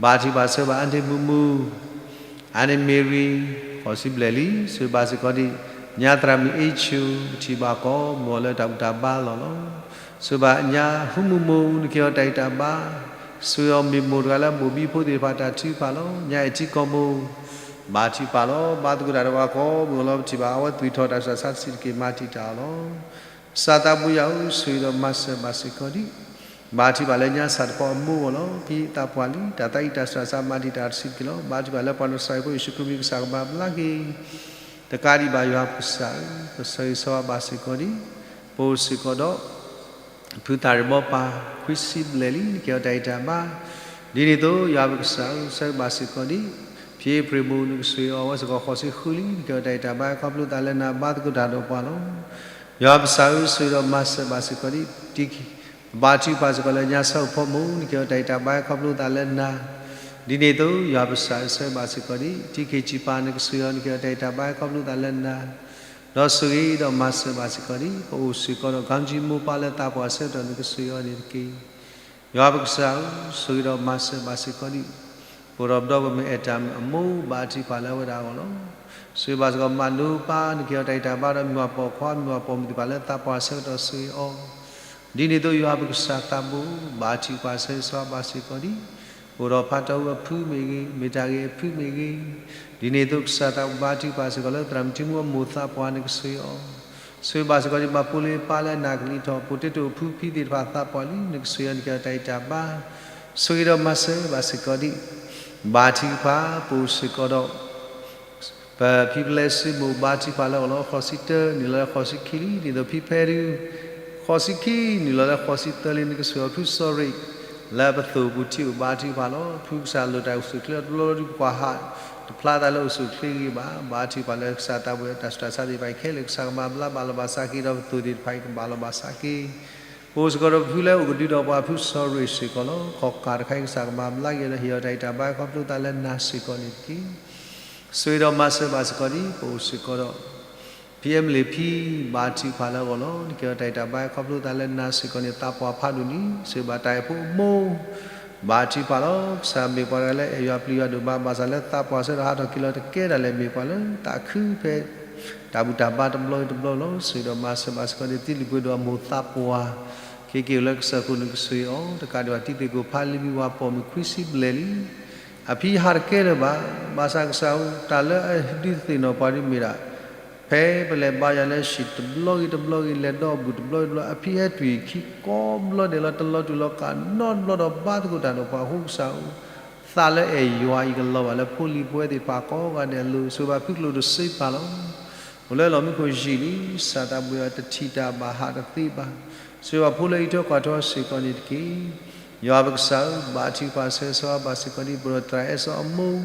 ဘါထုကဖၣ်ဆၢဂ့ၤဘၣ်အါန့ၢ်မူမူ အါန့ၢ်မ့ၤရံၤ ဃိးဆံဘျဲၣ်လံ, ဆိၣ်ဂ့ၤဘၣ်စ့ၢ်ကီးဒံး ညါသရၣ်မုၣ်အ့ၣ်ဆူၣ် ပထံၣ်ဘၣ်ကိးမုၢ်အီၤလၢတၢ်ဘူၣ်တၢ်ဘါလီၢ်လီၤ. ဆိၣ်ဂ့ၤဘၣ်ညါဟူမူမူ နကဟ့ၣ်အီၤတၢ်ဂံၢ်တၢ်ဘါ, ဆိၣ်ဂ့ၤအီၤမ့ၢ်မိၢ်တဂၤလၢမိၢ်ဘံဖိသ့ၣ်တဖၣ်တၢ်ထုကဖၣ်လီၤ. ညါအဲၣ်ထံကီၢ်မိၢ် ဘါထုကဖၣ်လီၤ. ဘါသကိးတၢ်ဒီးပှၤကိးမုၢ်အီၤလီၤ. ပထံၣ်ဘၣ်အဝဲသွံၣ်ထီၣ်တၢ်ဆူးတၢ်ဆါတဆံးတက့ၢ် မၤတံာ်တာ်အီၤလီၤ. ကစၢ်သးဘိယွၤဧၢ, ဆိၣ်ဂ့ၤဒီးမၤစၢၤဘၣ်စ့ၢ်ကီးဒံး, ဘါထုကဖၣ်လၢညါဆၣ်တဖီအမိၢ်အဂီၢ်လီၤ. ဖံသးပှၢ်လံ, တၢ်သးအံၤတၢ်ဆူးတၢ်ဆါမၤတံာ်တာ်တဆံးတက့ၢ်လီၤ. ဘါထုကဖၣ်လၢပှၤနစၤရ့းဖိယ့ၣ်ၡူးခရံာ်မံၤ ကစၢ်ကမၤဘျါက့ၤ တကးဒံးဘၣ်ယွၤပကစၢ်ဧၢ, ပဆၢဂ့ၤဆၢဝါဘၣ်စ့ၢ်ကီးဒံး, ပအိၣ်စ့ၢ်ကီးဒီး ဖုသၣ်ရံၣ်ဘီပၢ် ခွံဆံဘျဲၣ်လံ, နကဟ့ၣ်အီၤတၢ်ဂံၢ်တၢ်ဘါ, ဒ်န့ၣ်အသိး ယွၤပကစၢ်ဧၢ, ဆၢဂ့ၤဘၣ်စ့ၢ်ကီးဒံး, ဖံအ့ဖြ့ၣ်မူ နကဆိၣ်ဂ့ၤအီၤဝဲစ့ၢ်ကီး ဃိးဆံဃုလံ, နကဟ့ၣ်အီၤတၢ်ဂံၢ်တၢ်ဘါ ခီဖျိသးလၢနၤ ဘါသကိးတၢ်ဒီးပှၤလီၤ. ယွၤပကစၢ်ဧၢ, ဆိၣ်ဂ့ၤဒီးမၤစၢၤဘၣ်စ့ၢ်ကီးဒံး, ဘါထုကဖၣ်စ့ၢ်ကီးလၢညါဆၢအိၣ်ဖီမိၢ် နကဟ့ၣ်အီၤတၢ်ဂံၢ်တၢ်ဘါ ခီဖျိသးလၢနၤ, ဒ်န့ၣ်အသိး ယွၤပကစၢ်ဧၢ, ဆၢဂ့ၤဘၣ်စ့ၢ်ကီးဒံး, ထံခ့ၣ်ကၠံၣ်ပၤ နကဆိၣ်ဂ့ၤအီၤ နကဟ့ၣ်အီၤတၢ်ဂံၢ်တၢ်ဘါ ခီဖျိသးလၢနၤ, ဒီးဆိၣ်ဂ့ၤဒီးမၤစၢၤဘၣ်စ့ၢ်ကီးဒံး, ပအိၣ်စ့ၢ်ကီးဒီး ခီၣ်ကၠံမိၢ်ပၢ်လၢသးပှၢ်ဆၢကတီၢ် နကဆိၣ်ဂ့ၤအီၤန့ၣ်တက့ၢ်. ယွၤပကစၢ်ဧၢ, ဆိၣ်ဂ့ၤဒီးမၤစၢၤဘၣ်စ့ၢ်ကီးဒံး, အိၣ်ဒီးပဒီပုၢ်ဝဲၢ်မုၣ်အဲၣ်တၢ်အမိၢ် ဘါထုကဖၣ်လၢအဝဲဒၣ်အဂီၢ်လီၤ. ဆိၣ်ဂ့ၤဘၣ်စ့ၢ်ကီးမၤလိပၢ် နကဟ့ၣ်အီၤတၢ်ဂံၢ်တၢ်ဘါဒီး မုၢ်ပှၢ်ပိာ်ခွါ မုၢ်ပှၢ်ပိာ်မုၣ်သ့ၣ်တဖၣ်လၢသးပှၢ်ဆၢကတီၢ်ဆိၣ်ဂ့ၤအီၤ, ဒ်န့ၣ်အသိးယွၤပကစၢ်သးဘိ ဘါထုကဖၣ်ဆၢဂ့ၤဆၢဝါဘၣ်စ့ၢ်ကီးဒံး အိၣ်ဒီးဖးတီၢ်အဖုမ့ၢ်ဂ့ၤ မ့ၢ်တၢ်ဂ့ၤအဖုမ့ၢ်ဂ့ၤ, ဒ်န့ၣ်အသိးကစၢ်သးဘိဘါထုကဖၣ်စ့ၢ်ကီးလၢ သရၣ်မုၣ်ထံမူအမိၢ်သးပှၢ် နကဆိၣ်ဂ့ၤအီၤ, ဆိၣ်ဂ့ၤဘၣ်စ့ၢ်ကီးဒံး ဘၣ်ဖိလ့ပၢ်လၢအနၢ်ကလံၤထီၣ် ပိၤတ့တိၣ်အဖုဖံသ့ၣ်တဖၣ်သးပှၢ်လံ နကဆိၣ်ဂ့ၤအီၤ နကဟ့ၣ်အီၤတၢ်ဂံၢ်တၢ်ဘါ, ဆိၣ်ဂ့ၤဒီးမၤစၢၤဘၣ်စ့ၢ်ကီးဒံး ဘါထုကဖၣ် ပအိၣ်စ့ၢ်ကီးဒီး ပဖံပလဲစုမိၢ်ဘါထုကဖၣ်လၢအဂီၢ်လီၤ. ဃိးဆံတၢ နုာ်လီၤလၢဃိးဆံခံလံ ဒ်သိးဖံဖဲဒုး ဃိးဆံခံ နုာ်လီၤလၢဃိးဆံသၢလံ နကဆိၣ်ဂ့ၤအီၤဖုစီၤရ့ၣ် လၢပသိၣ်ပူၤထံအိၣ်ဘါထုကဖၣ်လီၤ. ဖုကစၢ်လိၣ်တၢ်အိၣ်ဆူၣ်အိၣ်ချ့တဘျီဘျီဒုး ပကွၢ်ဟးတဖျါသးလၢအိၣ်ဆူၣ်အိၣ်ချ့ဂ့ၤဘၣ် ဘါထုကဖၣ်လၢကစၢ်သးဘိတၢ်ဆူးတၢ်ဆါသ့ၣ်တဖၣ်အံၤခဲလၢာ် ကစၢ်ကမၤဘျါဘၣ်လီၤဘၣ်စးက့ၤ ဒီးပသိၣ်သ့ၣ်တဖၣ်အံၤကဘၣ်လီၤဘၣ်စးက့ၤ ပအိၣ်စ့ၢ်ကီးဒီးပဖုလၢအိၣ်ကဒုဒီးပှၤဖုစီၤရ့ၣ်စ့ၢ်ကီးလီၤ. ခီၣ်ကၢ်တခါအံၤ ကစၢ်ကမၤဘျါက့ၤဒီး ဟ့ၣ်အီၤတၢ်ဂံၢ်တၢ်ဘါခီဖျိသးလၢနၤစ့ၢ်ကီးန့ၣ်တက့ၢ်. ဆိၣ်ဂ့ၤဒီးမၤစၢၤဘၣ်စ့ၢ်ကီးဒံး ပအိၣ်စ့ၢ်ကီးဒီး ဖံအဲမလ့ၣ်ဖံ ဘါထုကဖၣ်လၢအဂီၢ်လီၤ. နကဟ့ၣ်အီၤတၢ်ဂံၢ်တၢ်ဘါခီဖျိသးလၢနၤစ့ၢ်ကီးန့ၣ် သးပှၢ်ဖးဒိၣ်န့ၣ် ဆိၣ်ဂ့ၤဘၣ်တၢ်အဲၣ်ဖိအမိၢ် ဘါထုကဖၣ်လီၤ. ကစၢ်မ့ၢ်ပှၤတဂၤလၢအဲၣ်ယွၤပျံၤယွၤဒိၣ်မး ဘၣ်ဆၣ်လၢသးပှၢ်ဆၢကတီၢ်ဟးထီၣ်က့ၤလီၤတကဲဒၣ်လဲာ် မ့ၢ်ပှၤလၢသးခုဖဲ တၢ်ဘူၣ်တၢ်ဘါတဘျီဂ့ၤတဘျီလီၤ. ဆိၣ်ဂ့ၤဒီးမၤစၢၤဘၣ်စ့ၢ်ကီးန့ၣ် တံလုၢ်ပှ့ၤဒိၣ်အမိၢ်သးပှၢ် ခဲက့ၤအိၣ်လၢကစၢၢ်ခိၣ် နကဆိၣ်ဂ့ၤအီၤ တကးဒံးဘၣ် တံၤသကိးဖးလံၤမံဝၤပိာ်မုၣ်ခွံဆံဘျဲၣ်လံ အဖံဟးတကဲလၢၤဘၣ်. ဘၣ်ဆၣ်ကစၢ်ဧၢ တၢ်လၢအဒုးသ့ၣ်နီၣ်ပှၤဒ်မ့ၢ်ဒၣ် ဖဲပလဲၤဘါယွၤလၢဟံၣ်တဘျီဂ့ၤတဘျီဂ့ၤ လဲၤဒီအဘူးတဘျီဂ့ၤတဘျီ အဖံဟဲတွံၢ်ခံ ကိးဘျီဒဲးလီၤ တလီၤတူာ်လီၤကာ်နီတဘျီဒီး ဘါသကိးတၢ်ဒီးပှၤအဃိ ကစၢ်ဧၢ သးလၢအဲၣ်ယွၤအံၤကလီၤဘၣ်လၢဖိလံၤပဝဲသ့ၣ်တဖၣ်ကိးဂၤဒဲးအလိၤ ဆိၣ်ဂ့ၤဘၣ်ဖုကျိၣ်တစ့ပာ်လီၤ. အိၣ်လၢလီၢ်မံခိၣ်ယံာ်လံ ကစၢ်သးဘိယွၤ တထံၣ်တၢ်ဘၣ်ဟးတသ့ဘၣ်. ဆိၣ်ဂ့ၤဘၣ်ဖိလၢအံးထွဲကွၢ်ထွဲစ့ၢ်ကီးန့ၣ်တက့ၢ်. ယွၤပကစၢ်ဧၢ ဘါထုကဖၣ်ဆၢဂ့ၤဆၢဝါဘၣ်စ့ၢ်ကီးဒံး ပဒိၣ်သရၣ်အဲၣ်စီအမိၢ်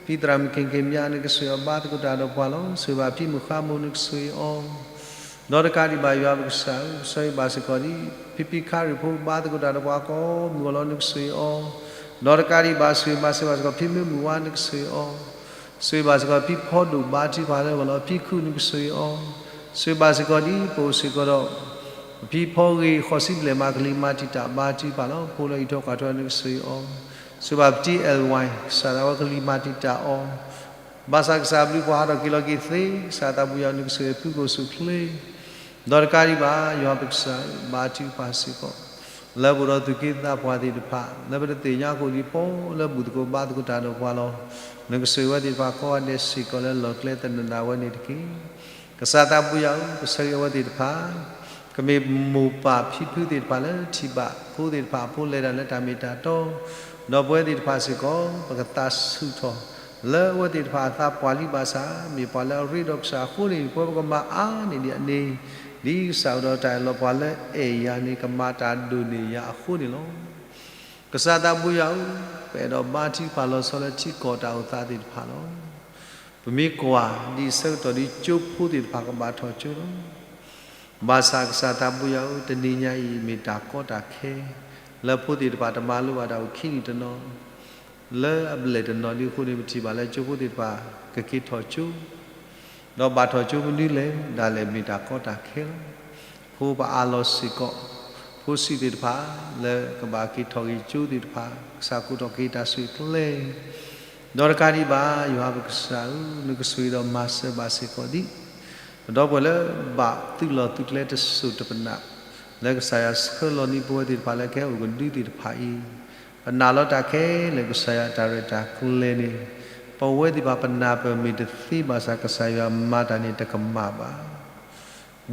ဖံသရၣ်မုၣ်က့ၤက့ၤမၠး နကဆိၣ်ဂ့ၤအီၤဘါသကိးတၢ်ဒီးပှၤလီၤ. ဆိၣ်ဂ့ၤဘၣ်ဖံမုၢ်ဃါမိၢ် နကဆိၣ်ဂ့ၤအီၤ ဒီးတကးဒံးဘၣ် ယွၤပကစၢ်ဧၢ ဆိၣ်ဂ့ၤဘၣ်စ့ၢ်ကီးဒံး ဖံဖံခါရံၣ်ဖိ ဘါသကိးတၢ်ဒီးပှၤကိးမုၢ်ဂီၢ်လီၤ နကဆိၣ်ဂ့ၤအီၤ, ဒီးတကးဒံးဘၣ် ဆိၣ်ဂ့ၤဘၣ်စ့ၢ်ကီး ဖံမ့ၢ်မုၢ်ဝါ နကဆိၣ်ဂ့ၤအီၤ, ဆိၣ်ဂ့ၤဘၣ်စ့ၢ်ကီး ဖံဖီဒိၣ် ဘါထုကဖၣ်လၢအဂီၢ်လီၤ ဖံခူၣ် နကဆိၣ်ဂ့ၤအီၤ, ဆိၣ်ဂ့ၤဘၣ်စ့ၢ်ကီးဒံး ပအိၣ်စ့ၢ်ကီးဒီး ဖံဖီဂ့ၤ ဃိးဆံဘျဲၣ်မး ကလံၤမၤတံာ်တာ် ဘါထုကဖၣ်လီၤ ဖိလၢအံးထွဲကွၢ်ထွဲ နကဆိၣ်ဂ့ၤအီၤ, ဆိၣ်ဂ့ၤဘၣ်ပတံၤ အဲၣ်ဝဲ ကစၢ်ဒၣ်ဝဲကလံၤမၤတံာ်တာ်အီၤ ဘၣ်ဆၣ်ကစၢ်အဘျုးပှၤဟးထီၣ်က့ၤလီၤက့ၤသ့, ကစၢ်သးဘိယွၤ နကဆိၣ်ဂ့ၤဖုကိၣ်ဆူၣ်ချ့, ဒီးတကးဒံးဘၣ် ယွၤပကစၢ်ဧၢ ဘါထုကဖၣ်စ့ၢ်ကီး လၢပအိၣ်ဒီးသူၣ်က့သးပှၢ်သ့ၣ်တဖၣ် လၢပတသ့ၣ်ညါအဃိ ဒ်ပီလၢဘူၣ်သကိးဘါသကိးတၢ်ဒီးပှၤလီၤ. နကဆိၣ်ဂ့ၤဝဲသ့ၣ်တဖၣ်ကိးဂၤဒဲးစ့ၢ်ကီးလၢလီၢ်ကျဲသနၢၣ်ဝဲန့ၣ်တက့ၢ်. ကစၢ်သးဘိယွၤဧၢ ကဆၢဂ့ၤအဝဲသ့ၣ်တဖၣ် ကမ့ၢ်မိၢ်ပၢ်ဖံဖုသ့ၣ်တဖၣ်လၢထံၣ်ဘၣ်ဖိသ့ၣ်တဖၣ်အဖိလဲၤတၢ်လၢတၢ်မ့ၢ်တၢ်တီ, ဒီးပဝဲသ့ၣ်တဖၣ်စ့ၢ်ကီး ပကသးဆူၣ်ထီၣ် လၢအဝဲသ့ၣ်တဖၣ်အသးပှၢ်လံဘၣ်ဆၣ် မ့ၢ်ပှၤလၢအရ့ဒီးကစၢ်အဃိန့ၣ် ပဝဲပကမၤအါန့ၢ်ဒံးအန့ၣ်, ဒ်ကစၢ်အိၣ်ဒီးတၢ်အၢၣ်လီၤ ပှၤလၢအဲၣ်ယၤန့ၣ် ကမၤတၢ်ဒိၣ်န့ၢ်ယၤအဃိန့ၣ်လီၤ. ကစၢ်သးဘိယွၤဧၢ, ပအဲၣ်ဒိးဘါထုကဖၣ်လီၤဆီလၢထံကီၢ်တၢ်အိၣ်သးသ့ၣ်တဖၣ်လီၤ. ပမ့ၢ်ကွၢ်ဒ်အဆၢကတီၢ်ဒ်ကၠိဖိသ့ၣ်တဖၣ်ကဘၣ်ထီၣ်ကၠိလီၤ. ဘၣ်ဆၣ်ကစၢ်သးဘိယွၤဧၢ, တနံၤညါအံၤမ့ၢ်တၢ်ကီတၢ်ခဲ လၢဖိသ့ၣ်တဖၣ်တမၤလိဘၣ်တၢ်အိၣ်ခံနံၣ်တနီၤ, လၢအဘျဲၣ်တနီၤဒ်အဃိန့ၣ် ပထံၣ်ဘၣ်လၢကၠိဖိသ့ၣ်တဖၣ် ကက့ၤထီၣ်ကၠိ ဒီးဘၣ်ထီၣ်ကၠိမနုၤလဲၣ် ဒၣ်လဲာ်မ့ၢ်တၢ်ကီတၢ်ခဲလီၤ. အဃိပအးလီၤစ့ၢ်ကီး ဖိဆံးသ့ၣ်တဖၣ် လၢကဘၣ်က့ၤထီၣ်က့ၤကၠိသ့ၣ်တဖၣ် ကစၢ်ကိးထီၣ်က့ၤတၢ်ဆူၣ်ကျဲ ဒီးတကးဒံးဘၣ် ယွၤပကစၢ်ဧၢ, နကဆိၣ်ဂ့ၤဒီးမၤစၢၤဘၣ်စ့ၢ်ကီးဒံး ပဒီပုၢ်ဝဲၢ်လၢဘၣ်သုးလီၢ်သုးကျဲတစိၢ်တပနၢ် လၢကစၢ်ယွၤဆှၢလီၤန့ၢ်ပဝဲသ့ၣ်တဖၣ်လၢကဟဲအိၣ်ကဒုသ့ၣ်တဖၣ်အံၤ, ပနာ်လီၤတၢ်ခဲလၢာ်ကစၢ်ယွၤတၢ်ရဲၣ်တၢ်ကျဲၤန့ၣ်, ပဝဲသ့ၣ်တဖၣ်ပနာ်ပၢၢ်မ့ၢ်တသ့ဘၣ်ဆၣ် ကစၢ်ယွၤမၤတၢ်န့ၣ်တကမၣ်ဘၣ်.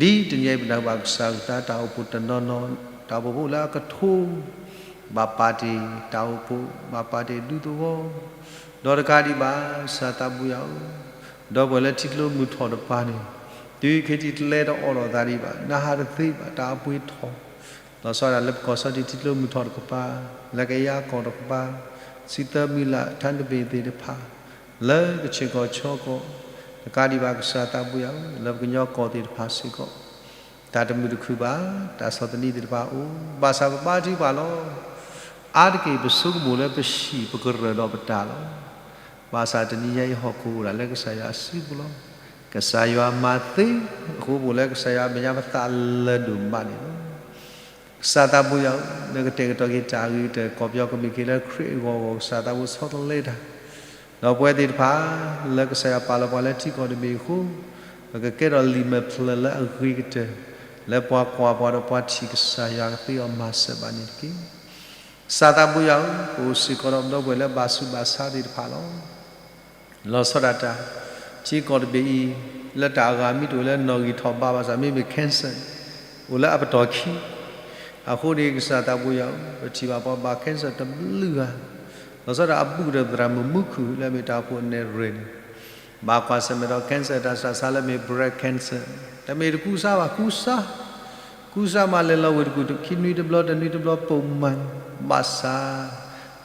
ဒ်တနံၤအံၤပနၢ်ဟူဘၣ်ကစၢ်အကလုၢ်ကထါတၢ်အိၣ်ဖှိၣ်တနီၤနီၤ, တၢ်အိၣ်ဖှိၣ်ဖိလၢအကထိ ဘၣ်ပာ်တ့ၢ်တၢ်အိၣ်ဖှိၣ်, ဘၣ်ပာ်တ့ၢ်ဒူသဝီ, ဒီးတကးဒံးဘၣ် ကစၢ်သးဘိယွၤဧၢ, ဒီပုၢ်ဝဲၢ်လၢထံကျိမုၢ်ထီၣ်တကပၤန့ၣ်, တုၤခဲအံၤတလဲဒီးအိးထီၣ်သးဒံးဘၣ်, နၢ်ဟူတသ့ဘၣ် တၢ်အပှ့ၤထီၣ်, လီၤဆီဒၣ်တၢ်လၢပကီၢ်စီၤဒံးထံကျိမုၢ်ထီၣ်တကပၤ, လၢကယါကီၢ်တကပၤ, စံးသၢမံၤလၢ် ထါနဘ့ၣ်သ့ၣ်တဖၣ် လၢကဆ့ၣ်ကီၢ်ဆီကီၢ်, တကးဒံးဘၣ်ကစၢ်သးဘိယွၤဧၢ, လၢပကညီကီၢ်သ့ၣ်တဖၣ်စ့ၢ်ကီး တၢ်တမုာ်တခုၣ်ဘၣ်, တၢ်ဆီၣ်သနံးသ့ၣ်တဖၣ်အိၣ်, ဘၣ်ဆၣ်ပဘါထုကဖၣ်လီၤ. အါတက့ၢ်ပဆိကမိၣ်လၢပဟံၣ်ပကရၢၢ်ဒီးပတၢ်လီၤ. ဘၣ်ဆၣ်တနံၤညါအံၤဟီၣ်ခိၣ်အိၣ်ဒၣ်လၢကစၢ်ယွၤအစုပူၤလီၤ. ကစၢ်ယွၤမၤသ့အဃိ ပအိၣ်လၢကစၢ်ယွၤအမဲာ်ညါပသးလၢာ်ဒိၣ်မးန့ၣ်လီၤ. ကစၢ်သးဘိယွၤဧၢ, နကတဲာ်ကတီၤက့ၤတၢ်အဂ့ၤကတၢၢ် ကီၢ်ပယီၤကမ့ၢ်က့ၤလၢခရံာ်အဂီၢ်အဂီၢ် ကစၢ်သးဘိဆီတလဲတၢ်, ဒီးပဝဲသ့ၣ်တဖၣ် လၢကစၢ်ယွၤပာ်လီၤပှၤလၢထံကီၢ်တဘ့ၣ်အဃိ, ပကကဲထီၣ်လံာ်မဲာ်ဖျၢၣ်လၢအဂ့ၤကတၢၢ်, လၢပှၤကွၢ်ပှၤဒီးပှၤထံၣ်ကစၢ်ယွၤကသ့အီၤမၤစၢၤဘၣ်န့ၣ်တက့ၢ်. ကစၢ်သးဘိယွၤဧၢ, ပအိၣ်စ့ၢ်ကီးဒီးပဒီပုၢ်ဝဲၢ်လၢဘၣ်ဆူးဘၣ်ဆါသ့ၣ်တဖၣ်လီၤ. လီၤဆီဒၣ်တၢ်, ထံကီၢ်တဘ့ၣ်အံၤ လၢတၢ်အဂၤမ့ၢ်တအိၣ်လၢနီၣ်ဂံၢ်ထီၣ်ဘးဘၣ်ဆၣ် မ့မ့ၢ် cancer အိၣ်လၢအပတီၢ်ခံ, အဃိန့ၣ် ကစၢ်သးဘိယွၤဧၢ, ပထံၣ်ဘၣ်ပှၤဘၣ် cancer တဘျုးဂၤ, လီၤဆီဒၣ်တၢ်အဘူးကတၢၢ်သရၣ်မုၣ်မူခိၣ်လၢအမ့ၢ်တၢ်အိၣ်ဖှိၣ်အနဲၣ်ရွဲၣ်န့ၣ်, ဘၣ်ကွၢ်ဆၢၣ်မဲာ်ဒီး cancer တၢ်ဆူးတၢ်ဆါလၢမ့ၢ် breast cancer, တမ့ၢ်တကူစါဘၣ် ကူစါ ကူစါမးလဲၤလီၤဝ့ၢ်တကူၣ်ခံနွံတဘျီ တနွံတဘျီပိာ်မုၣ်, ဘၣ်ဆၣ်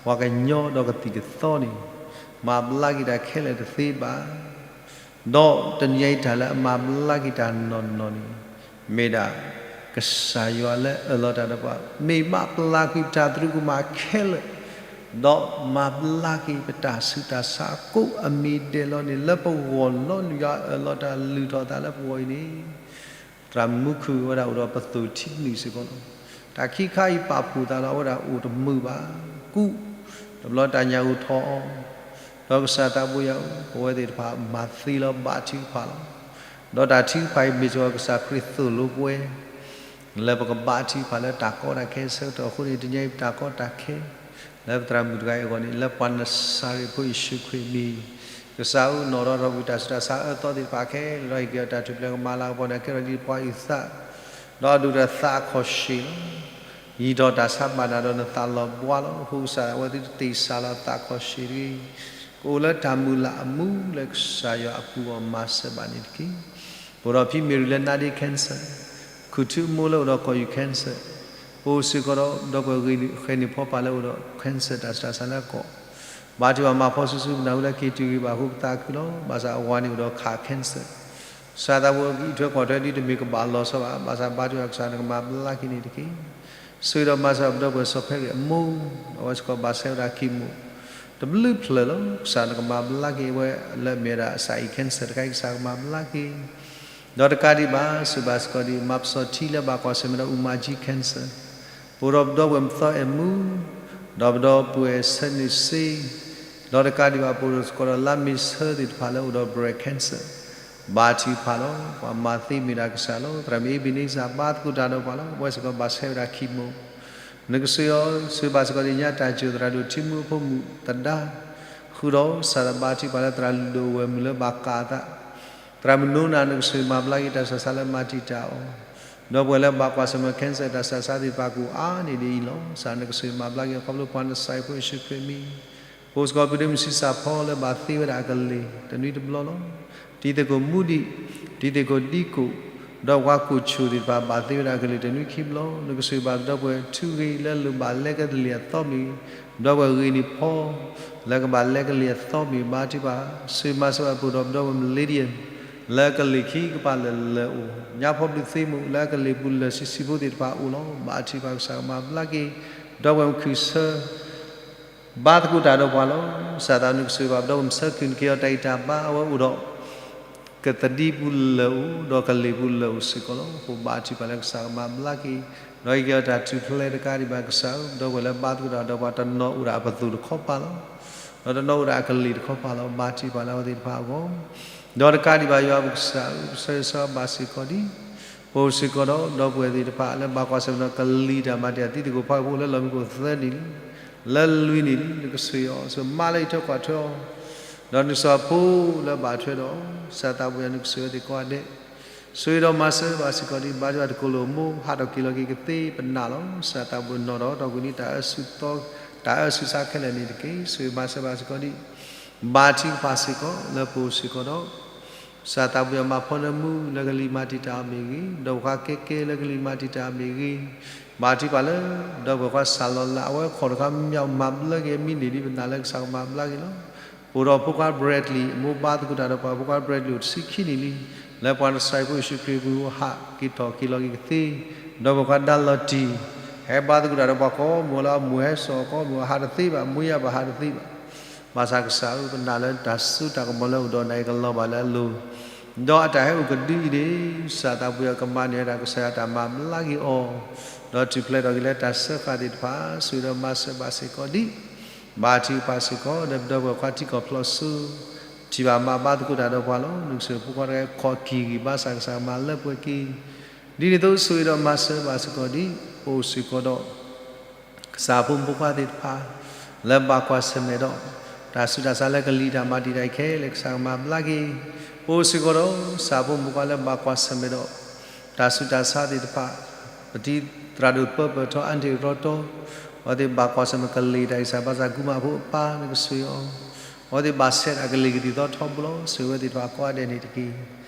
ပှၤကညီဒီးကသံၣ်ကသီန့ၣ် မၤဘျါက့ၤတၢ်ခဲလၢာ်တသ့ဘၣ်. ဒီးတနံၤအံၤတၢ်လၢအမၤဘျါက့ၤတၢ်နီၢ်နီၢ်န့ၣ် မ့ၢ်ဒၣ် ကစၢ်ယွၤလၢအၢၣ်လီၤတၢ်ဒီးပှၤ မ့ၢ်ဘၣ်ပျၢ်ကွံာ်ပတၢ်သရူးကမၣ်ခဲလၢာ်, ဒီးမၤဘျါက့ၤပတၢ်ဆူးတၢ်ဆါအကိးအမံၤဒဲးလီၤန့ၣ် လၢပဂီၢ်လီၤနုာ်လီၤအၢၣ်လီၤတၢ်လုၢ်ထီၣ်သးလၢပဂီၢ်အံၤန့ၣ် သရၣ်မုၣ်မူခိၣ်ဝဲဒၣ်အိၣ်ဒီးပသိၣ်ထံနုာ်စ့ၢ်ကီးလီၤ. တၢ်ခံခါအံၤပာ်ဖှိၣ်သးလီၤ အဝဲဒၣ်အိၣ်တမုာ်ဘၣ်, ကူး, တဘျီတၢ်ညၣ်အိၣ်ထီၣ်အီၤ, ဒီးကစၢ်သးဘိယွၤဧၢ, ပဝဲသ့ၣ်တဖၣ်မၤသ့လီၤဘါထုကဖၣ်လီၤ. ဒီးတၢ်ထုကဖၣ်အံၤမ့ၢ်စ့ၢ်ကီးကစၢ်ခရံာ်သိၣ်လိပဝဲ လၢပကဘါထုကဖၣ်လၢတၢ်ကီတၢ်ခဲဆၢကတီၢ်အဃိန့ၣ် တနံၤအံၤပတၢ်ကီတၢ်ခဲ လၢပသရၣ်မုၣ်တဂၤအံၤအဂီၢ်န့ၣ် လၢပှၤနစၤရ့းဖိယ့ၣ်ၡူးခရံာ်အမံၤ, ကစၢ်ဧၢ နီၣ်ထီၣ်ထီၣ်ကွံာ်တၢ်ဆူးတၢ်ဆါအၢသီသ့ၣ်တဖၣ်ခဲလၢာ် ဒီးဟ့ၣ်က့ၤအီၤတၢ်ထူၣ်ဖျဲးကမၤလၤကပီၤန့ၣ် ကဲထီၣ်ဒ်ပှၤအုၣ်သး, ဒီးအဒိၣ်ဒီးသးအခီၣ်ရှ့ၣ်လီၤ. ယံာ်ထီၣ်တၢ်ဆါဘၣ်နၤဒီးနသးလီၤဘှါလီၤ. အဃိကစၢ်အဝဲသ့ၣ်တသ့ၣ်စးလီၤသးအခီၣ်ရှ့ၣ်တဂ့ၤ, ကအိၣ်လၢတၢ်မုၢ်လၢ်အမူလၢကစၢ်ယွၤအပူၤအီၤမၤစၢၤဘၣ်န့ၣ်တက့ၢ်. ပအိၣ်ဒီးဖံမ့ၢ်ရံလၢနါဒ့ cancer, ခူၣ်ထူအမိၢ်လၢအိၣ်ဒီးကီၢ်ယူၢ် cancer, ပအိၣ်စ့ၢ်ကီးဒီး ဒီပုၢ်ဝဲၢ်ဂ့ၤဃဲၤန့ၢ်ဖီပာ်လၢအိၣ်ဒီး cancer တၢ်ဆူးတၢ်ဆါလၢအကီၢ်, ဘါထုကဖၣ်မၤဖီစုာ်စုာ် ပနၢ်ဟူလၢက့ၤတုၤဂ့ၤဘၣ်အဃိပသးခုလီၤ. ဘၣ်ဆၣ်အဝၤန့ၣ်အိၣ်ဒီးခး cancer, ကစၢ်သးဘိအံးထွဲကွၢ်ထွဲဒ်တမ့ၢ်ကဘၣ်လီၤဆီဘၣ်, ဘၣ်ဆၣ်ဘါထုကဖၣ်ကစၢ်နကမၤဘျါက့ၤန့ၣ်တက့ၢ်. ဆိၣ်ဂ့ၤဒီးမၤစၢၤပဒီပုၢ်ဝဲၢ်စီၤဖဲရ့ၣ်အမိၢ်, အဝဲစ့ၢ်ကီးဘၣ်ဆဲးဝဲဒၣ် chemo တဘျုးဖျၢၣ်လီၤ. ကစၢ်နကမၤဘျါက့ၤဝဲလၢအမ့ၢ်ဝဲဒၣ် အစးအံၤ cancer တခါအံၤ ကစၢ်ကမၤဘျါက့ၤ ဒီးတကးဒံးဘၣ် ဆိၣ်ဂ့ၤဘၣ်စ့ၢ်ကီးဒ်မၤပစီၣ်ထံလၢဘၣ်ကွၢ်ဆၢၣ်မဲာ်ဒီး အူမၤကၠံ cancer, ပအိၣ်ဒီးပဒီပုၢ်ဝဲၢ်မသီအဲၣ်မူ, ဒီးပဒီပုၢ်ဝဲၢ်ဆၢန့ၢ်စ့, ဒီးတကးဒံးဘၣ် ပအိၣ်စ့ၢ်ကီးဒီးလါမ့ၤဆၢသ့ၣ်တဖၣ်လၢအိၣ်ဒီး breast cancer, ဘါထုကဖၣ်လီၤ. ပှၤမၤသ့မ့ၢ်ဒၣ်ကစၢ်လီၤ. သရၣ်မုၣ်အ့ဘ့းနံစၢ် ဘါသကိးတၢ်ဒီးပှၤလီၤ. အဝဲစ့ၢ်ကီးဘၣ်ဆဲးဝဲဒၣ် chemo နကဆိၣ်ဂ့ၤအီၤ, ဆိၣ်ဂ့ၤဘၣ်စ့ၢ်ကီးဒ်ညါတၢ်စၢၤသရၣ်ဒိၣ် ထံမူအဖိမုၣ်သဒါ, ဃုာ်ဒီးစးထီၣ်ဘါထုကဖၣ်လၢသရၣ်လုၢ်ဒိၣ်ဝဲၢ်မုၣ်လၢဘၣ်ကးအသး, သရၣ်မုၣ်နိနၤ နကဆိၣ်ဂ့ၤမၤဘျါက့ၤတၢ်ဆူးတၢ်ဆါလၢမၤတံာ်တာ်အီၤ, ဒီပုၢ်ဝဲၢ်လၢဘၣ်ကွၢ်ဆၢၣ်မဲာ် cancer တၢ်ဆူးတၢ်ဆါသ့ၣ်တဖၣ်ကအိၣ်အါန့ၢ်ဒ်အံၤလီၤ. စးထီၣ်နကဆိၣ်ဂ့ၤမၤဘျါက့ၤအီၤ ခီဖျိပှၤနစးအံၤဖိယ့ၣ်ၡူးခရံာ်အမံၤ ပအိၣ်စ့ၢ်ကီးဖုဒ့မုၣ်ဆံးစၢ်ဖီလၢဘၣ်သ့ဝဲဒၣ်အကလ့ၢ် တနွံတဘျီလီၤ. တံၤသကိးမူဒံး, တံၤသကိးဒံကိး, ဒီးပှၤကိးဆိၣ်သ့ၣ်တဖၣ် ဘၣ်သ့ဝဲဒၣ်အကလ့ၢ်တနွံခံဘျီ, နကဆိၣ်ဂ့ၤဘၣ်ပဒီပုၢ်ဝဲၢ်ထူဂ့ၤလၢလိၣ်ဘၣ်လဲကလံၣ်အသီမ့ၢ်ဂ့ၤ, ပဒီပုၢ်ဝဲၢ်ဂ့ၤန့ၢ်ဖီ လၢကဘၣ်လဲကလံၣ်အသီမ့ၢ်ဂ့ၤ, ဘါထုကဖၣ်, ဆိၣ်ဂ့ၤမၤစၢၤဘၣ်ပအိၣ်ဒီးပဒီပုၢ်ဝဲၢ် Melodian လၢကလံၣ်ခံကပၤလၢာ်လၢာ်အိၣ်, ညါဖီဘျုးသ့မိၢ် လၢကလံၣ်ပူၤလၢာ်ဆံးဆံးဖိသ့ၣ်တဖၣ်အိၣ်လီၤ. ဘါထုကဖၣ်ကစၢ်ကမၤဘျါက့ၤ ပဒီပုၢ်ဝဲၢ်မုၢ်ခုၣ်ဆၢ ဘါသကိးတၢ်ဒီးပှၤလီၤ. စးထီၣ်နကဆိၣ်ဂ့ၤဘၣ်ပဒီပုၢ်ဝဲၢ်မုၢ်ဆၢခုၣ် နက့ၤအီၤတၢ်ဂံၢ်တၢ်ဘါ အဝဲအိၣ်ဒီး ကသဒံပူၤလၢာ်အိၣ် ဒီးကလံၣ်ပူၤလၢာ်အိၣ်စ့ၢ်ကီးလီၤ. အဃိဘါထုကဖၣ်လၢကစၢ်ကမၤဘျါက့ၤ ဒီးဟ့ၣ်က့ၤအီၤတၢ်ထူၣ်ဖျဲးတကးဒံးဘၣ်ကစၢ်ဧၢ, ပဒီပုၢ်ဝဲၢ်လၢဘါသကိးတၢ်ဒီးပှၤတနီၤအိၣ်ဒၣ်အပသိၣ်တခီပၤလီၤ. ဒီးတနီၤအိၣ်ဒၣ်အကလံၣ်တခီပၤလီၤ. ဘါထုကဖၣ်လၢအဝဲသ့ၣ်တဖၣ်အဂီၢ် ဒီးတကးဒံးဘၣ်ယွၤပကစၢ်ဧၢ, ပဆၢဂ့ၤဆၢဝါဘၣ်စ့ၢ်ကီးဒံး ပအိၣ်စ့ၢ်ကီးဒီး ဒီပုၢ်ဝဲၢ်သ့ၣ်တဖၣ်လၢဘၣ်ကွၢ်ဆၢၣ်မဲာ်ဒီးကလံၤတၢ်မၤတ့ၢ်တံၤသကိးဖးဖိလၢလီၢ်မံခိၣ်သၢနံၣ်လံ, လၢလွံၢ်နံၣ်လံ, နကဆိၣ်ဂ့ၤအီၤ ဆိၣ်မါလၢဟံးထွဲကွၢ်ထွဲအီၤ, ဒီးနကစၢ်ဖိလၢဘၣ်ထွဲဒီး ကစၢ်သးပူၤယွၤ နကဆိၣ်ဂ့ၤအီၤသ့ၣ်ကိးဂၤဒဲး, ဆိၣ်ဂ့ၤဒီးမၤစၢၤဘၣ်စ့ၢ်ကီးဒံး ဘါထုကဖၣ်တကိးလိာ်မိၢ် ဟးထီၣ်က့ၤလီၤက့ၤကသ့ပနာ်လီၤ. ကစၢ်သးပူၤနီၣ်ထီၣ်ထီၣ်ကွံာ်န့ၣ် တၢ်အၢ တၢ်အၢဆူၣ်ဆါခဲလၢာ်န့ၣ်တက့ၢ်. ဆိၣ်ဂ့ၤမၤစၢၤဘၣ်စ့ၢ်ကီးဒံး ဘါထုကဖၣ်စ့ၢ်ကီးလၢပအိၣ်စ့ၢ်ကီးဒီး ကစၢ်သးပူၤယွၤမၤဖီနၢမူလၢကလံၤမၤတံာ်တာ်အီၤမ့ၢ်ဂ့ၤ, ဒီးပှၤကဲကဲလၢကလံၤမၤတံာ်တာ်အီၤမ့ၢ်ဂ့ၤ, ဘါထုကဖၣ်လၢ ဒီပုၢ်ဝဲၢ်ခွါစၢ်လီၤလး အဝဲခီၣ်တခါမ့ၢ်မၤဘျါက့ၤအမံးနံးဒံးပနာ်လၢကစၢ်ကမၤဘျါက့ၤလီၤ. ပအိၣ်ဒီးဖိခွါ Bradley အမိၢ်ဘါသကိးတၢ်ဒီးပှၤ ဖိခွါ Bradley အိၣ်တဆံခံနံၣ်လံ လၢပှၤနစၤရ့းဖိယ့ၣ်ၡူးခရံာ်အပူၤ ဟးက့ၤထီၣ်က့ၤလီၤက့ၤကသ့, ဒီပုၢ်ဝဲၢ်ခွါ ဒါလီၤတံၢ် ဟဲဘါသကိးတၢ်ဒီးပှၤကိးမုၢ်လၢအမိၢ်ဟဲစိာ်အကိးမုၢ် အဟးတသ့ဘၣ် မူယါဘၣ်ဟးတသ့ဘၣ် ဘၣ်ဆၣ်ကစၢ်ဧၢ ပနာ်လၢတၢ်စိတၢ်ကမီၤလၢအိၣ်ဒီးနၤအံၤကလီၤဘၣ်လၢအလိၤ, ဒီးအတၢ်ဟဲအိၣ်ကဒုအံၤန့ၣ် ကစၢ်သးပူၤယွၤကမၤန့ၢ်ဝဲဒၣ် ကစၢ်ယွၤတၢ်မၤဘျါက့ၤအီၤ, ဒီးထူၣ်ဖျဲးထီၣ်က့ၤလၢတၢ်စၢဃာ်သ့ၣ်တဖၣ် ဆိၣ်ဂ့ၤဒီးမၤစၢၤဘၣ်စ့ၢ်ကီးဒံး, ဘါထုကဖၣ်စ့ၢ်ကီး ဒီးပဒီပုၢ်ဝဲၢ်ခွါထံကီၢ်ဖျိးစိ ထံၣ်ဘၣ်မၤဘါသကိးတၢ်ဒီးပှၤလီၤ. နကစၢ်ဖိခွါတဂၤခီၣ်ကံၢ်ဂံၢ်ဘါစၢ် ကစၢ်ကမၤလၢပှဲၤက့ၤ, ဒ်န့ၣ်အသိးဆိၣ်ဂ့ၤဒီးမၤစၢၤဘၣ်စ့ၢ်ကီးဒံး, ပအိၣ်စ့ၢ်ကီးဒီး ကစၢ်ဖိမုၣ်ဖိခွါသ့ၣ်တဖၣ် လၢဘၣ်ကွၢ်ဆၢၣ်မဲာ်ဒီး တၢ်ဆူးတၢ်ဆါလၢကလံၤတၢ်မၤတံာ်တာ်အံၤခဲလၢာ် ကစၢ်ကမၤဘျါက့ၤ, ပအိၣ်စ့ၢ်ကီးဒီး ကစၢ်ဖိမုၣ်ဖိခွါလၢဘၣ်ကွၢ်ဆၢၣ်မဲာ်ဒီး တၢ်ဆူးတၢ်ဆါသ့ၣ်တဖၣ်, ပတံၤသရၣ်ဒိၣ်ပၢပၢၢ်ထီ အါတ့ၢ်ရီတီ, အဝဲသ့ၣ်ဘၣ်ကွၢ်ဆၢၣ်မဲာ်ကလံၤတၢ်အံၤ ကစၢ်ဘါစၢ်ကူမးဖိအပၢ် နကဆိၣ်ဂ့ၤအီၤ, အဝဲသ့ၣ်ဘၣ်ဆဲးတၢ်ကလံၤကသံၣ်သီထီဘိလီၤ. ဆိၣ်ဂ့ၤဝဲသ့ၣ်တဖၣ်ကိးဂၤဒဲးန့ၣ်တက့ၢ်.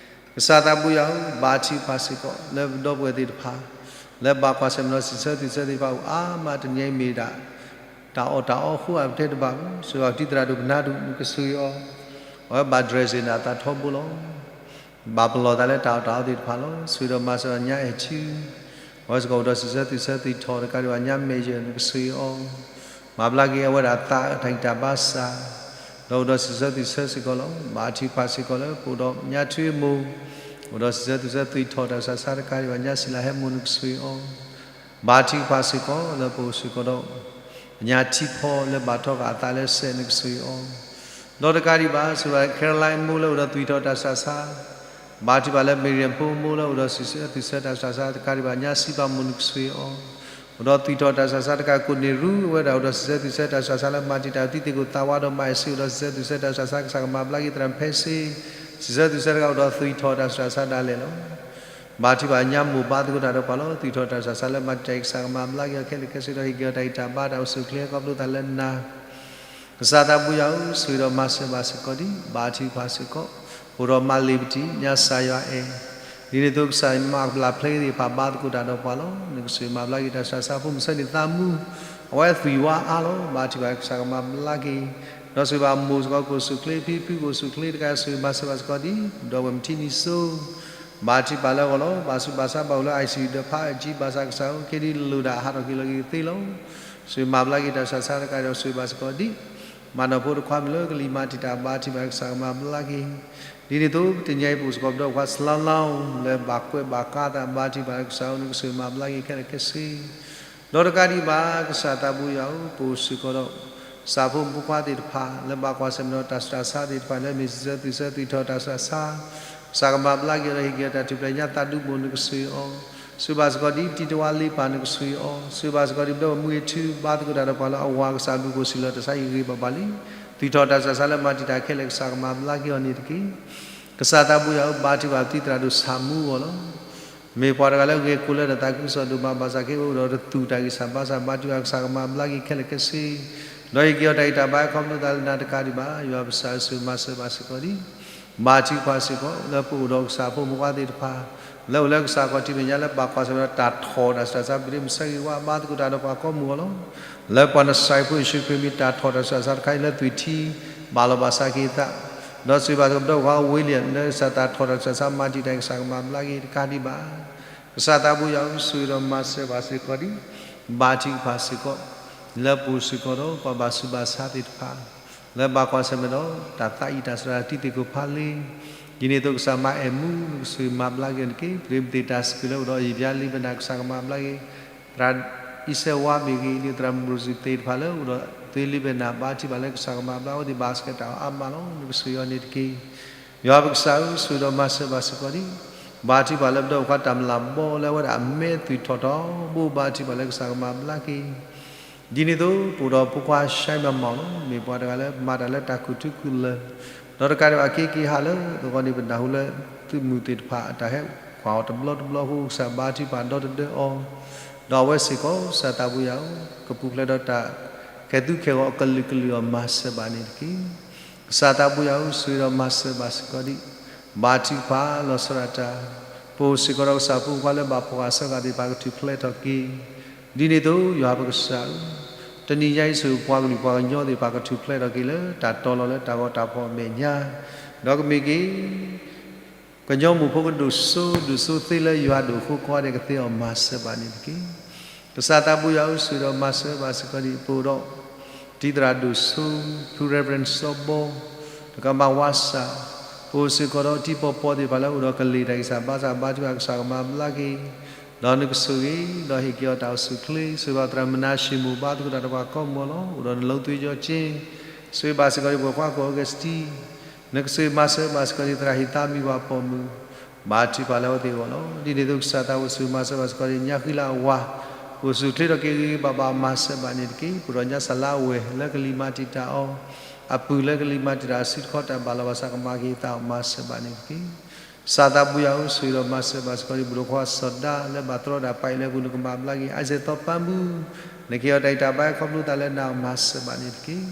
ကစၢ်သးပူၤယွၤဧၢ, ဘါထုကဖၣ်စ့ၢ်ကီး လၢပဒီပုၢ်ဝဲၢ်သ့ၣ်တဖၣ် လၢဘၣ်ကွၢ်ဆၢၣ်မဲာ်ဒီးစံးဆၢသူၣ်ဆၢသ့ၣ်တဖၣ်အိၣ်အါမး တနံၤအံၤမ့ၢ်ဒၣ် တၢ်အီၣ်တၢ်အီအဃိ အပတဲတဘၣ်ဘၣ်, ဆိၣ်ဂ့ၤပတံၤသရၣ်ဒိၣ်ပနၢ်ဒိၣ် နကဆိၣ်ဂ့ၤအီၤ, အဝဲဘၣ်ဒြဲးစ့ၢ်နၤအသးထီဘိလီၤ. ဘၣ်ပလီၢ်သးလၢတၢ်အီၣ်တၢ်အီသ့ၣ်တဖၣ်လီၤ. ဆိၣ်ဂ့ၤဒီးမၤစၢၤညါအဲၣ်ထံ, အဝဲစ့ၢ်ကီးအိၣ်ဒီးစံးဆၢသူၣ်ဆၢသုးထီၣ်တကးဒံးဘၣ် ညါမဲာ်ယဲၢ် နကဆိၣ်ဂ့ၤအီၤ, မၤဘျါက့ၤအဝဲဒၣ်သးအတၢ်ဂံၢ်တၢ်ဘါစၢ်, ဒီးအိၣ်ဒီးစံးဆၢသူၣ်ဆၢစ့ၢ်ကီးလီၤ. ဘါထုကဖၣ်စ့ၢ်ကီးလၢပအိၣ်ဒီးညါထွံအမိၢ်, အိၣ်ဒီးစံးဆၢသူၣ်ဆၢသုးထီၣ်တၢ်ဆူးတၢ်ဆါတကးဒံးဘၣ် ညါစံလၤဟဲမိၢ် နကဆိၣ်ဂ့ၤအီၤ, ဘါထုကဖၣ်စ့ၢ်ကီးလၢပအိၣ်စ့ၢ်ကီးဒီး ညါထံဖီလၢဘၣ်ထီဃာ်အသးလၢစဲး နကဆိၣ်ဂ့ၤအီၤ, ဒီးတကးဒံးဘၣ် ဆိၣ်ဂ့ၤ Caroline မိၢ်လၢအိၣ်ဒီးသွံၣ်ထီၣ်တၢ်ဆူးတၢ်ဆါ, ဘါထုကဖၣ်လၢ Miriam ဖိမိၢ်လၢအိၣ်ဒီးစံးဆၢသူၣ်ဆၢတၢ်ဆူးတၢ်ဆါတကးဒံးဘၣ် ညါစံးပာ်မိၢ် နကဆိၣ်ဂ့ၤအီၤ, အိၣ်ဒီးသွံၣ်ထီၣ်တၢ်ဆူးတၢ်ဆါတကးကိးန့ၢ်ရူ အဝဲဒၣ်အိၣ်ဒီးစံးဆၢသူၣ်ဆၢတၢ်ဆူးတၢ်ဆါလၢမၤတံာ်တာ်အီၤသံသ့ၣ်ကိၣ်သးဝးဒီးမၤအ့ၣ်စ့ အိၣ်ဒီးစံးဆၢသူၣ်ဆၢတၢ်ဆူးတၢ်ဆါ ကစၢ်ကမၤဘျါက့ၤ သရၣ်ဖဲစ့, စံးဆၢသူၣ်ဆၢတဂၤအိၣ်ဒီးသွံၣ်ထီၣ်တၢ်ဆူးတၢ်ဆါဒၣ်လဲာ်လီၤ. ဘါထုကဖၣ်ညါမိၢ်ဘါသကိးတၢ်ဒီးပှၤလီၤ. သွံၣ်ထီၣ်တၢ်ဆူးတၢ်ဆါလၢမၤတံာ်တာ်အံၤ ကစၢ်ကမၤဘျါက့ၤအီၤခဲလၢာ်ခဲဆ့ဒီး ဟ့ၣ်က့ၤအီၤတၢ်ဂံၢ်တၢ်ဘါ တၢ်အိၣ်ဆူၣ်အိၣ်ချ့ ခီဖျိသးလၢနၤ ကစၢ်သးပူၤယွၤဧၢ, ဆိၣ်ဂ့ၤဒီးမၤစၢၤဘၣ်စ့ၢ်ကီးဒံး, ဘါထုကဖၣ်စ့ၢ်ကီး, အိၣ်ဒီးမၤလ့ၤပတံၤ ညါစၢ်ယွၤအဲၣ်, ဒ်န့ၣ်အသိးကစၢ်မၤကပျၢ်ဖျဲးသ့ၣ်တဖၣ်ဘါသကိးတၢ်ဒီးပှၤလီၤ. နကဆိၣ်ဂ့ၤမၤဘျါက့ၤတၢ်ဆူးတၢ်ဆါ ဖိမုၣ်ဆၢန့ၣ်သးမူ, အဝဲသွံၣ်ဝါအါလီၤ. ဘါထုကဖၣ် ကစၢ်ကမၤဘျါက့ၤ, ဒီးဆိၣ်ဂ့ၤဘၣ်မိၢ်စ့ၢ်ကီး ကအိၣ်ဆူၣ်အိၣ်ချ့ ဖံဖုကအိၣ်ဆူၣ်အိၣ်ချ့တကး ဆိၣ်ဂ့ၤမၤစၢၤဘၣ်စ့ၢ်ကီးဒံး, ဒီပုၢ်ဝဲၢ်မုၣ်ထံနံၤစိ ဘါထုကဖၣ်လၢအဂီၢ်လီၤ. ဘၣ်ဆူးဘၣ်ဆါဘၣ်အိၣ်လၢ ICU ဒီးဖးအၢၣ်ကၠံ ဘၣ်ဆၣ်ကစၢ်ဧၢ, ခဲဒုးလိၣ်ဒၣ်ဟးထီၣ်က့ၤလီၤက့ၤသ့လီၤ. ဆိၣ်ဂ့ၤမၤဘျါက့ၤတၢ်ဆူးတၢ်ဆါတကးဒီး ဆိၣ်ဂ့ၤဘၣ်စ့ၢ်ကီးဒံး, မၤနီၢ်ဖိတခွါမ့ၢ်လၢကလံၤမၤတံာ်တာ် ဘါထုကဖၣ် ကစၢ်ကမၤဘျါက့ၤ, ဒ်န့ၣ်အသိး တနံၤအံၤပအိၣ်စ့ၢ်ကီးပဒီပုၢ်ဝဲၢ်ခွါ စလီလီ လၢဘၣ်ကွဲးဘၣ်ကါသး ဘါထုကဖၣ် ကစၢ်ဧၢ, နကဆိၣ်ဂ့ၤမၤဘျါက့ၤခဲလၢာ်ခဲဆ့ ဒီးတကးဒံးဘၣ် ကစၢ်သးပူၤယွၤဧၢ, ပအိၣ်စ့ၢ်ကီးဒီး ကစၢ်ဖိမုၣ်ဖိခွါသ့ၣ်တဖၣ် လၢဘၣ်ကွၢ်ဆၢၣ်မဲာ်ဒီးတၢ်ဆူးတၢ်ဆါသ့ၣ်တဖၣ် လၢမ့ၢ်စံးဆၢသူၣ်ဆၢသူၣ်ထီၣ်တၢ်ဆူးတၢ်ဆါ, ကစၢ်ကမၤဘျါက့ၤဒီးဟ့ၣ်က့ၤအီၤတၢ်ထူၣ်ဖျဲး ညါသးဒူမိၢ် နကဆိၣ်ဂ့ၤအီၤ, ဆိၣ်ဂ့ၤဘၣ်စ့ၢ်ကီးဒ် တံၤတဝါလ့ပၢ် နကဆိၣ်ဂ့ၤအီၤ, ဆိၣ်ဂ့ၤဘၣ်စ့ၢ်ကီးဒ် ပဒီပုၢ်ဝဲၢ်မုၢ်ဂ့ၤထူ ဘါသကိးတၢ်ဒီးပှၤလၢအဝၤ ကစၢ်အဘျုးအဖှိၣ်စံးလီၤတၢ်ဆါ ယဂ့ၤဘၣ်ဘၣ်လံ, သွံၣ်ထီၣ်တၢ်ဆူးတၢ်ဆါလၢမၤတံာ်တာ်ခဲလၢာ် ကစၢ်ကမၤဘျါက့ၤအီၤန့ၣ်တက့ၢ်. ကစၢ်သးပူၤယွၤဧၢ, ဘါထုကဖၣ်ပတံၤသရၣ်ဒိၣ်ဆၣ်မူအဂီၢ်လီၤ. မ့ၢ်ပှၤတဂၤလၢဂဲၤကျိၤလၢတၢ်သးခုကစီၣ်ဒိၣ်မး ဘၣ်ဆၣ်က့အိၣ်ဒီးတသူၣ်တၢ်ဂံၢ်စၢ်ဘါစၢ် ဘါထုကဖၣ် ကစၢ်ကမၤဘျါက့ၤခဲလၢာ်ခဲဆ့, ဒီးဟ့ၣ်က့ၤအီၤတၢ်ဂံၢ်တၢ်ဘါ ခီဖျိသးလၢနၤတကးဒံးဘၣ်, ယွၤပကစၢ်ဧၢ, ဆိၣ်ဂ့ၤမၤစၢၤဘၣ်စ့ၢ်ကီးဒံး, ဘါထုကဖၣ်စ့ၢ်ကီး လၢပအိၣ်ဒီးကစၢ်ဖိမုၣ်ဖိခွါသ့ၣ်တဖၣ် လၢအိၣ်လၢကစၢ်ခီၣ်ထံးမဲာ်ညါ လၢဘၣ်ကွၢ်ဆၢၣ်မဲာ်ဒီးတၢ်ထီၣ်တၢ်ဆူးတၢ်ဆါ ပဒ့မုၣ်ဆၢဂ့ၤဝါ ဘါသကိးတၢ်ဒီးပှၤကိးမုၢ်အဂီၢ်လီၤ. လၢပှၤနစၤရ့းဖိယ့ၣ်ၡူးခရံာ်မံၤ တၢ်ထီၣ်တၢ်ဆူးတၢ်ဆါတခါအံၤ လၢသွံၣ်ထံ ဘၣ်လီၤဘၣ်စးက့ၤသး, ဒီးဆိၣ်ဂ့ၤဘၣ်စ့ၢ်ကီးပဒီပုၢ်ဝဲၢ်ခွါ William လၢကစၢ်တၢ်ထီၣ်တၢ်ဆူးတၢ်ဆါ မၤတံာ်တာ် ကစၢ်ကမၤဘျါက့ၤတကးဒံးဘၣ်. ကစၢ်သးပူၤယွၤဧၢ, ဆိၣ်ဂ့ၤဒီးမၤစၢၤဘၣ်စ့ၢ်ကီးဒံး, ဘါထုကဖၣ်စ့ၢ်ကီး လၢပအိၣ်စ့ၢ်ကီးဒီးပှၤဘၣ်ဆူးဘၣ်ဆါသ့ၣ်တဖၣ် လၢဘၣ်ကွၢ်ဆၢၣ်မဲာ်ဒီး တၢ်သးအံၣ်တၢ်စှၤတၢ်တံၤသကိးဖးလ့, ဒ်န့ၣ်အသိးကစၢ်မၤအဲၣ်မူ နကဆိၣ်ဂ့ၤမၤဘျါက့ၤအီၤတက့ၢ်. ပဒ့မုၣ်သ့ၣ်တၢ်စူၢ်လၢအိၣ်ဒီးအယံာ်ပျါလံဘဲနၤ ကစၢ်ကမၤဘျါက့ၤ, သရၣ်အံၤစဲးဝါမ့ၢ်ဂ့ၤ, ဒ်သရၣ်မုၣ်ဘြိၣ်စံၣ်သ့ၣ်တဖၣ်လၢအိၣ်ဒီးသ့လံဘဲနၤ ဘါထုကဖၣ်လၢကစၢ်ကမၤဘျါအဝဲသ့ၣ် ဘၣ်စကဲတၢ်အီၣ်အါမးလီၤ. နကဆိၣ်ဂ့ၤအီၤန့ၣ်တက့ၢ်. ယွၤပကစၢ်ဧၢ, ဆိၣ်ဂ့ၤဒီးမၤစၢၤဘၣ်စ့ၢ်ကီးဒံး, ဘါထုကဖၣ်လၢပဒီပုၢ်ဝဲၢ်ခွါတၢ်မျၢ်ဘီလၢအဝဲဒၣ်အမဲသွံၣ်ထီၣ်ထီဘိ ဘါထုကဖၣ်လၢကစၢ်ကမၤဘျါက့ၤ ဒ်န့ၣ်အသိး ပအိၣ်ဒီးဖိခွါ ရှဲမၤမီၣ် လီၤ. မ့ၢ်ပှၤတဂၤလၢမၤတၢ်လၢတၢ်ခူၣ်ထူခူၣ်လၢၢ်, ဒီးတကးဒံးဘၣ် အက့ၤက့ၤဟးလၢအဂီၢ်န့ၣ် ပနၢ်ဟူလၢသုးမုၢ်သ့ၣ်တဖၣ်အတၢ်ဟဲကွၢ်အီၤတဘျီတဘျီအဃိ ကစၢ်ဘါထုကဖၣ်ဒီတဒၢအီၤ, ဒီးအဝဲစ့ၢ်ကီး ကစၢ်သးပူၤယွၤဧၢ, ကပူၤဖျဲးဒီးတၢ်ခဲသူၣ်ခဲဂီၤအကလုာ်ကလုာ်အီၤ မၤစၢၤဘၣ်န့ၣ်တက့ၢ်. ကစၢ်သးပူၤယွၤဧၢ, ဆိၣ်ဂ့ၤဒီးမၤစၢၤဘၣ်စ့ၢ်ကီးဒံး, ဘါထုကဖၣ်လီၤဆီဒၣ်တၢ်, ပအိၣ်စ့ၢ်ကီးဒီးကစၢ်ဖိခွါလၢဘၣ်ဖှီၣ်ဃာ်ဆၢဃာ်သ့ၣ်တဖၣ် ကထူၣ်ဖျဲးထီၣ်က့ၤ ဒ်န့ၣ်အသိး ယွၤပကစၢ်ဧၢ, တနံၤညါအံၤ ဆိၣ်ဂ့ၤပှၤကလုာ်ပှၤကညီသ့ၣ်တဖၣ် ကထူၣ်ဖျဲးထီၣ်က့ၤလၢတၢ်တီလီၤလၢတၢ်ဂီၤတၢ်ဖီၣ်အမဲာ်ညါ, ဒီးကမ့ၢ်က့ၤ ကညီမိၢ်ဖိကဒိၣ်စိဒိၣ်စိသ့လၢယွၤဒိၣ်အဃိ ကိးဂၤဒဲးကသ့အီၤ မၤစၢၤဘၣ်န့ၣ်တက့ၢ်. ကစၢ်သးပူၤယွၤဧၢ, ဆိၣ်ဂ့ၤဒီးမၤစၢၤဘၣ်စ့ၢ်ကီးဒံး ပအိၣ်ဒီး တံၤသရၣ်ဒိၣ်စိ ဖု Reverend စီၤဘီ တကမၤဝါစၢ် အိၣ်စ့ၢ်ကီးဒီးတံၤပီၢ်ပီၢ်သ့ၣ်တဖၣ်လၢအိၣ်ဒီးကလ့ၢ်တၢ်ဂံၢ်စၢ်ဘါစၢ် ဘါထုကဖၣ်ကစၢ်ကမၤဘျါက့ၤ, ဒီးနကဆိၣ်ဂ့ၤ, ဒီးဟ့ၣ်က့ၤအီၤတၢ်အိၣ်ဆူၣ်အိၣ်ချ့, ဆိၣ်ဂ့ၤဘၣ်သရၣ်မုၣ်နါၡံမိၣ် ဘါသကိးတၢ်ဒီးပှၤကိးမုၢ်အလီၢ် အိၣ်ဒီးနလီၤသွ့ယီၤက့ၤ, ဆိၣ်ဂ့ၤဘၣ်စ့ၢ်ကီးဒံးပှၤကွၢ်ကီၢ်အဂဲၤစတံ, နကဆိၣ်ဂ့ၤမၤစၢၤဘၣ်စ့ၢ်ကီးဒံးသရၣ်ဟံၣ်သးမံၤပှၤပိာ်မုၣ် ဘါထုကဖၣ်လၢအဝဲသ့ၣ်အဂီၢ်လီၤ. ဒ်န့ၣ်အသိးကစၢ်သးအိၣ်ဆိၣ်ဂ့ၤမၤစၢၤဘၣ်စ့ၢ်ကီးဒံးညါဃံလၤအဝၤ, အိၣ်ဆူၣ်အိၣ်ချ့ထီၣ်က့ၤဂ့ၤဂ့ၤဘၣ်ဘၣ် မၤစၢၤဘၣ်န့ၣ်တက့ၢ်. ပဒိၣ်ညါစၢ်လါအဝဲၢ်လၢကလံၤမၤတံာ်တာ်အီၤ, အပုၢ်လၢကလံၤမၤတံာ်တာ်အစုတခီ တၢ်ဘၣ်လီၤဘၣ်စးကမၤက့ၤသးအီၤ မၤစၢၤဘၣ်န့ၣ်တက့ၢ်. ကစၢ်သးဘိယွၤဧၢ, ဆိၣ်ဂ့ၤဒီးမၤစၢၤဘၣ်စ့ၢ်ကီးဒံး ပဒိၣ်ခွါစီၤဒၤလၢဘၣ်တြီတၢ်ပာ်အံၤလၢအပူၤ နကမၤဘျါက့ၤ အစဲသီပၢ်မုၢ်, နကဟ့ၣ်အီၤတၢ်ဂံၢ်တၢ်ဘါခီဖျိသးလၢနၤအီၤ မၤစၢၤဘၣ်န့ၣ်တက့ၢ်.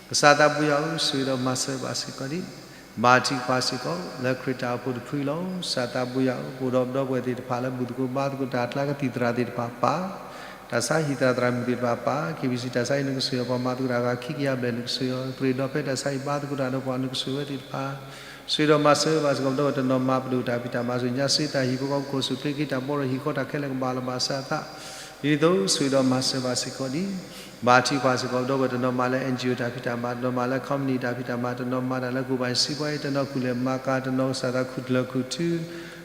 ကစၢ်သးဘိယွၤဧၢ, ဆိၣ်ဂ့ၤဒီးမၤစၢၤဘၣ်စ့ၢ်ကီးဒံး ဘါထုကဖၣ်စ့ၢ်ကီး လၢခရံာ်တၢ်အိၣ်ဖှိၣ်တဖုအံၤလီၤ. ကစၢ်သးဘိယွၤဧၢ, ပအိၣ်ဒီးပဒီပုၢ်ဝဲၢ်သ့ၣ်တဖၣ်လၢ ဘူၣ်သကိးဘါသကိးတၢ်အကျါ ကသံၣ်သရၣ်သ့ၣ်တဖၣ်ပၢ်, တၢ်ဆါဟံၣ်သရၣ်သရၣ်မုၣ်သ့ၣ်တဖၣ်ပၢ်, ခ့ဘံၣ်စံၣ် တၢ်ဆါဟံၣ် နကဆိၣ်ဂ့ၤအီၤ ပှၤမၤသကိးတၢ်အဂၤခံကယၤဘျဲၣ် နကဆိၣ်ဂ့ၤအီၤ သရ့ၣ်ဒီးဖဲတၢ်ဆါဟံၣ်ဘါသကိးတၢ်ဒီးပှၤ နကဆိၣ်ဂ့ၤဝဲသ့ၣ်တဖၣ်, ဆိၣ်ဂ့ၤဒီးမၤစၢၤဘၣ်စ့ၢ်ကီး ပဒီပုၢ်ဝဲၢ်တနီၤမၤပဒိၣ်တၢ်ဖံးတၢ်မၤ ဆိၣ်ညါစ့တၢ်ဟံၣ်ဖိဃီဖိ ကအိၣ်ဆူၣ်အိၣ်ချ့က့ၤ တၢ်ဘီထီၣ်ဟံၣ်ဃီ တၢ်ခဲလၢာ်ကဘၣ်လီၤဘၣ်စးအသး, ဒ်န့ၣ်အသိး ဆိၣ်ဂ့ၤဒီးမၤစၢၤဘၣ်စ့ၢ်ကီးဒံး ဘါထုကဖၣ်စ့ၢ်ကီး ပဒီပုၢ်ဝဲၢ်တနီၤမၤလၢ NGO တၢ်ဖံးတၢ်မၤ, တနီၤမၤလၢ company တၢ်ဖံးတၢ်မၤ, တနီၤမၤတၢ်လၢ ကူၣ်ဘၣ်စံးပှၤအံၤ, တနီၤခူၣ်လဲၤမၤကၤ, တနီၤကစၢ်သးခူၣ်တလၢၤခူၣ်ထု,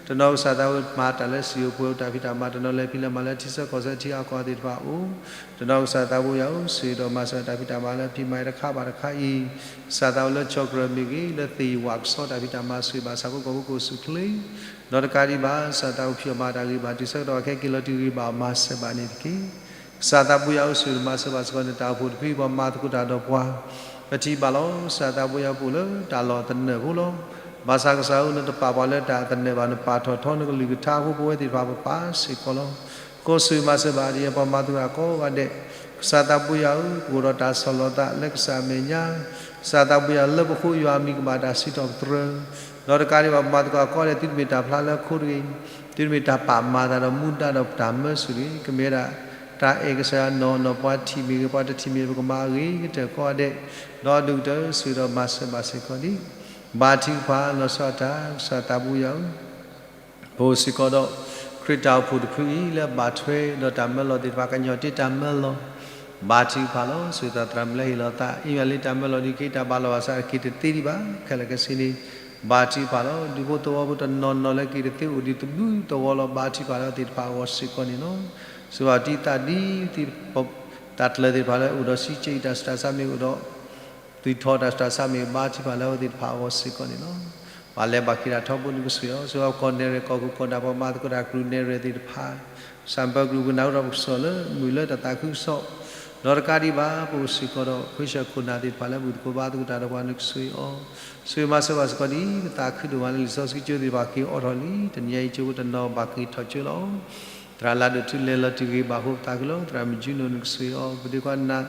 တနီၤကစၢ်သးဝဲမၤတၢ်လၢစံာ်အိၣ်ပှဲၤအိၣ်တၢ်ဖံးတၢ်မၤ, တနီၤလဲၤဖံးလဲၤမၤလၢထံဆၢကီၢ်ဆၢထံအကီၢ်သ့ၣ်တဖၣ်အိၣ်, တနီၤကစၢ်သးဘိယွၤဧၢ, ဆိၣ်ဂ့ၤဒီးမၤစၢၤတၢ်ဖံးတၢ်မၤလၢဖံးမၤတခါဘၣ်တခါအံၤ, ကစၢ်သးအိၣ်လၢကၠီၣ်ကြၢးမ့ၢ်ဂ့ၤ, လၢသ့ၣ်ယဝးကစီတၢ်ဖံးတၢ်မၤ ဆိၣ်ဂ့ၤဘၣ်ဆၣ်ဖိကီၢ်ဖိ ကအိၣ်ဆူၣ်အိၣ်ချ့ ဒီးတကးဒံးဘၣ် ကစၢ်သးအိၣ်ဖံးအီၣ်မၤတၢ်ဂ့ၤဘၣ် တုၤဆၢကတီၢ်ခဲက့ၤလီၤတုၤဂ့ၤဘၣ် မၤစၢၤဘၣ်န့ၣ်တက့ၢ်. ကစၢ်သးဘိယွၤဧၢ, ဆိၣ်ဂ့ၤဒီးမၤစၢၤဘၣ်စ့ၢ်ကီး နတၢ်အိၣ်ဖှိၣ်တဖုအံၤ ပှၤမၤသကိးတၢ်ဒီးပှၤ, ပထံၣ်ဘၣ်လီၤ. ကစၢ်သးဘိယွၤ ပအိၣ်လၢတၢ်လီၢ်သနၢၣ်ဖိလီၤ. ဘၣ်ဆၣ်ကစၢ်ဧၢ, နတပာ်ပှၤလၢတၢ်သနၢၣ်ဘၣ်, နပာ်ထီၣ်ထီနကလုၢ်ကထါအဃိ ပဝဲသ့ၣ်တဖၣ် ပပၢ်စ့ၢ်ကီးလီၤ. အဃိဆိၣ်ဂ့ၤမၤစၢၤဘၣ်ဒံး ပှၤမၤသကိးတၢ်ကိးဂၤဒဲး, ကစၢ်သးဘိယွၤဧၢ, ပအိၣ်ဒီးတၢ်ဆီၣ်လီၤသးလၢကစၢ်အမဲာ်ညါ, ကစၢ်သးဘိယွၤ လၢပဃိယွၤအမံၤကဘၣ်တၢ်စံးထီၣ်ပတြၢၤ, ဒီးတကးဒံးဘၣ် ပမၤသကိးကိးဂၤဒဲး သုတမ့ၢ်တၢ်ဖျါလၢအခိတဂ့ၤ, သုတမ့ၢ်တၢ်ပာ်မၤသးဒီးမူဒါဒီးတၢ်မၢဆူၣ်တဂ့ၤ, ကမ့ၢ်ဝဲဒၣ် တၢ်အဲၣ်ကစၢ်ယွၤနီၢ်နီၢ် ပှၤထံၣ်မ့ၢ်ဂ့ၤ ပှၤတထံၣ်မ့ၢ်ဂ့ၤ ပကမၤအဂ့ၤကတၢၢ်ကိးဂၤဒဲး, ဒီးအဒိၣ်ကတၢၢ် ဆိၣ်ဂ့ၤဒီးမၤစၢၤဘၣ်စ့ၢ်ကီးဒံး, ဘါထုကဖၣ်လီၤဆီဒၣ်တၢ် ကစၢ်သးဘိယွၤဧၢ, ပအိၣ်စ့ၢ်ကီးဒီး ခရံာ်တၢ်အိၣ်ဖှိၣ်တဖုအံၤ လၢအဘၣ်ထွဲဒီးတၢ်မၢလီၤသ့ၣ်တဖၣ် ကညီၤတ့တၢ်မၢလီၤ, ဘါထုကဖၣ်လီၤ. ဆိၣ်ဂ့ၤသးသရၣ်မုၣ်လၢဟ့ၣ်လီၤသး အ့ၣ်မ့ၢ်လံ တၢ်မၢလီၤဒုးက့ၤ တၢ်ဘၣ်လီၤဘၣ်စးက့ၤတသ့ဒံးဘၣ် ခဲလၢာ်ခဲဆ့န့ၣ်, ဘါထုကဖၣ်လီၤ. ဒူဖိသဝီဖိတနီၤနီၤလၢက့ၤတသ့အိၣ်ဒံးတဘျုးသဝီလီၤ, ဘါထုကဖၣ်လၢအဝဲသ့ၣ်တဖၣ်အဂီၢ်စ့ၢ်ကီးန့ၣ်လီၤ. ဆိၣ်ဂ့ၤတံၤသၣ်ဒ် တၢ်ကျၢၤသ့ၣ်တဖၣ်လၢ အိၣ်ဒီးစံးက့အံၤ တၢ်ဆူးတၢ်ဆါမ့ၢ်အိၣ်ဒီး သုးထီၣ်တၢ်ဆူးတၢ်ဆါမ့ၢ် ဘါထုကဖၣ်လၢအဝဲသ့ၣ်တဖၣ်အဂီၢ်စ့ၢ်ကီးန့ၣ်လီၤ. ပှၤလဲၤဘၣ်က့ၤတၢ်ထီဘိ နကဆိၣ်ဂ့ၤအီၤ, ဆိၣ်ဂ့ၤကီၢ်နဲၣ်ရွဲၣ် ကီၢ်ခိၣ်ကီၢ်နၢ် ပှၤမၤသကိးတၢ်ကရူၢ်နဲၣ်ရွဲၣ်သ့ၣ်တဖၣ်, စၢ်ပၢၤကရူၢ် ပနၢ်ဟူထီၣ်ပကစီၣ်လၢ မုာ်လၢတၢ်သးခုကစီၣ်, ဒီးတကးဒံးဘၣ် ပအိၣ်စ့ၢ်ကီးဒီး ခွ့ဆၢၣ်ခိၣ်နၢ်သ့ၣ်တဖၣ်လၢ ဘူၣ်သကိးဘါသကိးတၢ်ဒီးပှၤ နကဆိၣ်ဂ့ၤအီၤ, ဆိၣ်ဂ့ၤမၤစၢၤဘၣ်စ့ၢ်ကီးဒ် ပသးခုဒိၣ်မးလၢ လံာ်စီဆှံကၠိသ့ၣ်တဖၣ်က့ၤအိးထီၣ်လံ, တနံၤညါအံၤ ကၠိဖိတနီၤဘၣ်က့ၤထီၣ်ကၠိလီၤ. သရၣ်လၤဒိၣ်တုလဲၤလီၤတုၤဂ့ၤဘၣ်ဃိ ပသးခုလီၤ. သရၣ်မုၣ်ကၠူနိၣ် နကဆိၣ်ဂ့ၤအီၤ, ပဒ့ခွါနၢ်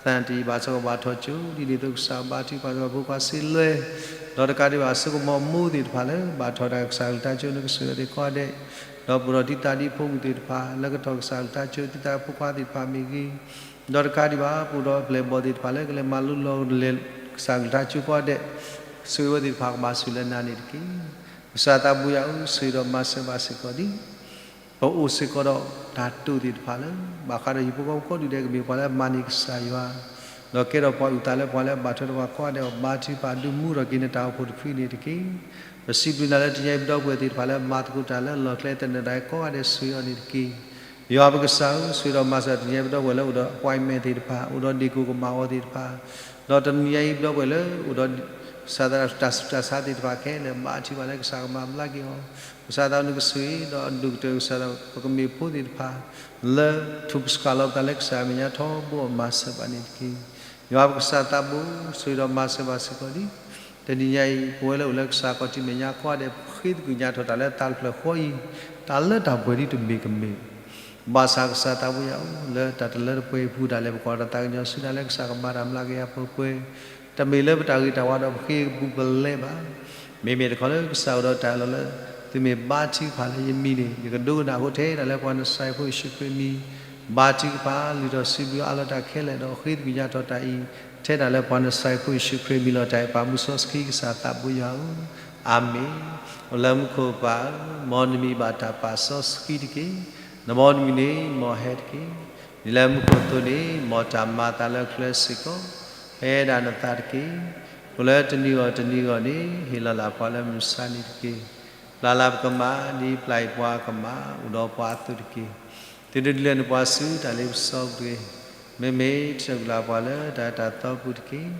သၣ်တံၢ်ဘၣ်စ့ၢ်ကီးဘၣ်ထီၣ်ကၠိ, ဒ်န့ၣ်အသိးကစၢ်ဘါထုကဖၣ်စ့ၢ်ကီးဖိခွါစ့လွဲ, ဒီးတကးဒံးဘၣ် အစိကမီၤမိၢ်သ့ၣ်တဖၣ်လၢ ဘၣ်ထီၣ်တၢ်ကစၢ်အကလုၢ်ကထါကၠိ နကဆိၣ်ဂ့ၤအီၤသ့ၣ်ကိးဂၤဒဲး, ဒီးပအိၣ်ဒီးတံၤသၣ်ဒ်ဖိမုၣ်သ့ၣ်တဖၣ် လၢကထီၣ်ကစၢ်အကလုၢ်ကထါကၠိ တံၤသၣ်ဖိခွါသ့ၣ်တဖၣ်မ့ၢ်ဂ့ၤ, ဒီးတကးဒံးဘၣ် ပအိၣ်ဒီးပျဲၢ်ဘီၣ်သ့ၣ်တဖၣ်လၢကလဲၤမၤလိလီၤလဲၤကစၢ်အကလုၢ်ကထါကၠိကိးဂၤဒဲး, ဆိၣ်ဂ့ၤဝဲသ့ၣ်တဖၣ်ကဘၣ်ဆိၣ်လၢနၤန့ၣ်တက့ၢ်. ကစၢ်သးဘိယွၤဧၢ, ဆိၣ်ဂ့ၤဒီးမၤစၢၤဘၣ်စ့ၢ်ကီးဒ် ပအိၣ်စ့ၢ်ကီးဒီးတၢ်တိာ်သ့ၣ်တဖၣ်လၢ ဘၣ်ဃးဒီးဟံၣ်ဖိဃီဖိကိးဒူၣ်ဒဲး ကမ့ၢ်ပှၤလၢအမၤန့ၢ်ကစၢ်ယွၤ, ဒီးကဲထီၣ်ပှၤအုၣ်သးလၢပှၤလၢအဘၣ်ထွဲဒီးပှၤကိးဂၤဒဲးအဂီၢ်, ဘါထုကဖၣ်ဒုးမူထီၣ်က့ၤနတၢ်အိၣ်ဖှိၣ်တဖုန့ၣ်တက့ၢ်. ပစံးဘျုးနၤလၢတနံၤအံၤ ပဒီပုၢ်ဝဲၢ်သ့ၣ်တဖၣ်လၢမၤသကိးတၢ်လၢအလီၢ်ကျဲ သနၢၣ်တၢ်အံၤကိးဂၤဒဲး ဆိၣ်ဂ့ၤအီၤန့ၣ်တက့ၢ်. ယွၤပကစၢ်ဧၢ, ဆိၣ်ဂ့ၤဒီးမၤစၢၤတနံၤအံၤ ပဒီပုၢ်ဝဲၢ်လၢအိၣ်ဒီး appointment သ့ၣ်တဖၣ်, အိၣ်ဒီးဒ့ၣ်ကိၢ်ကမၣ်အီၤသ့ၣ်တဖၣ်, ဒီးတနံၤအံၤ ပဒီပုၢ်ဝဲၢ်လၢအိၣ်ဒီး ကစၢ်သရၣ်တၢ်ဆူးတၢ်ဆါသ့ၣ်တဖၣ်ခဲလၢာ် ဘါထုကဖၣ်လၢကစၢ်ကမၤဘျါက့ၤအီၤ, ကစၢ်သးနကဆိၣ်ဂ့ၤ ဒီးအဒိၣ်ကတၢၢ်ကစၢ်သး ပကမ့ၢ်ဖိသ့ၣ်တဖၣ် လၢထူၣ်ပစှၤလီၤပသးလၢကစၢ်အမဲာ်ညါထီဘိအီၤ မၤစၢၤဘၣ်န့ၣ်တက့ၢ်. ယွၤပကစၢ်သးဘိ ဆိၣ်ဂ့ၤဒီးမၤစၢၤဘၣ်စ့ၢ်ကီးဒ် တနံၤညါအံၤ ပဝဲလၢအိၣ်လၢကစၢ်ခီၣ်ထံးမဲာ်ညါကိးဂၤဒဲး ပဃ့သကွံာ်ညါထီၣ်တၢ်လၢတၢ်လၢပျၢၤဃီအံၤ တၢ်လၢတၢ်ပှဲၤဒ်တမ့ၢ်ကမ့ၢ်, ဘၣ်ဆၣ်ကစၢ်သးဘိယွၤဧၢ, လၢတၢ်တလၢတပှဲၤအံၤအပူၤ ဒၣ်လဲာ်ပကွၢ်ထီၣ်တၢ်သးကညီၤဆူညါလၢကစၢ်ကမၤတၢ်မျးကယၤပှဲၤပှဲၤ, တမ့ၢ်လၢပတၢ်ဂ့ၤတၢ်ဝါဒီးပဃ့ကပူၤပလဲဘၣ်. မ့မ့ၢ်တခီလၢကစၢ်အိၣ်ဒီးတၢ်အၢၣ်လီၤလၢ သုမ့ၢ်ဘါထုကဖၣ်လၢယမံၤန့ၣ် ယကဒိကနၣ်အဃိ ထဲဒၣ်လၢပှၤနစၤရ့းဖိယ့ၣ်ၡူးခရံာ်အမံၤ ဘါထုကဖၣ် လုၢ်ထီၣ်စံးဘျုးအါလီၤတၢ်ခဲလၢာ် ဒီးဃ့သကွံာ်ညါထီၣ်တၢ်အံၤ ထဲဒၣ်လၢပှၤနစၤရ့းဖိယ့ၣ်ၡူးခရံာ်အမံၤလီၤ. တၢ်အဲၣ်ပာ်မူစီဆှံကစၢ်သးဘိယွၤဧၢ, အၤမ့ၣ်. အိၣ်လၢမူခိၣ်ပၢ်ဧၢ, မ်နမံၤဘၣ်တၢ်ပာ်စီဆှံတက့ၢ်. နမ်နမံၤန့ၣ်မ်ဟဲတက့ၢ်. ဒ်လၢမူခိၣ်အသိးန့ၣ် မ်တၢ်မၤအသးလၢချၢစ့ၢ်ကီး ဟဲဒၣ်နသးတက့ၢ်. အိၣ်လၢတနံၤဂီၢ်တနံၤဂီၢ်န့ၣ် ဟ့ၣ်လီၤလၢ်ပှၤလၢမုၢ်ဆါနံၤတက့ၢ်. ပျၢ်လၢ်ပကမၣ် ဒ်ပျၢ်အံၤပှၤကမၣ် အိၣ်ဒီးပှၤအသိးတက့ၢ်. သုတဒုးလဲၤနပှၤဆူတၢ်လ့ပစီပူၤတဂ့ၤ. မ့မ့ၢ်တၢ်အုၣ်လၢ်ပှၤလၢတၢ်အဲၣ်တၢ်သီပူၤတက့ၢ်.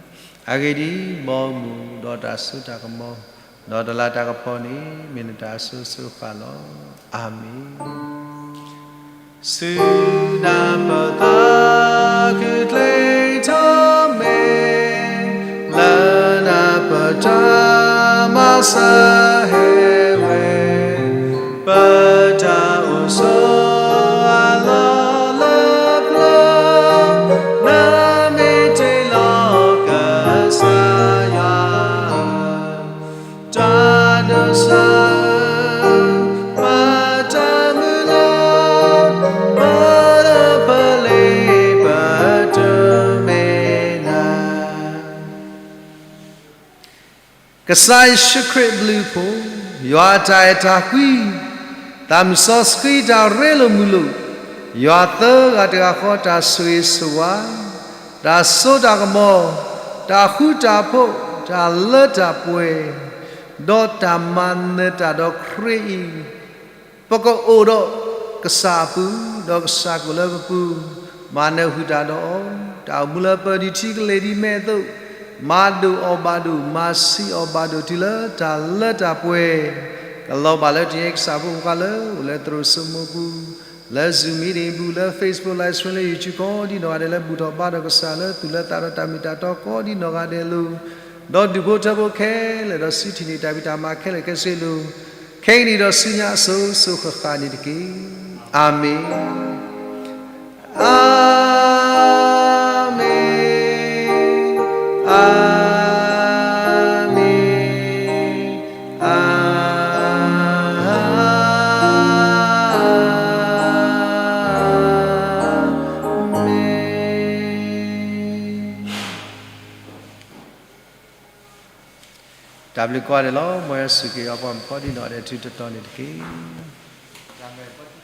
အဂ့ၢ်ဒ်အံၤ, ဘီမုၢ်ဒီးတၢ်စိတၢ်ကမီၤ ဒီးတၢ်လၤတၢ်ကပီၤန့ၣ် မ့ၢ်နတၢ်အစိၤစိၤဃၣ်ဃၣ်လီၤ. အၤမ့ၣ်. ဆူနၢ်ပၢၢ်သးခုကျဲထီၣ်မ့ၢ် လၢနၢ်ပၢၢ်တၢ်မၤစၢၤဟဲဝဲ, ပတၢ်အိၣ်ဆိးအလီၢ်လၢပျၢၤ, နမ့ၢ်တ့ၢ်လီၤကစၢ်ယွၤ တၢ်ဒိးစၢၤ, ပတၢ်မုၢ်လၢ်, ပတၢ်ပလ့ၤပတမ့ၢ်နၤ. ကစၢ်ယ့ၣ်ၡူးခရံာ်အဘျုးအဖှိၣ်, ယွၤအတၢ်အဲၣ်တၢ်ကွံ, သးမုၢ်စီဆှံတၢ်ရ့လိာ်မုာ်လိာ်, ယွၤသၢဂၤတဂၤဃီတၢ်ဆိၣ်ဂ့ၤဆိၣ်ဝါ, တၢ်စိတၢ်ကမီၤ, တၢ်ဃူတၢ်ဖိး, တၢ်လၢတၢ်ပှဲၤ, ဒီးတၢ်မၤနၢၤတၢ်ဒီးခရံာ်အံၤ ပကအိၣ်ဒီးကစၢ်အပူၤ, ဒီးကစၢ်ကအိၣ်လၢပပူၤ, မၤနၢၤဃုာ်တၢ်ဒီးအီၤ, တၢ်အိၣ်မူလၢပဒံးထံကလဲၤဒ်မဲာ်အသိး, မၤဒိၣ်အီၤဘၣ်ဒိၣ်, မၤဆံးအီၤဘၣ်ဒိၣ်တုၤလၢတၢ်လၢတၢ်ပှဲၤ, ကလီၤဘၣ်လၢတနံၤအံၤ ကစၢ်ဖိမုၣ်ဖိခွါလၢအိၣ်လၢသရိာ်စိမိးပူၤ, လၢ Zoom meeting ပူၤ, လၢ Facebook live stream လၢ YouTube ကိးဒ်နီၢ်ဂၤဒဲးလၢဘူၣ်ထီၣ်ဘါထီၣ်ကစၢ်လၢသူၣ်လၢသးဒီးတၢ်မ့ၢ်တၢ်တီကိးဒ်နီၢ်ဂၤဒဲးအလိၤ, ဒီးဒူၣ်ဖိထၢဖိခဲလၢာ်ဒီးစံးထံၣ်န့ၢ်တၢ်ဖံးတၢ်မၤခဲလၢာ်ခဲဆ့အလိၤ, ခဲကနံၣ်ဒီးဆူညါအစိၤစိၤဃၣ်ဃၣ်န့ၣ်တက့ၢ်. အၤမ့ၣ်, အၤမ့ၣ်, အၤမ့ၣ်, အၤမ့ၣ်. တၢ်ဘျုးကိးဂၤဒဲးလီၤ. မ်ယွၤဆိၣ်ဂ့ၤအပှၤကိးဒ်နီၢ်ဂၤဒဲး ထူးထူးတီၤတီၤန့ၣ်တက့ၢ်.